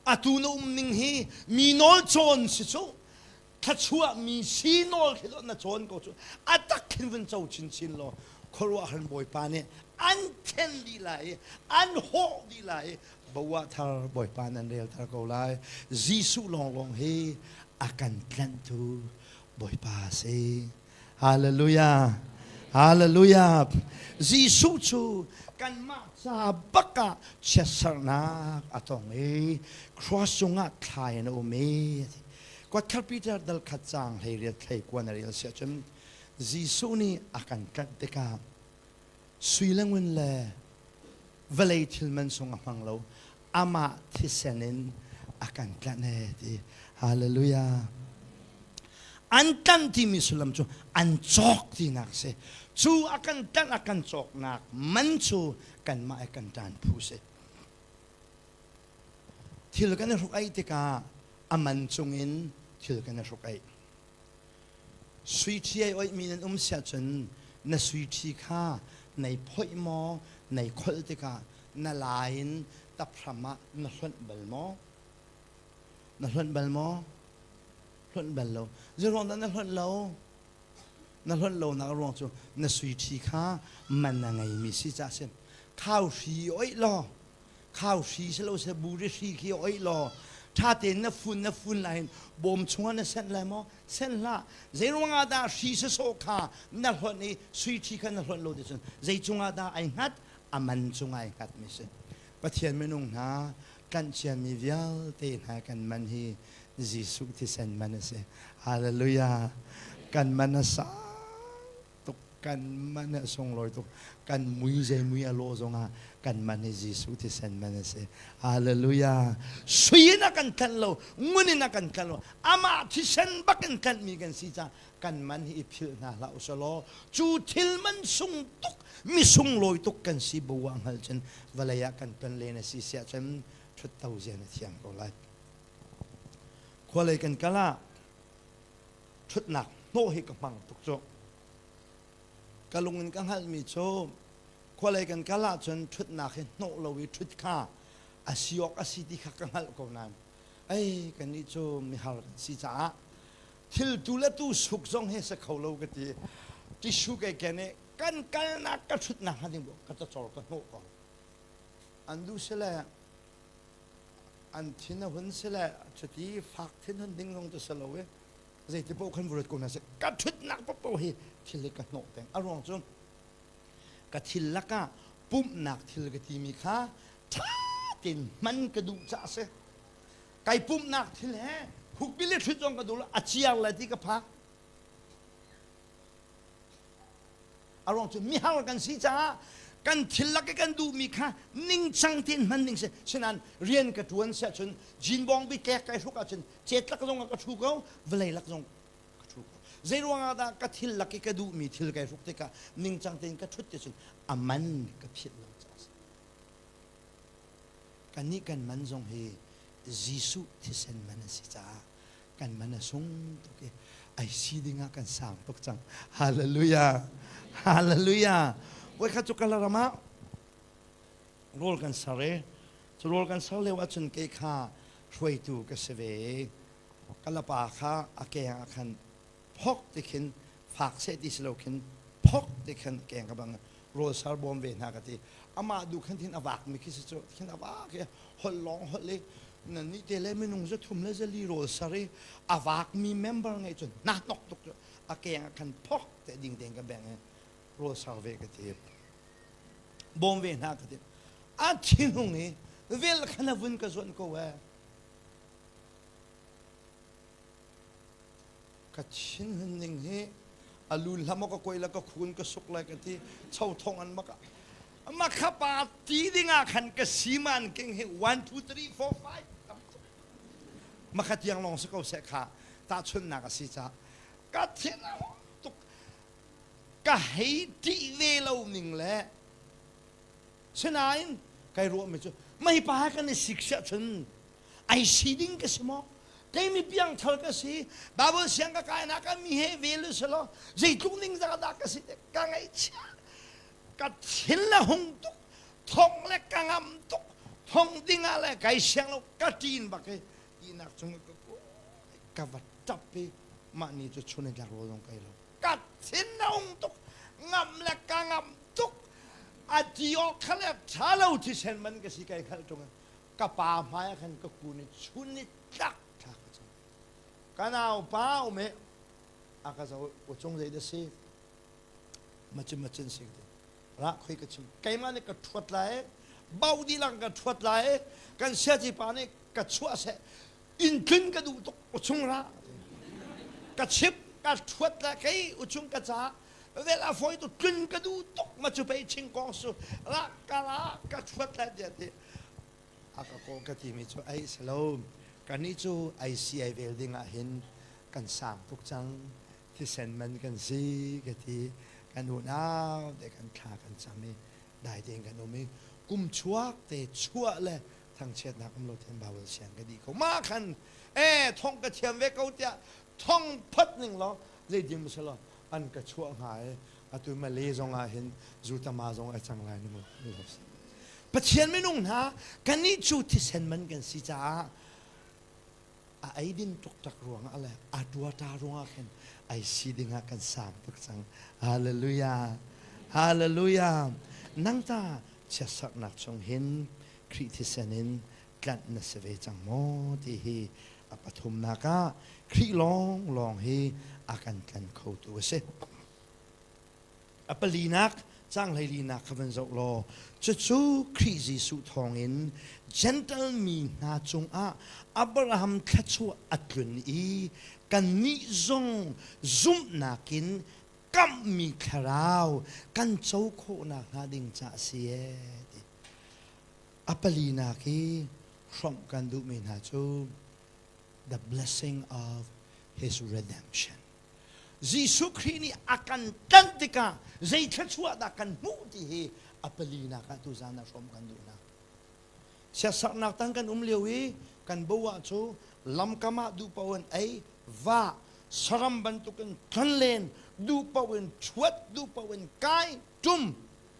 Atu na um ning hi mi nawl cawn si cu thluachuah mi si nawl khi na cawn ko cu. A tak khin vun co chinchin law. Khuaruahhar Bawipa nih an then dih lai i an hawh dih lai i Boah thar Bawipa nan relter ko lai. Jesuh lawnglawng hi a kan tlanhtu Bawipa a si. Hallelujah. Hallelujah. Jesuh cu kanmah ca bak ah chiatsernak a tong i cross cungah thlai in a um i Kuathar Peter dal khat caang hlei riat hlei kuan a rel si ahcun Jesuh nih a kan tlanh tikah sui le ngun le vawlei thil man sung a hmang lo amah thisen in a kan tlanh e ti hallelujah an tlanh timi sullam cu an cawk tinak si cu a kan tlanh a kan cawknak man cu kanmah i kan ṭan phu si thil kan i hruk aih tikah a man cungin thil kan i hruk aih Sui ṭhi ai oihmi nan um siah cun na sui ṭhi kha nei phoih maw nei kholh tikah na lai in taphram ah na hlonh bal maw? Na hlonh bal maw? Hlonh bal lo. Zeiruang dah na hlonh lo? Na hlonh lonak a ruang cu na sui ṭhi kha man a ngeimi si caah a si. Khau hri i oih law khau hri si lo seh buri hri khi oih law ṭha tein na fun na fun lai hin bawm chungah na senh lai maw senh hlah zei ruangah dah hri sawsawh kha na hlonh i sui ṭhi kha na hlonh lo ti cun zei cungah dah ai hngat a man cungah ai hngat mi si Pathian minung hna tlanh ciami vialte hna kan man hi Jesuh thisen man a si hallelujah kan man a sang tuk kan man a sunglawi tuk kan mui zei mui a lawh zongah kan man hi Jesuh thisen man a si hallelujah sui in a kan tlanh lo ngun in a kan tlanh lo amah thisen bak in tlanhmi kan si caah kan man hi i philh hna hlah usalaw cu thil man sung tuk mi sunglawi tuk kan si bu ah hngal cun vawlei ah kan ton len a si siah cun ṭhut to zia na thiam ko lai khualei kan kal ah ṭhutnak hnawh hi ka hmang tuk cu. Ka lung in ka hngalhmi cu khualei kan kal ahcun ṭhutnak hi hnawh lo i ṭhut kha a si awk a si ti kha ka hngalh ko nain ei kannih cu mihar kan si caah thil tu le tu suk zong hi si kho lo ka ti. Tissue kai ken i kan kalnak ka ṭhutnak hnga ding ka cawr ka hnawh ko. An duh sile an thin a hun sile cuti fak thin hun ding zong cu si lo i zeiti paoh khan vurat ko hna seh ka ṭhutnak paohpaoh hi thil hi ka hnawh peng a ruang cu ka thil lakah pumhnak thil ka timi kha ṭha tein hman ka duh caah a si kai pumhnak thil he hukbil le ṭhut zong ka duh lo a ciar le ti ka phak a ruang cu mihar kan si caah kan thil lak i kan duhmi kha ningcang tein hman ding si sinain rian ka ṭuan siah cun jinbawng bi tlek kai hruk ahcun cet lak zong ah ka ṭhu ko vawlei lak zong ka ṭhu ko zei ruangah dah ka thil lak i ka duhmi thil kai hruk tikah ningcang tein ka ṭhut ti cun a man ka philh lo caah si kannih kan man zong hi Jesuh thisen man a si caah kan man a sung tuk i ai si dingah kan sang tuk cang hallelujah hallelujah voikhat cu kalaram ah rawl kan ser i cu rawl kan ser lio ahcun kei kha hruaitu ka si ve kalapa kha a keng ah khan phok ti khin fak seh ti si lo khin phok ti khin keng ka bang rawl sar bawm ve hna ka ti amah du khan thin a vak mi khi si cu khin a vak i holh lawng holh i nan nih te le minung za thum le zali rawl sar i a vak mi member ngei cun na hnok tuk cu a keng ah khan phok te ding tein ka beng i rawl sar ve ka ti bawm ve hna ka ti a thinhung i vel khan a vun ka zuan ko e Ka thinhun ning hi a lu hlam ka koi la ka khun ka suk lai ka ti cho thong an maka makha pa ti ding ah khan ka siman king hi 1 2 3 4 5 makha tiang long si ko se kha ta chun nak a si ca ka thin a tuk ka hei ti ve lo ning le sinain kai ruah mi cu mei pa kan i sik sia chun ai si ding ka si maw kei mi piangthar ka si Bible siang ka kai nak ah mi he vel u selaw zeitluk ning zah dah ka si te ka ngaihchia ka thin le hung tuk thong le ka ngam tuk thong ding ah le kai siang lo ka ṭin bak i tinak cung ka ka va ṭap i mah ni cu chun in tlak rawl zong kai lo ka thin a hung tuk. Ngamh le ka ngamh tuk. A ti awk kha le ṭha lo thisen man ka si kai hngalh ṭung. Ka pa hmai ah khan ka kun i chun ni tlak thla ka cam. Ka nau pa um he a ka zoh u cung zei dah si macin macin si ti ra khoi ka chim keimah nih ka ṭhuat lai bau dilang ka ṭhuat lai kan siaci pa nih ka chuah seh inn tlun ka duh tuk u chung ra ka chip ka ṭhuat la kei u chung ka ca vel a fawi tu tlun ka duh tuk ma cu pei ching kong su ra ka ra ka ṭhuat la tiah ti a ka ko ka timi cu ai salo kannih cu ai si ai vel ding ah hin kan sang tuk cang thisen man kan si ka ti kan unau te kan thla kan cam i dai tein kan um i kum chuak te chuah le thangchiatnak um lo ten Bible siang ka di ko ma khan e thong ka thiam ve ko tiah thong phat ning law zeidim selaw an ka chuah hnga e atu Malay zong ah hin zutama zong a cang lai ni mu Pathian minung hna kannih cu thisen man kan si caah a eidin tuktak ruangah le a tuata ruangah khin ai si dingah kan sang tuk cang. Hallelujah. Hallelujah. Nang ta chiatsaknak chung hin Khrih thisen in tlanh na si ve cang maw ti hi a pathumnak ah Khrih lawng lawng hi a kan tlan khotu a si. A palinak caang hleilinak kha van zoh law cucu Khrih Jesuh thawngin Gentle mi hna cungah Abraham thluachuah a tlun i kannih zong zumhnak in kamhmi thlarau kan co khawhnak hnga ding ca a si ee ti. A palinak hi hrawmh kan duhmi hna cu the blessing of his redemption. Jesuh Khrih nih a kan tlanh tikah zei thluachuah dah kan hmuh ti hi a palinak ah tuzan ah hrawm kan duh hna. Siasaknak tang kan um lio i kan bo ah cu lamkam ah duh paoh in ei, va, saram bantukin tlonlen, duh paoh in ṭhuat, duh paoh in kai, ṭum,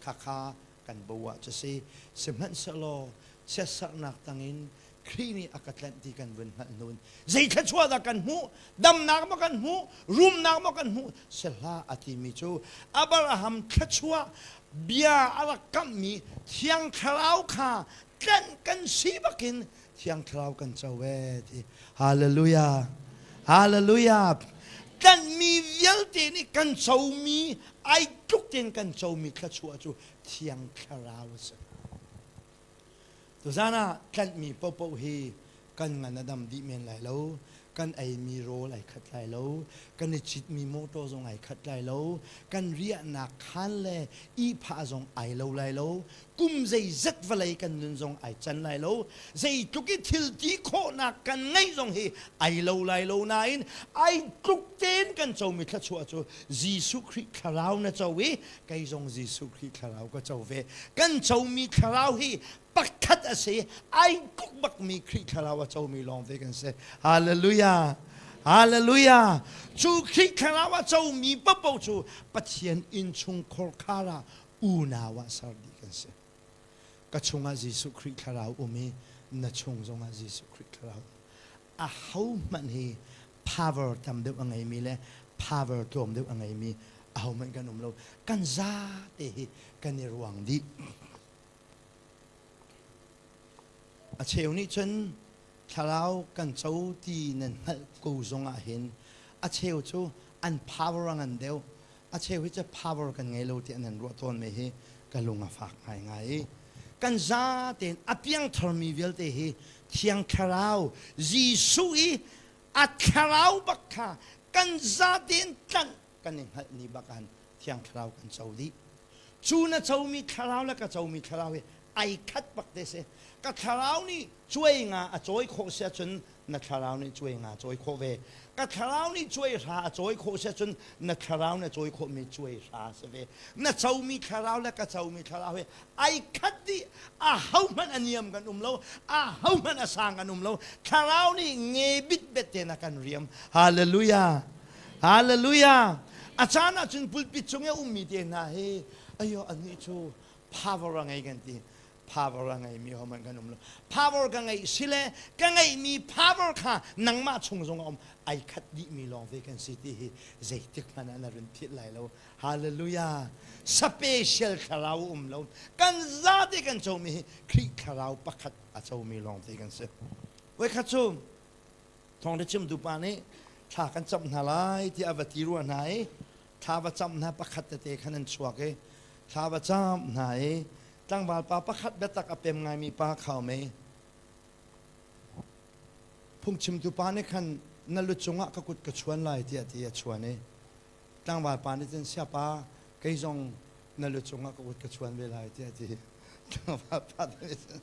khakha kan bo ah cu si. Sihmanhsehlaw siasaknak tangin Khrih nih a ka tlanh ti kan vun hngalh hnu in zei thluachuah dah kan hmuh damnak maw kan hmuh rumnak maw kan hmuh sehlah a timi cu Abraham thluachuah bia a rak kamhmi Thiang Thlarau kha tlanh kan si bakin Thiang Thlarau kan co ve ti Hallelujah Hallelujah tlanhmi vialte nih kan comi ai tluk tein kan comi thluachuah cu Thiang Thlarau a si Tuzan ah tlanhmi paohpaoh hi kan ngan a dam dih men lai lo, kan eimi rawl ai khat lai lo, kan i citmi motor zong ai khat lai lo, kan riahnak khaan le ihphah zong ai lo lai lo, kum zeizat vawlei kan nun zong ai can lai lo, zeitluk i thil ti khawhnak kan ngeih zong hi ai lo lai lo nain ai tluk tein kan comi thluachuah cu Jesuh Khrih thlarau na co i kei zong Jesuh Khrih thlarau ka co ve. Kan comi thlarau hi pakhat a si, ai tluk bakmi Khrih thlarau a comi lawng te kan si. Hallelujah! Hallelujah! Cu Khrih thlarau a comi paohpaoh cu Pathian innchung khorkhar ah unau ah ser dih kan si. Ka chungah Jesuh Khrih thlarau um i na chung zongah Jesuh Khrih thlarau um. A hohmanh hi power tam deuh a ngeimi le power tlawm deuh a ngeimi ahohmanh kan um lo. Kan zate hi kan i ruang dih. A cheu nih cun thlarau kan co ti nan hngalh ko zong ah hin a cheu cu an power a ngan deuh. A cheu hi cu power kan ngei lo ti an ruah tawn mi hi ka lung a fak ngaingai. Kan zatein a piangtharmi vialte hi Thiang Thlarau Jesuh i a thlarau bak kha kan zatein tlanh kan i hngalh ni bak an Thiang Thlarau kan co dih. Cu na comi thlarau le ka comi thlarau hi ai khat bak te si. Ka thlarau nih cuai nga a cawi khawh si ahcun na thlarau nih cuai nga cawi khawh ve. Ka thlarau nih cuai hra a cawi khawh si ahcun na thlarau nih a cawi khawhmi cuai hra si ve. Na comi thlarau le ka comi thlarau hi ai khat dih. A hohmanh a niam kan um lo. A hohmanh a sang kan um lo. Thlarau nih nge bitbet tein a kan riam. Hallelujah. Hallelujah. A caan ahcun pulpit cung i a ummi te hna hi ayo annih cu power a ngei kan ti. Power a ngeimi hohmanh kan um lo. Power ka ngeih si le ka ngeihmi power kha nangmah chung zong a um. Ai khat dihmi lawng te kan si ti hi zeitik hmanh ah na run philh lai lo. Hallelujah. Special thlarau um lo. Kan zate kan comi hi Khrih thlarau pakhat a comi lawng te kan si. Voikhat cu thawngtha chimtu pa nih thla kan camh hna lai tiah a va ti rua hna i thla va camh hna pakhat tete khan an chuak i thla va camh hna i tlangval pa pakhat biatak a pem ngaimi pa khau mei phungchimtu pa nih khan na lu cungah ka kut ka chuan lai tiah ti a chuan i tlangval pa nih cun siapa kei zong na lu cungah ka kut ka chuan ve lai tiah ti tlangval pa nih cun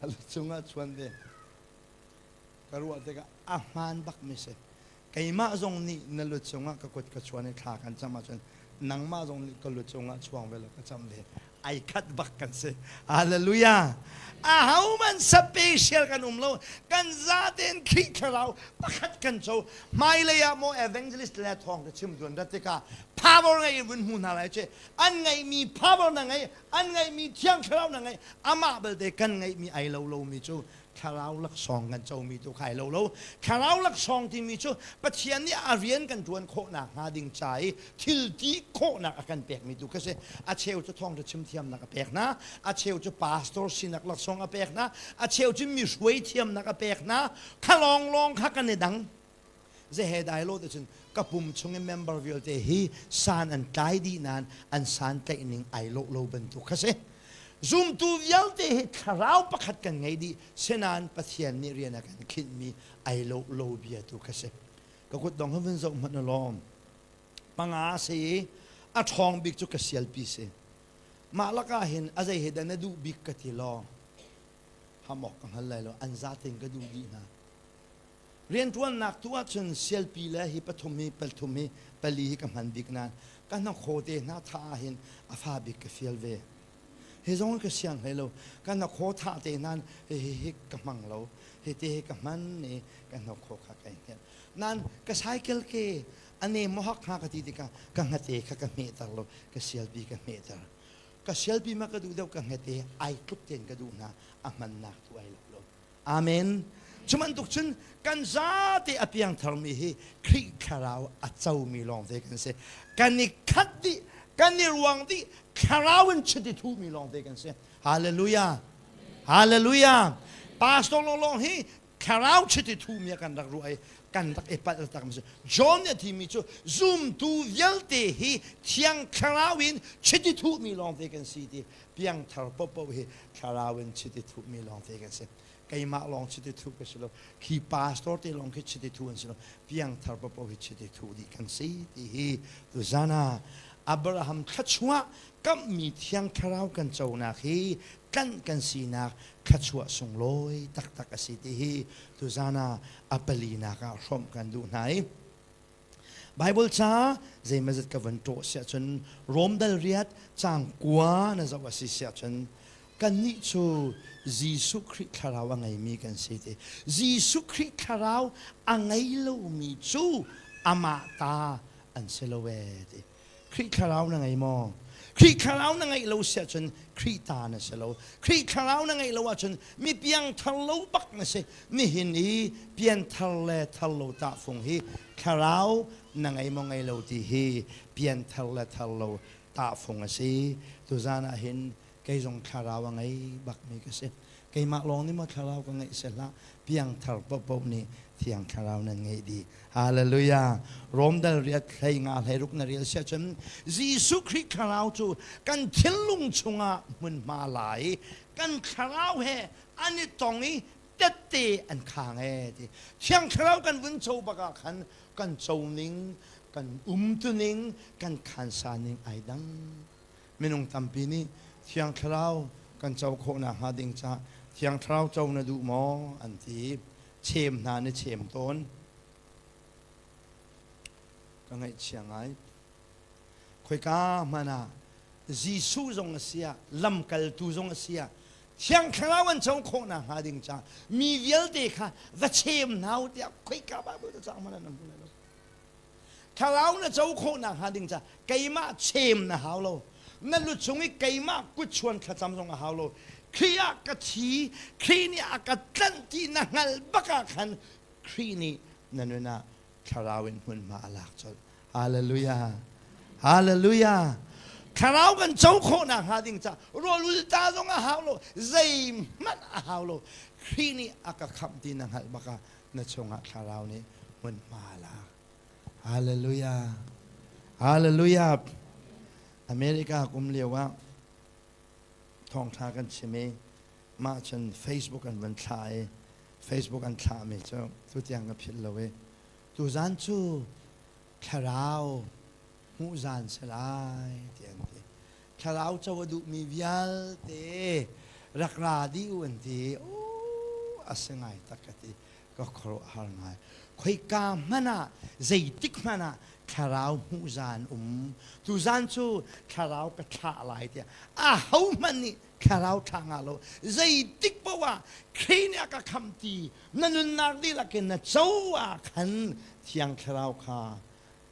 a lu cungah chuan ve ka ruah tikah a hmaan bak mi si keimah zong nih na lu cungah ka kut ka chuan i thla kan cam ahcun nangmah zong nih ka lu cungah chuang ve law ka cam ve ai khat bak kan si hallelujah ahohmanh special kan um lo kan zaten Khrih thlarau pakhat kan co hmailei ah maw evangelist le thawng ka chim tuan rat tikah power ngei in vun hmu hna lai che an ngeihmi power na ngei an ngeihmi thiang thlarau na ngei amah belte kan ngeihmi ai lo lomi cu thlarau laksawng kan comi tu kha ai lo lo thlarau laksawng timi cu Pathian nih a rian kan ṭuan khawhnak hnga ding ca i thil ti khawhnak a kan pekmi tu kha si a cheu cu thawngṭha chim thiamnak a pek hna a cheu cu pastor sinak laksawng a pek hna a cheu cu mi hruai thiamnak a pek hna kha lawnglawng kha kan i dang zehe dai lo te cun ka pum chung i member vialte hi san an tlai dih nain an san tlaih ning ai lawh lo bantuk kha si zumtu vialte hi thlarau pakhat kan ngei dih senain Pathian nih rian a kan khinhmi ai lawh lo bia tu kha si ka kut dong vun zoh hmanh lawm panga si i a ṭhawng bik cu ka sialpi si mah lakah hin a zei he dah na duh bik ka ti law hamawk ka hngal lai lo an zaten ka duh dih hna Rianṭuannak tu ahcun sialpi le hi pathum hi pathum hi pali hi ka hman bik nain ka hnakhaw te hna thah ahhin a fa bik ka fial ve. Hi zong ka siang hlei lo. Ka hnakhaw thah te nain hi hi hi ka hmang lo. Hi te hi ka hman i ka hnakhaw kha kai hngelh. Nain ka cycle ke a nem maw hak hnga ka ti tikah ka hngate kha ka hmehter lo. Ka sialpi ka hmehter. Ka sialpi ma ka duh deuh ka hngate ai tluk tein ka duh hna. A hmannak tu ai lo lo. Amen. Cu bantuk cun kan zate a piangtharmi hi Khrih thlarau a comi lawngte kan si. Kan i khat dih, kan i ruang dih, thlarau in chiti thuhmi lawngte kan si. Hallelujah. Hallelujah. Pastor lawnglawng hi thlarau chiti thuhmi ah kan rak ruah i kan rak i palh tak mi si. John nih a timi cu zumtu vialte hi thiang thlarau in chiti thuhmi lawngte kan si ti piangthar popoh hi thlarau in chiti thuhmi lawngte kan si keimah lawng chiti thuh ka si lo khi pastor te lawng khi chiti thuh an si lo piangthar popoh hi chiti thuh dih kan si ti hi tuzan ah Abraham thluachuah kamhmi thiang thlarau kan conak hi tlanh kan sinak thluachuah sunglawi taktak a si ti hi tuzan ah a palinak ah hrawmh kan duh hna i Bible ca zeimazat ka van ṭawh siah cun Rom dal riat caang kua na zoh a si siah cun kannih cu Jesuh Khrih thlarau a ngeimi kan si ti. Jesuh Khrih thlarau a ngei lomi cu amah ta an si lo ee ti. Khrih thlarau na ngei maw? Khrih thlarau na ngeih lo siah cun Khrih ta na si lo. Khrih thlarau na ngeih lo ahcun mi piangthar lo bak na si. Nihin i pianthar le thar lo tahfung hi thlarau na ngei maw ngei lo ti hi pianthar le thar lo tahfung a si. Tuzan ah hin kei zong thlarau a ngei bakmi ka si. Keimah lawng nih maw thlarau ka ngeih si hlah. Piangthar paohpaoh nih Thiang Thlarau nan ngeih dih. Hallelujah. Rom dal riat hlei nga hlei ruk na rel sia cun Jesuh Khrih Thlarau cu kan thinlung chungah hmunhma la i kan thlarau he an i tong i tette an khang e ti. Thiang Thlarau kan vun co bak ah khan kan co ning, kan umtuning, kan khansa ning ai dang. Minung tampi nih Thiang Thlarau kan co khawh nakhnga ding caah Thiang Thlarau co na duh maw an ti. Chem hna na chem tawn. Ka ngaihchia ngai. Khoika hmanh ah Jesuh zong a si ah, lamkaltu zong a si ah, Thiang Thlarau an co khawh nakhnga ding caah mi vialte kha va chem hna u tiah khoika Bible cacang hmanh ah nan hmu lai lo. Thlarau na co khawh nakhnga ding caah keimah chem na hau lo. Na lu chung i keimah kut chuan thlacam zong a hau lo. Khrih ah ka thi, Khrih nih a ka tlanh ti na hngalh bak ah khan Khrih nih na nun ah thlarau in hmunhma a lak colh. Hallelujah. Hallelujah. Thlarau kan co khawh nak hnga ding ca rawlul ta zong a hau lo, zeihmanh a hau lo. Khrih nih a ka khamh ti na hngalh bak ah na chungah thlarau nih hmunhma a lak. Hallelujah. Hallelujah. America kum lio ah thawngtha kan chim i mah cun Facebook an van thlah i Facebook an thlahmi cu tutiang ka philh lo i tuzan cu thlarau hmuh zan si lai ti an ti. Thlarau co a duhmi vialte rak ra dih u an ti. A si ngai tak ka ti. Ka khuaruahhar ngai. Khoika hmanh ah zeitik hmanh ah thlarau hmuh zan um. Tuzan cu thlarau ka thlah lai tiah aho hmanh nih thlarau thlah ngah lo. Zeitik paoh ah Khrih nih a ka khamh ti na nunnak dihlak in na co ah khan Thiang Thlarau kha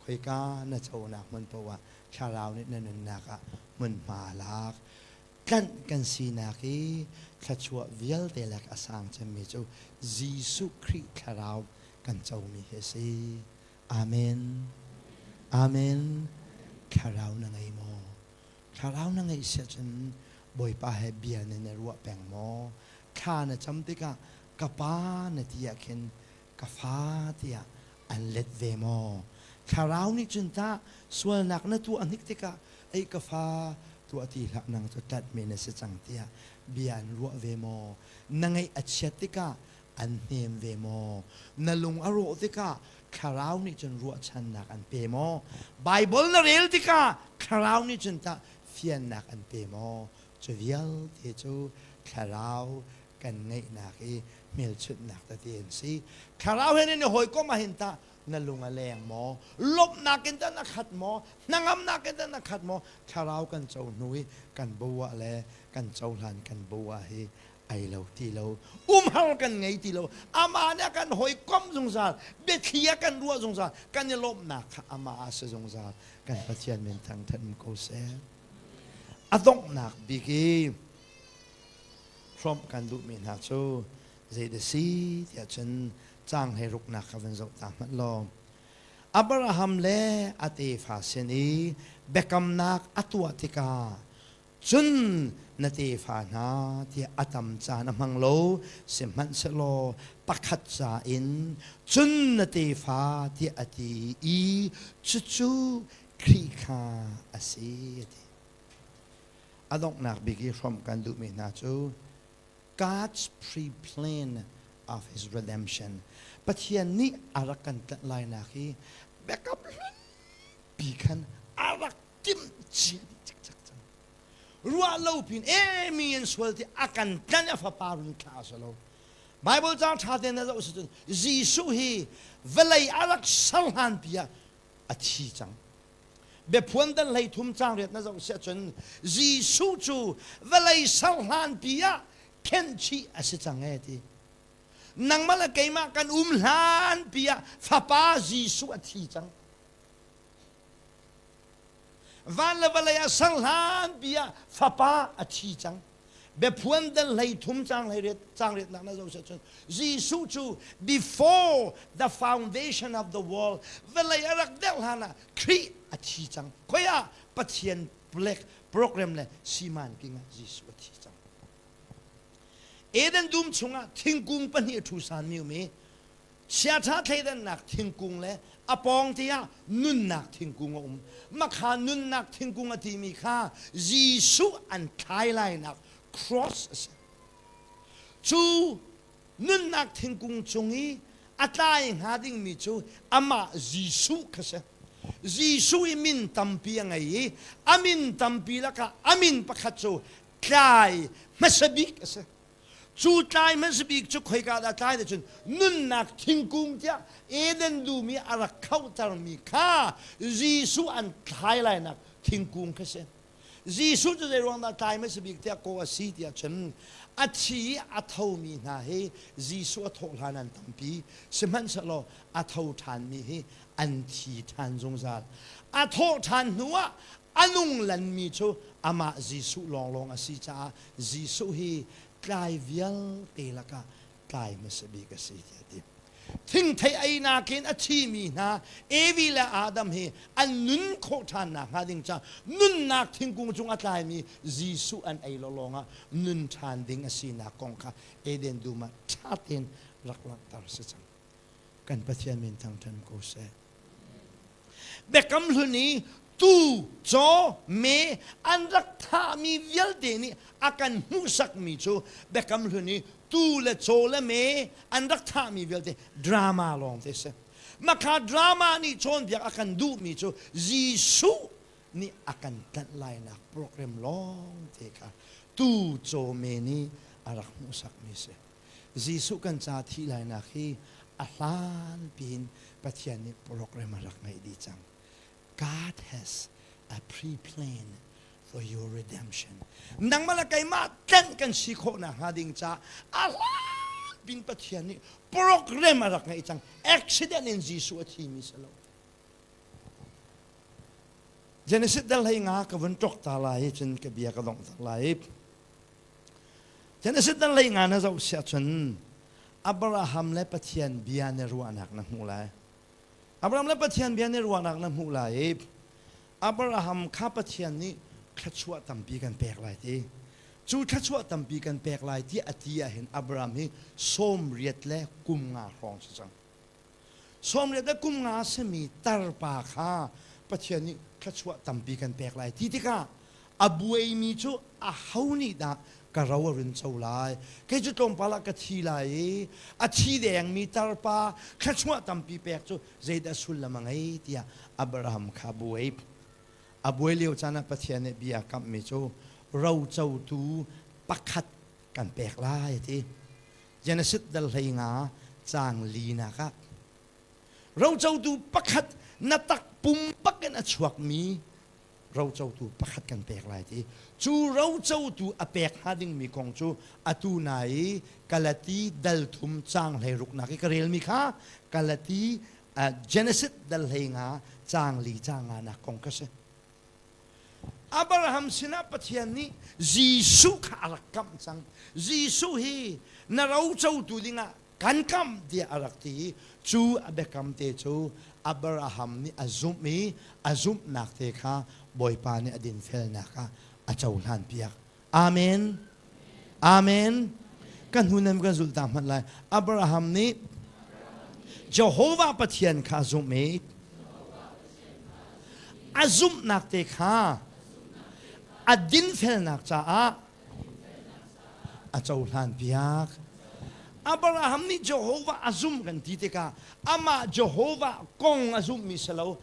khoika na conak hmun paoh ah thlarau nih na nunnak ah hmunhma a lak. Tlanh kan sinak i thluachuah vialte lak a sang cemmi cu Jesuh Khrih thlarau kan comi hi a si. Amen. Amen. Thlarau na ngei maw? Thlarau na ngeih si ahcun Bawipa he bia nan i ruah peng maw? Thla na cam tikah ka pa na ti ah khin ka fa tiah an let ve maw? Thlarau nih cun tah sualnak na tuah hnik tikah ei ka fa tuah ti hlah nang cu tlatmi na si cang tiah bia an ruah ve maw? Na ngaih a chiat tikah an hnem ve maw? Na lung a rawh tikah thlarau nih cun ruahchannak an pe maw? Baibal na rel tikah thlarau nih cun tah fiannak an pe maw? Cu vialte cu thlarau kan ngeihnak i hmelchunhnak tete an si. Thlarau he nan i hawikom ahhin tah na lung a leng maw? Lawmhnak in tah na khat maw? Hnangamnak in tah na khat maw? Thlarau kan co hnu i kan bo ah le kan cohlan kan bo ah hi ai lo ti lo. Umhar kan ngei ti lo. Amah nih a kan hawikom zungzal. Biathli a kan ruah zungzal. Kan i lawmhnak kha amah ah si zungzal. Kan Pathian min thangthat um ko seh. A donghnak bik i hrawmh kan duhmi hna cu zeidah si tiah cun caang he ruknak kha van zoh ta hmanh law Abraham le a tefa sin i biakamnak a tuah tikah cun na tefa hna tiah a tam caan a hmang lo sihmanhsehlaw pakhat ca in cun na tefa tiah a ti i cucu Khrih kha a si a ti. A donghnak bik i hrawmh kan duhmi hna cu God's pre-plan of his redemption. Pathian nih a rak kan tlanh lainak hi biakam hlunpi khan a rak timh cia dih cikcek cang. Ruah lo pin e mi an sual ti a kan tlanh a fapa run thlah a si lo. Bible caang ṭha tein na zoh si cun Jesuh hi vawlei a rak ser hlan pi ah a thi cang. Biaphuan dan 13 caang 8 na zoh siah cun Jesuh cu vawlei ser hlanpi ah khenhchih a si cang ee ti. Nangmah le keimah kan um hlanpi ah Fapa Jesuh a thi cang. Van le vawlei ah ser hlanpi ah Fapa a thi cang. Biaphuan dal 13 caang 18 caang riatnak na zoh siah cun Jesuh cu before the foundation of the world vawlei a rak derh hlan ah Khrih a thi cang. Khoi ah Pathian black program le siman king ah Jesuh a thi cang. Eden dum chungah thingkung pahnih a ṭhu san mi um i Chiaṭha thleidannak thingkung le a pawng te ah nunnak thingkung a um. Makha nunnak thingkung a timi kha Jesuh an thlai lainak cross a si. Cu nunnak thingkung cung i a tlai hnga dingmi cu amah Jesuh kha si. Jesuh i min tampi a ngei i a min tampi lakah a min pakhat cu tlai hmasa bik a si. Cu tlai hmasa bik cu khoika dah tlai ti cun nunnak thingkung tiah Eden dum i a rak khohtermi kha Jesuh an thlai lainak thingkung kha si. Jesuh cu zei ruang dah tlai hmasa bik tiah kawh a si tiah cun a thi i a thomi hna hi Jesuh a thawh hlan an tampi. Sihmanhsehlaw a tho ṭhanmi hi an thi ṭhan zungzal. A thawh ṭhan hnuah a nung lanmi cu amah Jesuh lawnglawng a si caah Jesuh hi tlai vialte lakah tlai hmasa bik a si tiah a ti. Thingthei einak in a thimi hna Evi le Adam hi an nun khawh ṭhannak hnga ding caah nunnak thingkung cung a tlaimi Jesuh an ei lawlawng ah nun ṭhan ding a sinak kong kha Eden dum ah ṭha tein rak langhter si cang. Kan Pathian min thangṭhat ko seh. Biakam hlun i tuu, caw, me an rak thahmi vialte nih a kan hmuhsakmi cu Biakam hlun i tuu le caw le me an rak thahmi vialte drama lawng te si. Makha drama nih cawnpiak a kan duhmi cu Jesuh nih a kan tlanh lainak program lawng te kha tuu, caw, me nih a rak hmuhsakmi si. Jesuh kan ca thih lainak hi a hlan piin Pathian nih program a rak ngeih dih cang. God has a pre-plan for your redemption. Nangmah le keimah tlanh kan si khawh nakhnga ding ca a hlan pin Pathian nih program a rak ngeih cang. Accident in Jesuh a thimi si lo. Genesis dal hlei nga ka vun ṭok ta lai cun ka bia ka dongh tak lai. Genesis dal lei nga na zoh siah cun Abraham le Pathian bia na ruahnak na hmuh lai. Abraham le Pathian bia na ruahnak na hmuh lai i Abraham kha Pathian nih thluachuah tampi kan pek lai ti. Cu thluachuah tampi kan pek lai ti a ti ahhin Abraham hi 80 le kum nga hrawng si cang. 80 le kum nga simi tarpa kha Pathian nih thluachuah tampi kan pek lai ti tikah a buaimi cu aho nih dah ka ro a run co lai kei cu tlawmpal ah ka thi lai i a thi dengmi tarpa thluachuah tampi pek cu zeidah sullam a ngei tiah Abraham kha buai a buai lio caan ah Pathian nih bia kamhmi cu rocotu pakhat kan pek lai a ti Genesis dal 15 caang linak ah rocotu pakhat na takpum bakin a chuakmi rocotu pakhat kan pek lai ti cu rocotu a pek hnga dingmi kong cu atu na i Galati dal thum caang 16 nak i ka relmi kha Galati Genesis dal 15 caang li caang nga nak kong kha si Abraham sinah Pathian nih Jesuh kha a rak kamh cang. Jesuh hi na rocotu dingah kan kamh tiah a rak ti i cu a biakam te cu Abraham nih a zumh i a zumhnak te kha Bawipa nih a dinfelnak ah a cohlan piak. Amen. Amen. Kan hnu nan kan zulh ta hmanh lai. Abraham nih Jehovah Pathian kha a zumh i a zumhnak te kha a dinfelnak caah a cohlan piak. Abraham nih Jehovah a zumh kan ti tikah amah Jehovah kong a zumhmi si lo,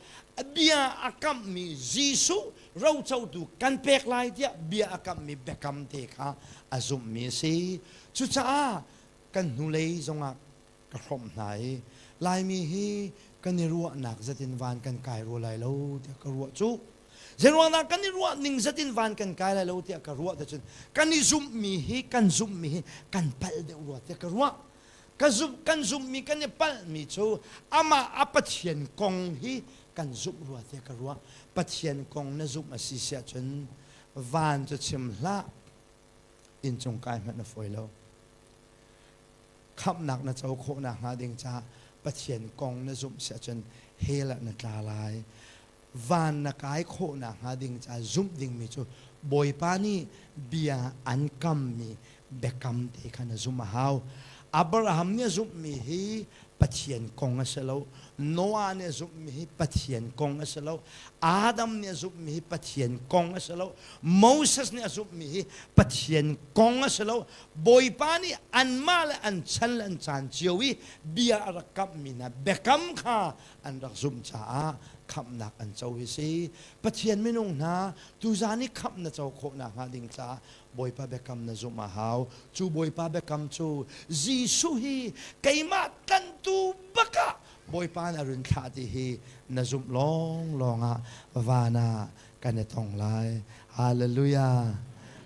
bia a kamhmi Jesuh rocotu kan pek lai tiah bia a kamhmi biakam te kha a zumhmi a si. Cucaah kan hnulei zongah ka hrawmh hna i Laimi hi kan i ruahnak zatin van kan kai rua lai lo tiah ka ruah cu. Zeiruangah kan i ruah ning zatin van kan kai lai lo tiah ka ruah cun kan i zumhmi hi kan zumhmi hi kan palh deuh rua tiah ka ruah. Ka zumh kan zumhmi kan i palhmi cu amah a Pathian kong hi kan zumh rua tiah ka ruah. Pathian kong na zumh a si siah cun van cu chim hlah inncung kai hmanh na fawi lo. Khamhnak na co khawh nakhnga ding caah Pathian kong na zumh siah cun hell ah na tla lai. Van na kai khawh nakhnga ding caah zumh dingmi cu Bawipa nih bia an kammi biakam te kha na zumh a hau. Abraham nih a zumhmi hi Pathian kong a si lo. Noah nih a zumhmi hi Pathian kong a si lo. Adam nih a zumhmi hi Pathian kong a si lo. Moses nih a zumhmi hi Pathian kong a si lo. Bawipa nih anmah le an chan le an caan cio i bia a rak kamhmi hna biakam kha an rak zumh caah khamhnak an co hi si. Pathian minung hna tuzaan i khamh na co khawh nakhnga ding caah Bawipa biakam na zumh a hau. Cu Bawipa biakam cu Jesuh hi keimah tlanhtu bak ah Bawipa nih a run thlah ti hi na zumh lawnglawng ah van ah kan i tong lai. Hallelujah.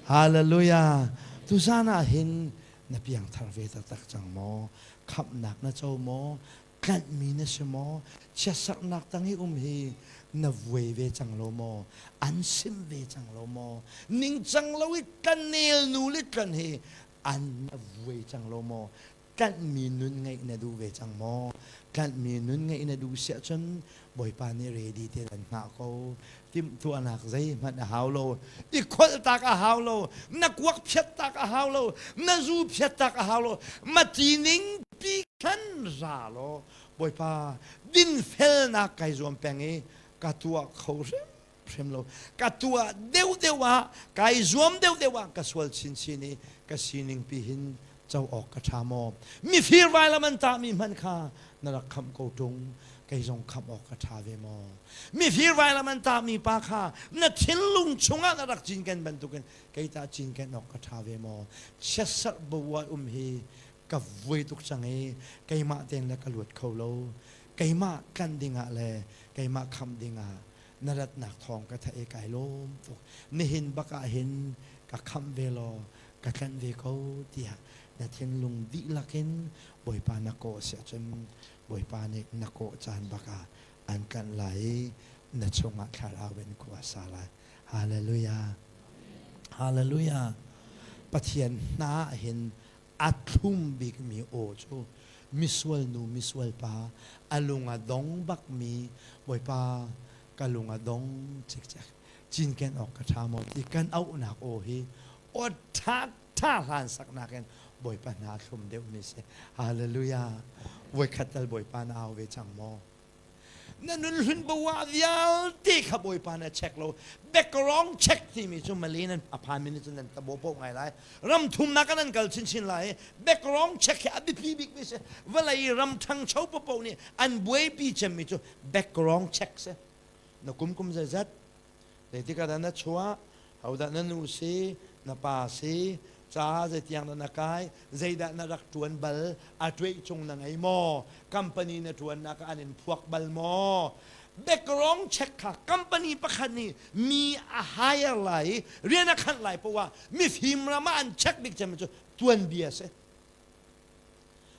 Hallelujah. Tuzan ah hin na piangthar ve taktak cang maw? Khamhnak na co maw? Tlanhmi na si maw? Chiatserhnak tang i um hi na vuai ve cang lo maw? An sim ve cang lo maw? Ningcang lo i tlanel nu le tlan hi an na vuai cang lo maw? Tlanhmi nun ngeih na duh ve cang maw? Tlanhmi nun ngeih na duh siah cun Bawipa nih ready te an hngah ko. Timhtuahnak zeihmanh a hau lo. I kholh tak a hau lo. Na kuak phiat tak a hau lo. Na zu phiat tak a hau lo. Mati ning pi khan ra law Bawipa dinfelnak kai zuam peng i ka tuah kho hrimhrim lo. Ka tuah deuhdeuh ah kai zuam deuhdeuh ah ka sual chinchin i ka sining pi hin co awk ka ṭha maw? Mifir vailam an tahmi hmanh kha na rak khamh ko ṭung, kei zong khamh awk ka ṭha ve maw? Mifir vailam an tahmi pa kha na thinlung chungah na rak cinken bantukin kei tah cinken awk ka ṭha ve maw? Chiatserh bavuai um hi ka vui tuk cang i keimah tein le ka luat kho lo. Keimah tlanh dingah le keimah khamh dingah na ratnak thawng ka theih i kai lawm tuk. Nihin bak ah hin ka khamh ve law ka tlanh ve ko tiah na thinlung dihlak in Bawipa na kawh si ahcun Bawipa nih na kawh caan bak ah an tlanh lai i na chungah thlarau in khua sa lai. Hallelujah. Hallelujah. Pathian hna ah hin a thlum bikmi aw cu misual nu misual pa a lung a dong bakmi Bawipa ka lung a dong cikcek cinken awk ka ṭha maw ti kan auhnak aw hi aw ṭha ṭha hlan saknak in Bawipa hna a thlum deuhmi si. Hallelujah. Voikhat tal Bawipa na au ve cang maw? Na nun hlun bawa vialte kha Bawipa na check lo. Background check timi cu Malay nan a phan mi nih cun nan tabo po ngai lai. Ram thumnak ah nan kal chinchin lai. Background check hi a biapi bik mi si. Vawlei ram ṭhangcho popo nih an buaipi cemmi cu background check si. Na kum kum zeizat zeitik ah dah na chuah hodah na nu si na pa si ca zeitiang dah na kai zeidah na rak ṭuan bal a ṭueih cung na ngei maw company na ṭuannak ah an in phuak bal maw background check kha company pakhat nih mi a hire lai i rian a khanh lai poah mifim ram ah an check bik cem cu tuanbia si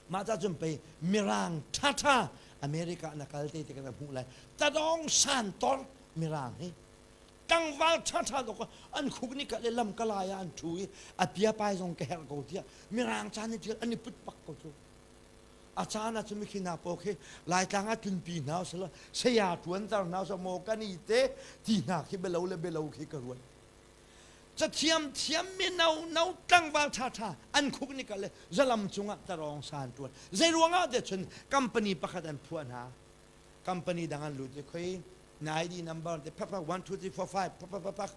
mah ca cun pei mirang ṭhaṭha America na kal te te kan hmuh lai tadawng san tor mirang hi tlangval ṭhaṭha dok an khuk ni ka le lam ka lai ah an ṭhu i a pia pai zong ka herh ko tiah mirang caan ni thil an i put bak ko cu a caan ah cun mikhi hna paw khi laitlang ah tlunpi hna usila saya ṭuan tar hna usila maw kan i te ti hna khi belo le belo khi ka ruat cathiam thiam mi no no tlangval ṭhaṭha an khuk ni ka le zalam cungah tarawng san ṭuan zei ruangah te cun company pakhat an phuah hna company dang an lut i khoi na ID number te phak phak 1 2 3 4 5 phak phak phak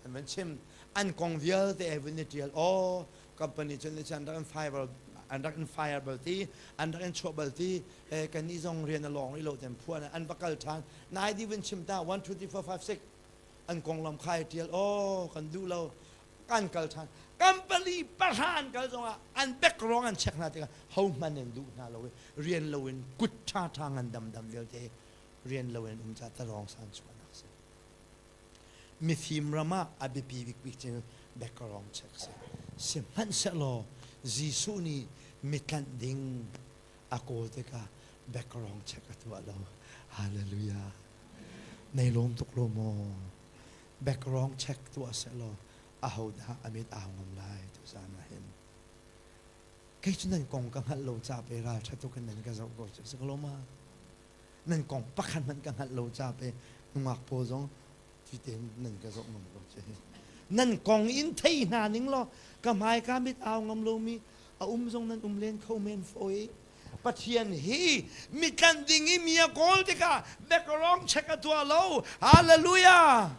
an van chim an kong vialte ai vun i tial oh company cun an rak in fire an rak in fire bal ti an rak in chuah bal ti eh kan nih zong rian a lawng rih lo ten phuan an va kal than na ID vun chim ta 1 2 3 4 5 6 an konglam kha ai tial oh kan duh lo kan kal than company pahra an kal zongah an background an check hna tikah ho hman in duh hna lo i rian lo in kut tha tha ngan dam dam vialte rian lo in um ca tarong san chuahnak si mifim ram ah a biapi bik bik cu background check si sihmanhsehlaw Jesuh nih mitlanh ding a kawl tikah background check a tuah lo hallelujah nei lawm tuk lo maw background check tuah sehlaw ahodah a mit au ngam lai tuzan ah hin kei cu nan kong ka hngalh lo ca pe ral ṭha tuk in nan ka zoh ko cu si ko ma nan kong pakhat hmanh ka hngalh lo ca pe nungak pawl zong ti tein nan ka zoh ngam ko cu nan kong in thei hna ning law ka hmai ka mit au ngam lomi a um zong nan um len kho men fawi Pathian hi mitlanh ding i mi a kawl tikah background check a tuah lo. Hallelujah!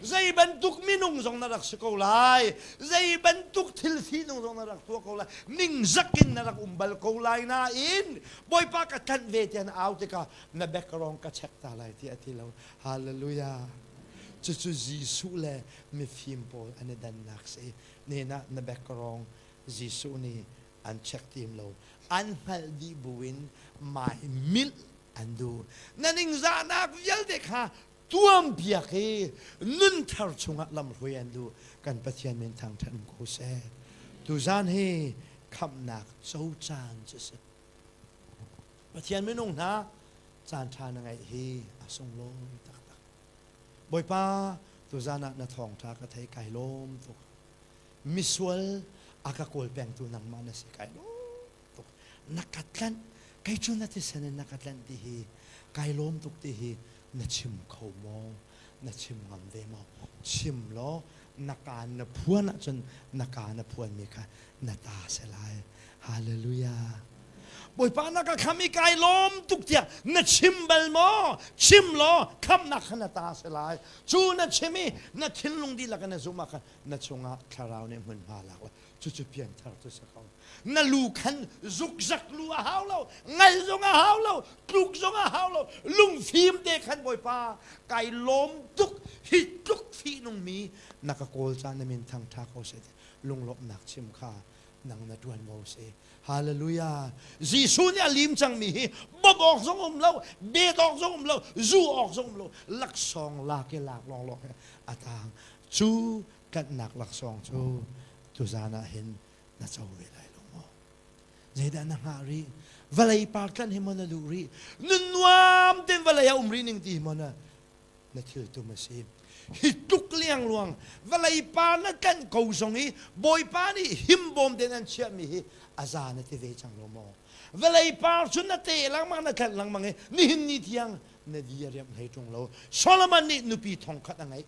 Zei bantuk minung zong na rak si ko lai. Zei bantuk thil sining zong na rak tuah ko lai. Ningzak in na rak um bal ko lai nain Bawipa ka tlanh ve tiah na au tikah na background ka check ta lai ti a ti lo. Hallelujah! Cucu Jesuh le mifim pawl an i dannak si. Nena na background Jesuh nih an check tim lo an hngalh dih buin mai milh An duh. Na ningzahnak vialte kha tuam piak i nun thar chungah lamhruai an duh. Kan Pathian min thangṭhat um ko seh. Tuzan hi khamhnak co caan cu si. Pathian minung hna caan ṭha na ngeih hi a sunglawi taktak. Bawipa, tuzan ah na thawngṭha ka thei kai lawm tuk. Misual a ka kawl pengtu nangmah na si kai lawm tuk. Na ka tlanh, kei cu na thisen in na ka tlanh ti hi kai lawm tuk ti hi na chim kho maw? Na chim ngam ve maw? Chim law na kaan na phuan ahcun na kaa na phuanmi kha na ta si lai. Hallelujah. Bawipa na ka kham i kai lawm tuk tiah na chim bal maw? Chim law khamnak kha na ta si lai. Cu na chim i na thinlung dihlak in na zumh ah khan na chungah thlarau nih hmunhma lak lai. Cucu pianthar cu si ko. Na lu khan zukzak lu a hau lo, ngal zong a hau lo, tluk zong a hau lo. Lungfim te khan Bawipa kai lawm tuk hi tluk fihnungmi na ka kawl caan na min thangṭha ko seh lunglawmhnak chim kha nang na ṭuanvo si. Hallelujah. Jesuh nih a lim cangmi hi bawmh awk zong um lo, bet awk zong um lo, zu awk zong um lo, laksawng lak i lak lawnglawng he a tang. Cu tlanhnak laksawng cu tuzan ah hin na co ve lai lo maw? Zeidah na hngah rih? Vawlei par tlanh hi maw na duh rih? Nun nuam tein vawlei ah um rih ning ti hi maw na na thiltum a si. Hi tluk liangluang vawlei pa na tlanh ko zong i Bawipa nih himbawm tein an chiahmi hi a za na ti ve cang lo maw? Vawlei par cu na te lengmang na tlanh lengmang i nihin ni tiang na di a riamh hlei ṭung lo. Solomon nih nupi thongkhat a ngeih.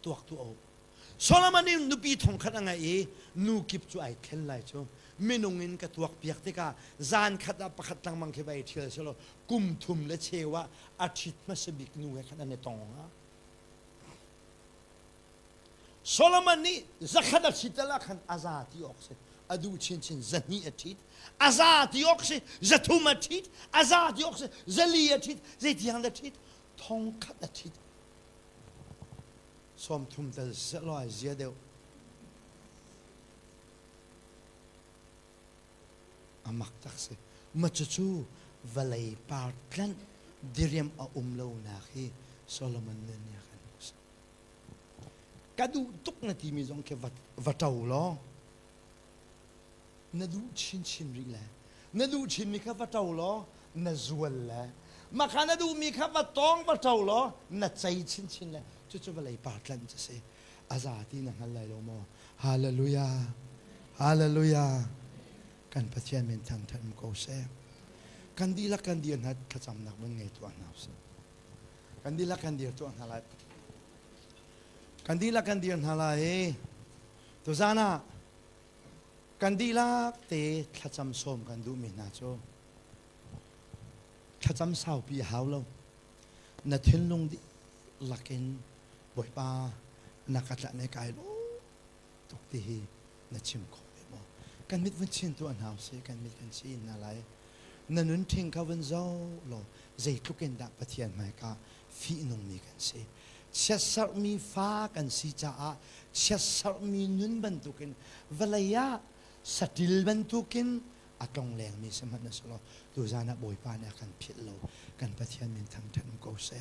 Tuak tuah u. Solomon nih nupi thongkhat a ngeih i nu kip cu ai thlen lai cu. Minung in ka tuak piak tikah zan khat ah pakhat lengmang khi vai ṭhial selaw kum thum le cheu ah a ṭhit hmasa bik nu he khan an i tong hnga. Solomon nih zakhat a ṭhit ah khan a za ti awk si. A duh chinchin zahnih a ṭhit. A za ti awk si. Zathum a ṭhit. A za ti awk si. Zali a ṭhit. Zeitiang dah ṭhit? Thongkhat a ṭhit. 30 tel selaw ai zia deuh. A mak tak si. Ma cucu vawlei par tlanh diriam a um lonak hi Solomon nun nih a kan hmuhsak. Ka duh tuk na timi zong khi va, va ṭo law na duh chinchin rih le na duh chinmi kha va ṭo law na zual le mah kha na duhmi kha va tawng va ṭo law na cei chinchin le cucu vawlei par tlanh cu si. A za ti na hngal lai lo maw? Hallelujah! Hallelujah! Kan Pathian min thangṭhat um ko seh. Kan dihlak kan dir hna thlacamnak vun ngei tuah hna usih. Kan dihlak kan dir tuah hna lai. Kan dihlak kan dir hna lai i tuzan ah kan dihlak te thlacam sawm kan duhmi hna cu thlacam saupi a hau lo. Na thinlung dihlak in Bawipa na ka tlah ne kai lawm tuk ti hi na chim kho ve maw? Kan mit vun chin tuah hna usih, kan mit kan chin hna lai. Na nun ṭhing kha vun zoh law zeitluk in dah Pathian hmaika fihnungmi kan si. Chiatserhmi fa kan si caah chiatserhmi nun bantukin vawlei ah saṭil bantukin a tlonglengmi sihmanh na si law tuzan ah Bawipa nih a kan philh lo. Kan Pathian min thangṭhat um ko seh.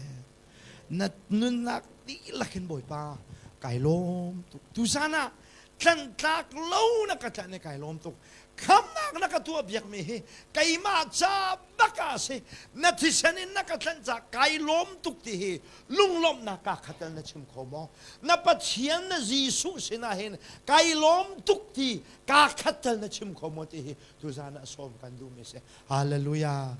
Na nunnak dihlak in Bawipa kai lawm tuk. Tuzan ah tlanhtlak lo na ka tlanh i kai lawm tuk. Khamnak na ka tuah biakmi hi keimah ca bak ah a si. Na thisen in na ka tlanh ca kai lawm tuk ti hi lunglawmhnak kaa khatel na chim kho maw? Na Pathian na Jesuh sinah hin kai lawm tuk ti kaa khattel na chim kho maw ti hi tuzan ah sawm kan duhmi si. Hallelujah.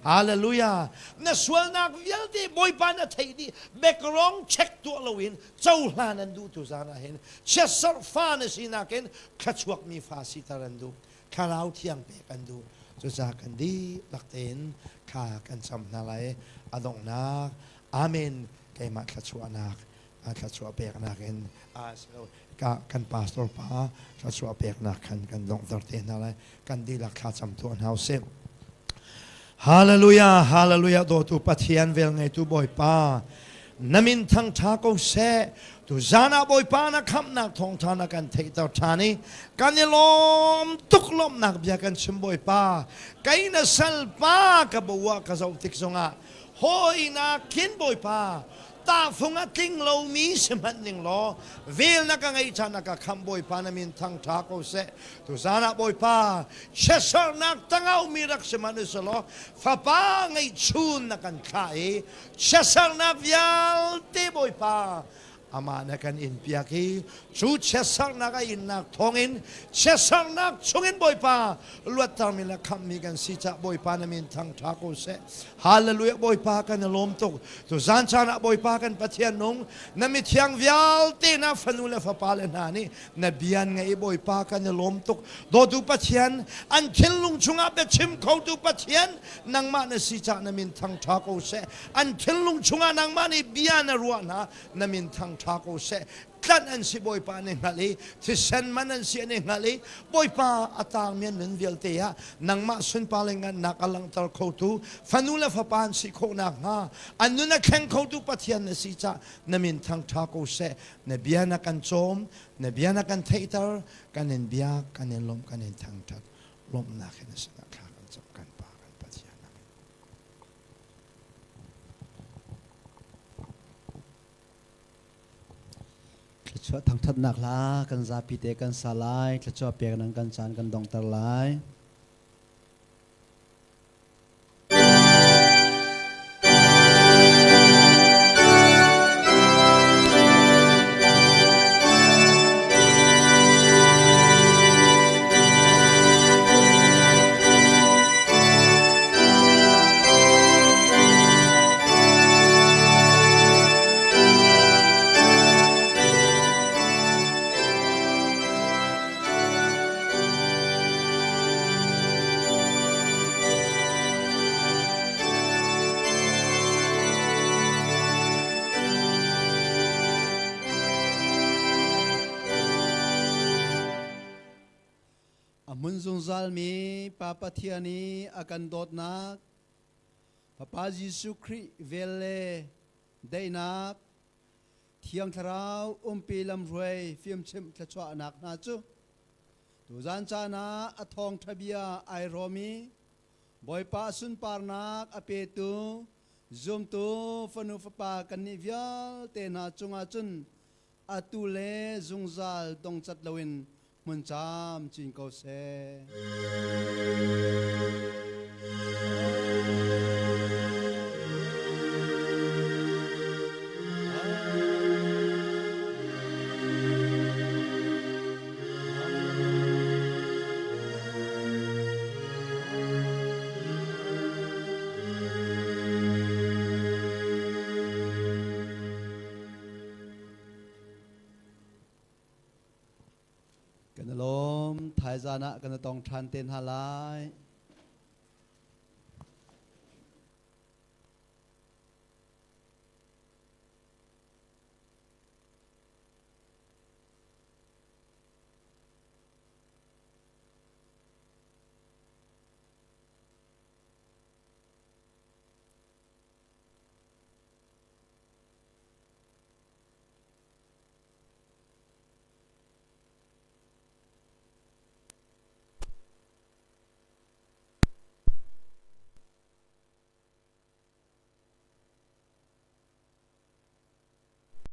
Hallelujah. Na sualnak vialte Bawipa na theih dih. Background check tuah loin cohlan an duh tu zan ah hin chiatserh fa na sinak in thluachuakmi fa siter an duh. Thlarau thiang pek an duh. Cucaah kan dihlak tein thla kan cam hna lai. A donghnak Amen. Keimah thluachuahnak thluachuah peknak in kan pastor pa thluachuah peknak khan kan donghter te hna lai. Kan dihlak thlacam tuah hna usih. Hallelujah, hallelujah, dawtu Pathian vel ngeitu Bawipa, na min thangṭha ko seh. Tu zan ah Bawipa na khamhnak thawngṭha na kan theihter ṭhan i kan i lawm tuk lawmhnak bia kan chim Bawipa. Kei na salpa ka bo ah ka zoh tik zongah hawi nakin Bawipa tahfung a tling lomi si hmanh ning law vel na ka ngeih caan na ka khamh Bawipa na min thangṭha ko seh. Tuzan ah Bawipa chiatsernak tangah ummi rak si hmanh usih fapa ngeihchun na kan thlah i chiatsernak vialte Bawipa amah na kan in piak i cu chiatsernak a innak thawngin chiatsernak chungin Bawipa luattermi le khamhmi kan si cah Bawipa na min thangṭha ko seh. Hallelujah Bawipa kan i lawm tuk. Tu zan caan ah Bawipa kan Pathian nung na mithiang vialte na fanu le fapa le hna nih na bian ngei Bawipa kan i lawm tuk. Dawtu Pathian an thinlung chungah biachim khotu Pathian nangmah na si cah na min thangṭha ko seh. An thinlung chungah nangmah nih bia na ruah hna na min thangṭha ko seh. Tlanh an si Bawipa an i hngalh i thisen man an si an i hngalh i Bawipa a tangmi an nun vialte ah nangmah sunpar le ngannak a langhter khotu fanu le fapa an si khawh nakhnga an nun a thleng khotu Pathian na si cah na min thangṭha ko seh. Na bia na kan cawm, na bia na kan theihter, kan in biak, kan in lawmh, kan in thangṭhat. Lawmhnak he na sinah thla kan cam kan Pa kan Pathian. Amen. Thluachuah thangṭhatnak hla kan zapi te kan sa lai. Thluachuah pek nan kan caan kan donghter lai. A hmun zungzalmi Pa Pathian i a kan dawtnak, Fapa Jesuh Khrih vel le daihnak, Thiang Thlarau umpi lamhruai fimchimh thluachuahnak hna cu tuzan caan ah a thawngṭha bia ai rawm i Bawipa sunparnak a petu zumtu fanu fapa kannih vialte hna cungah cun atu le zungzal dongcat loin hmun camcin ko seh. Kan i lawm. Thaizan ah kan i tong ṭhan te hna lai.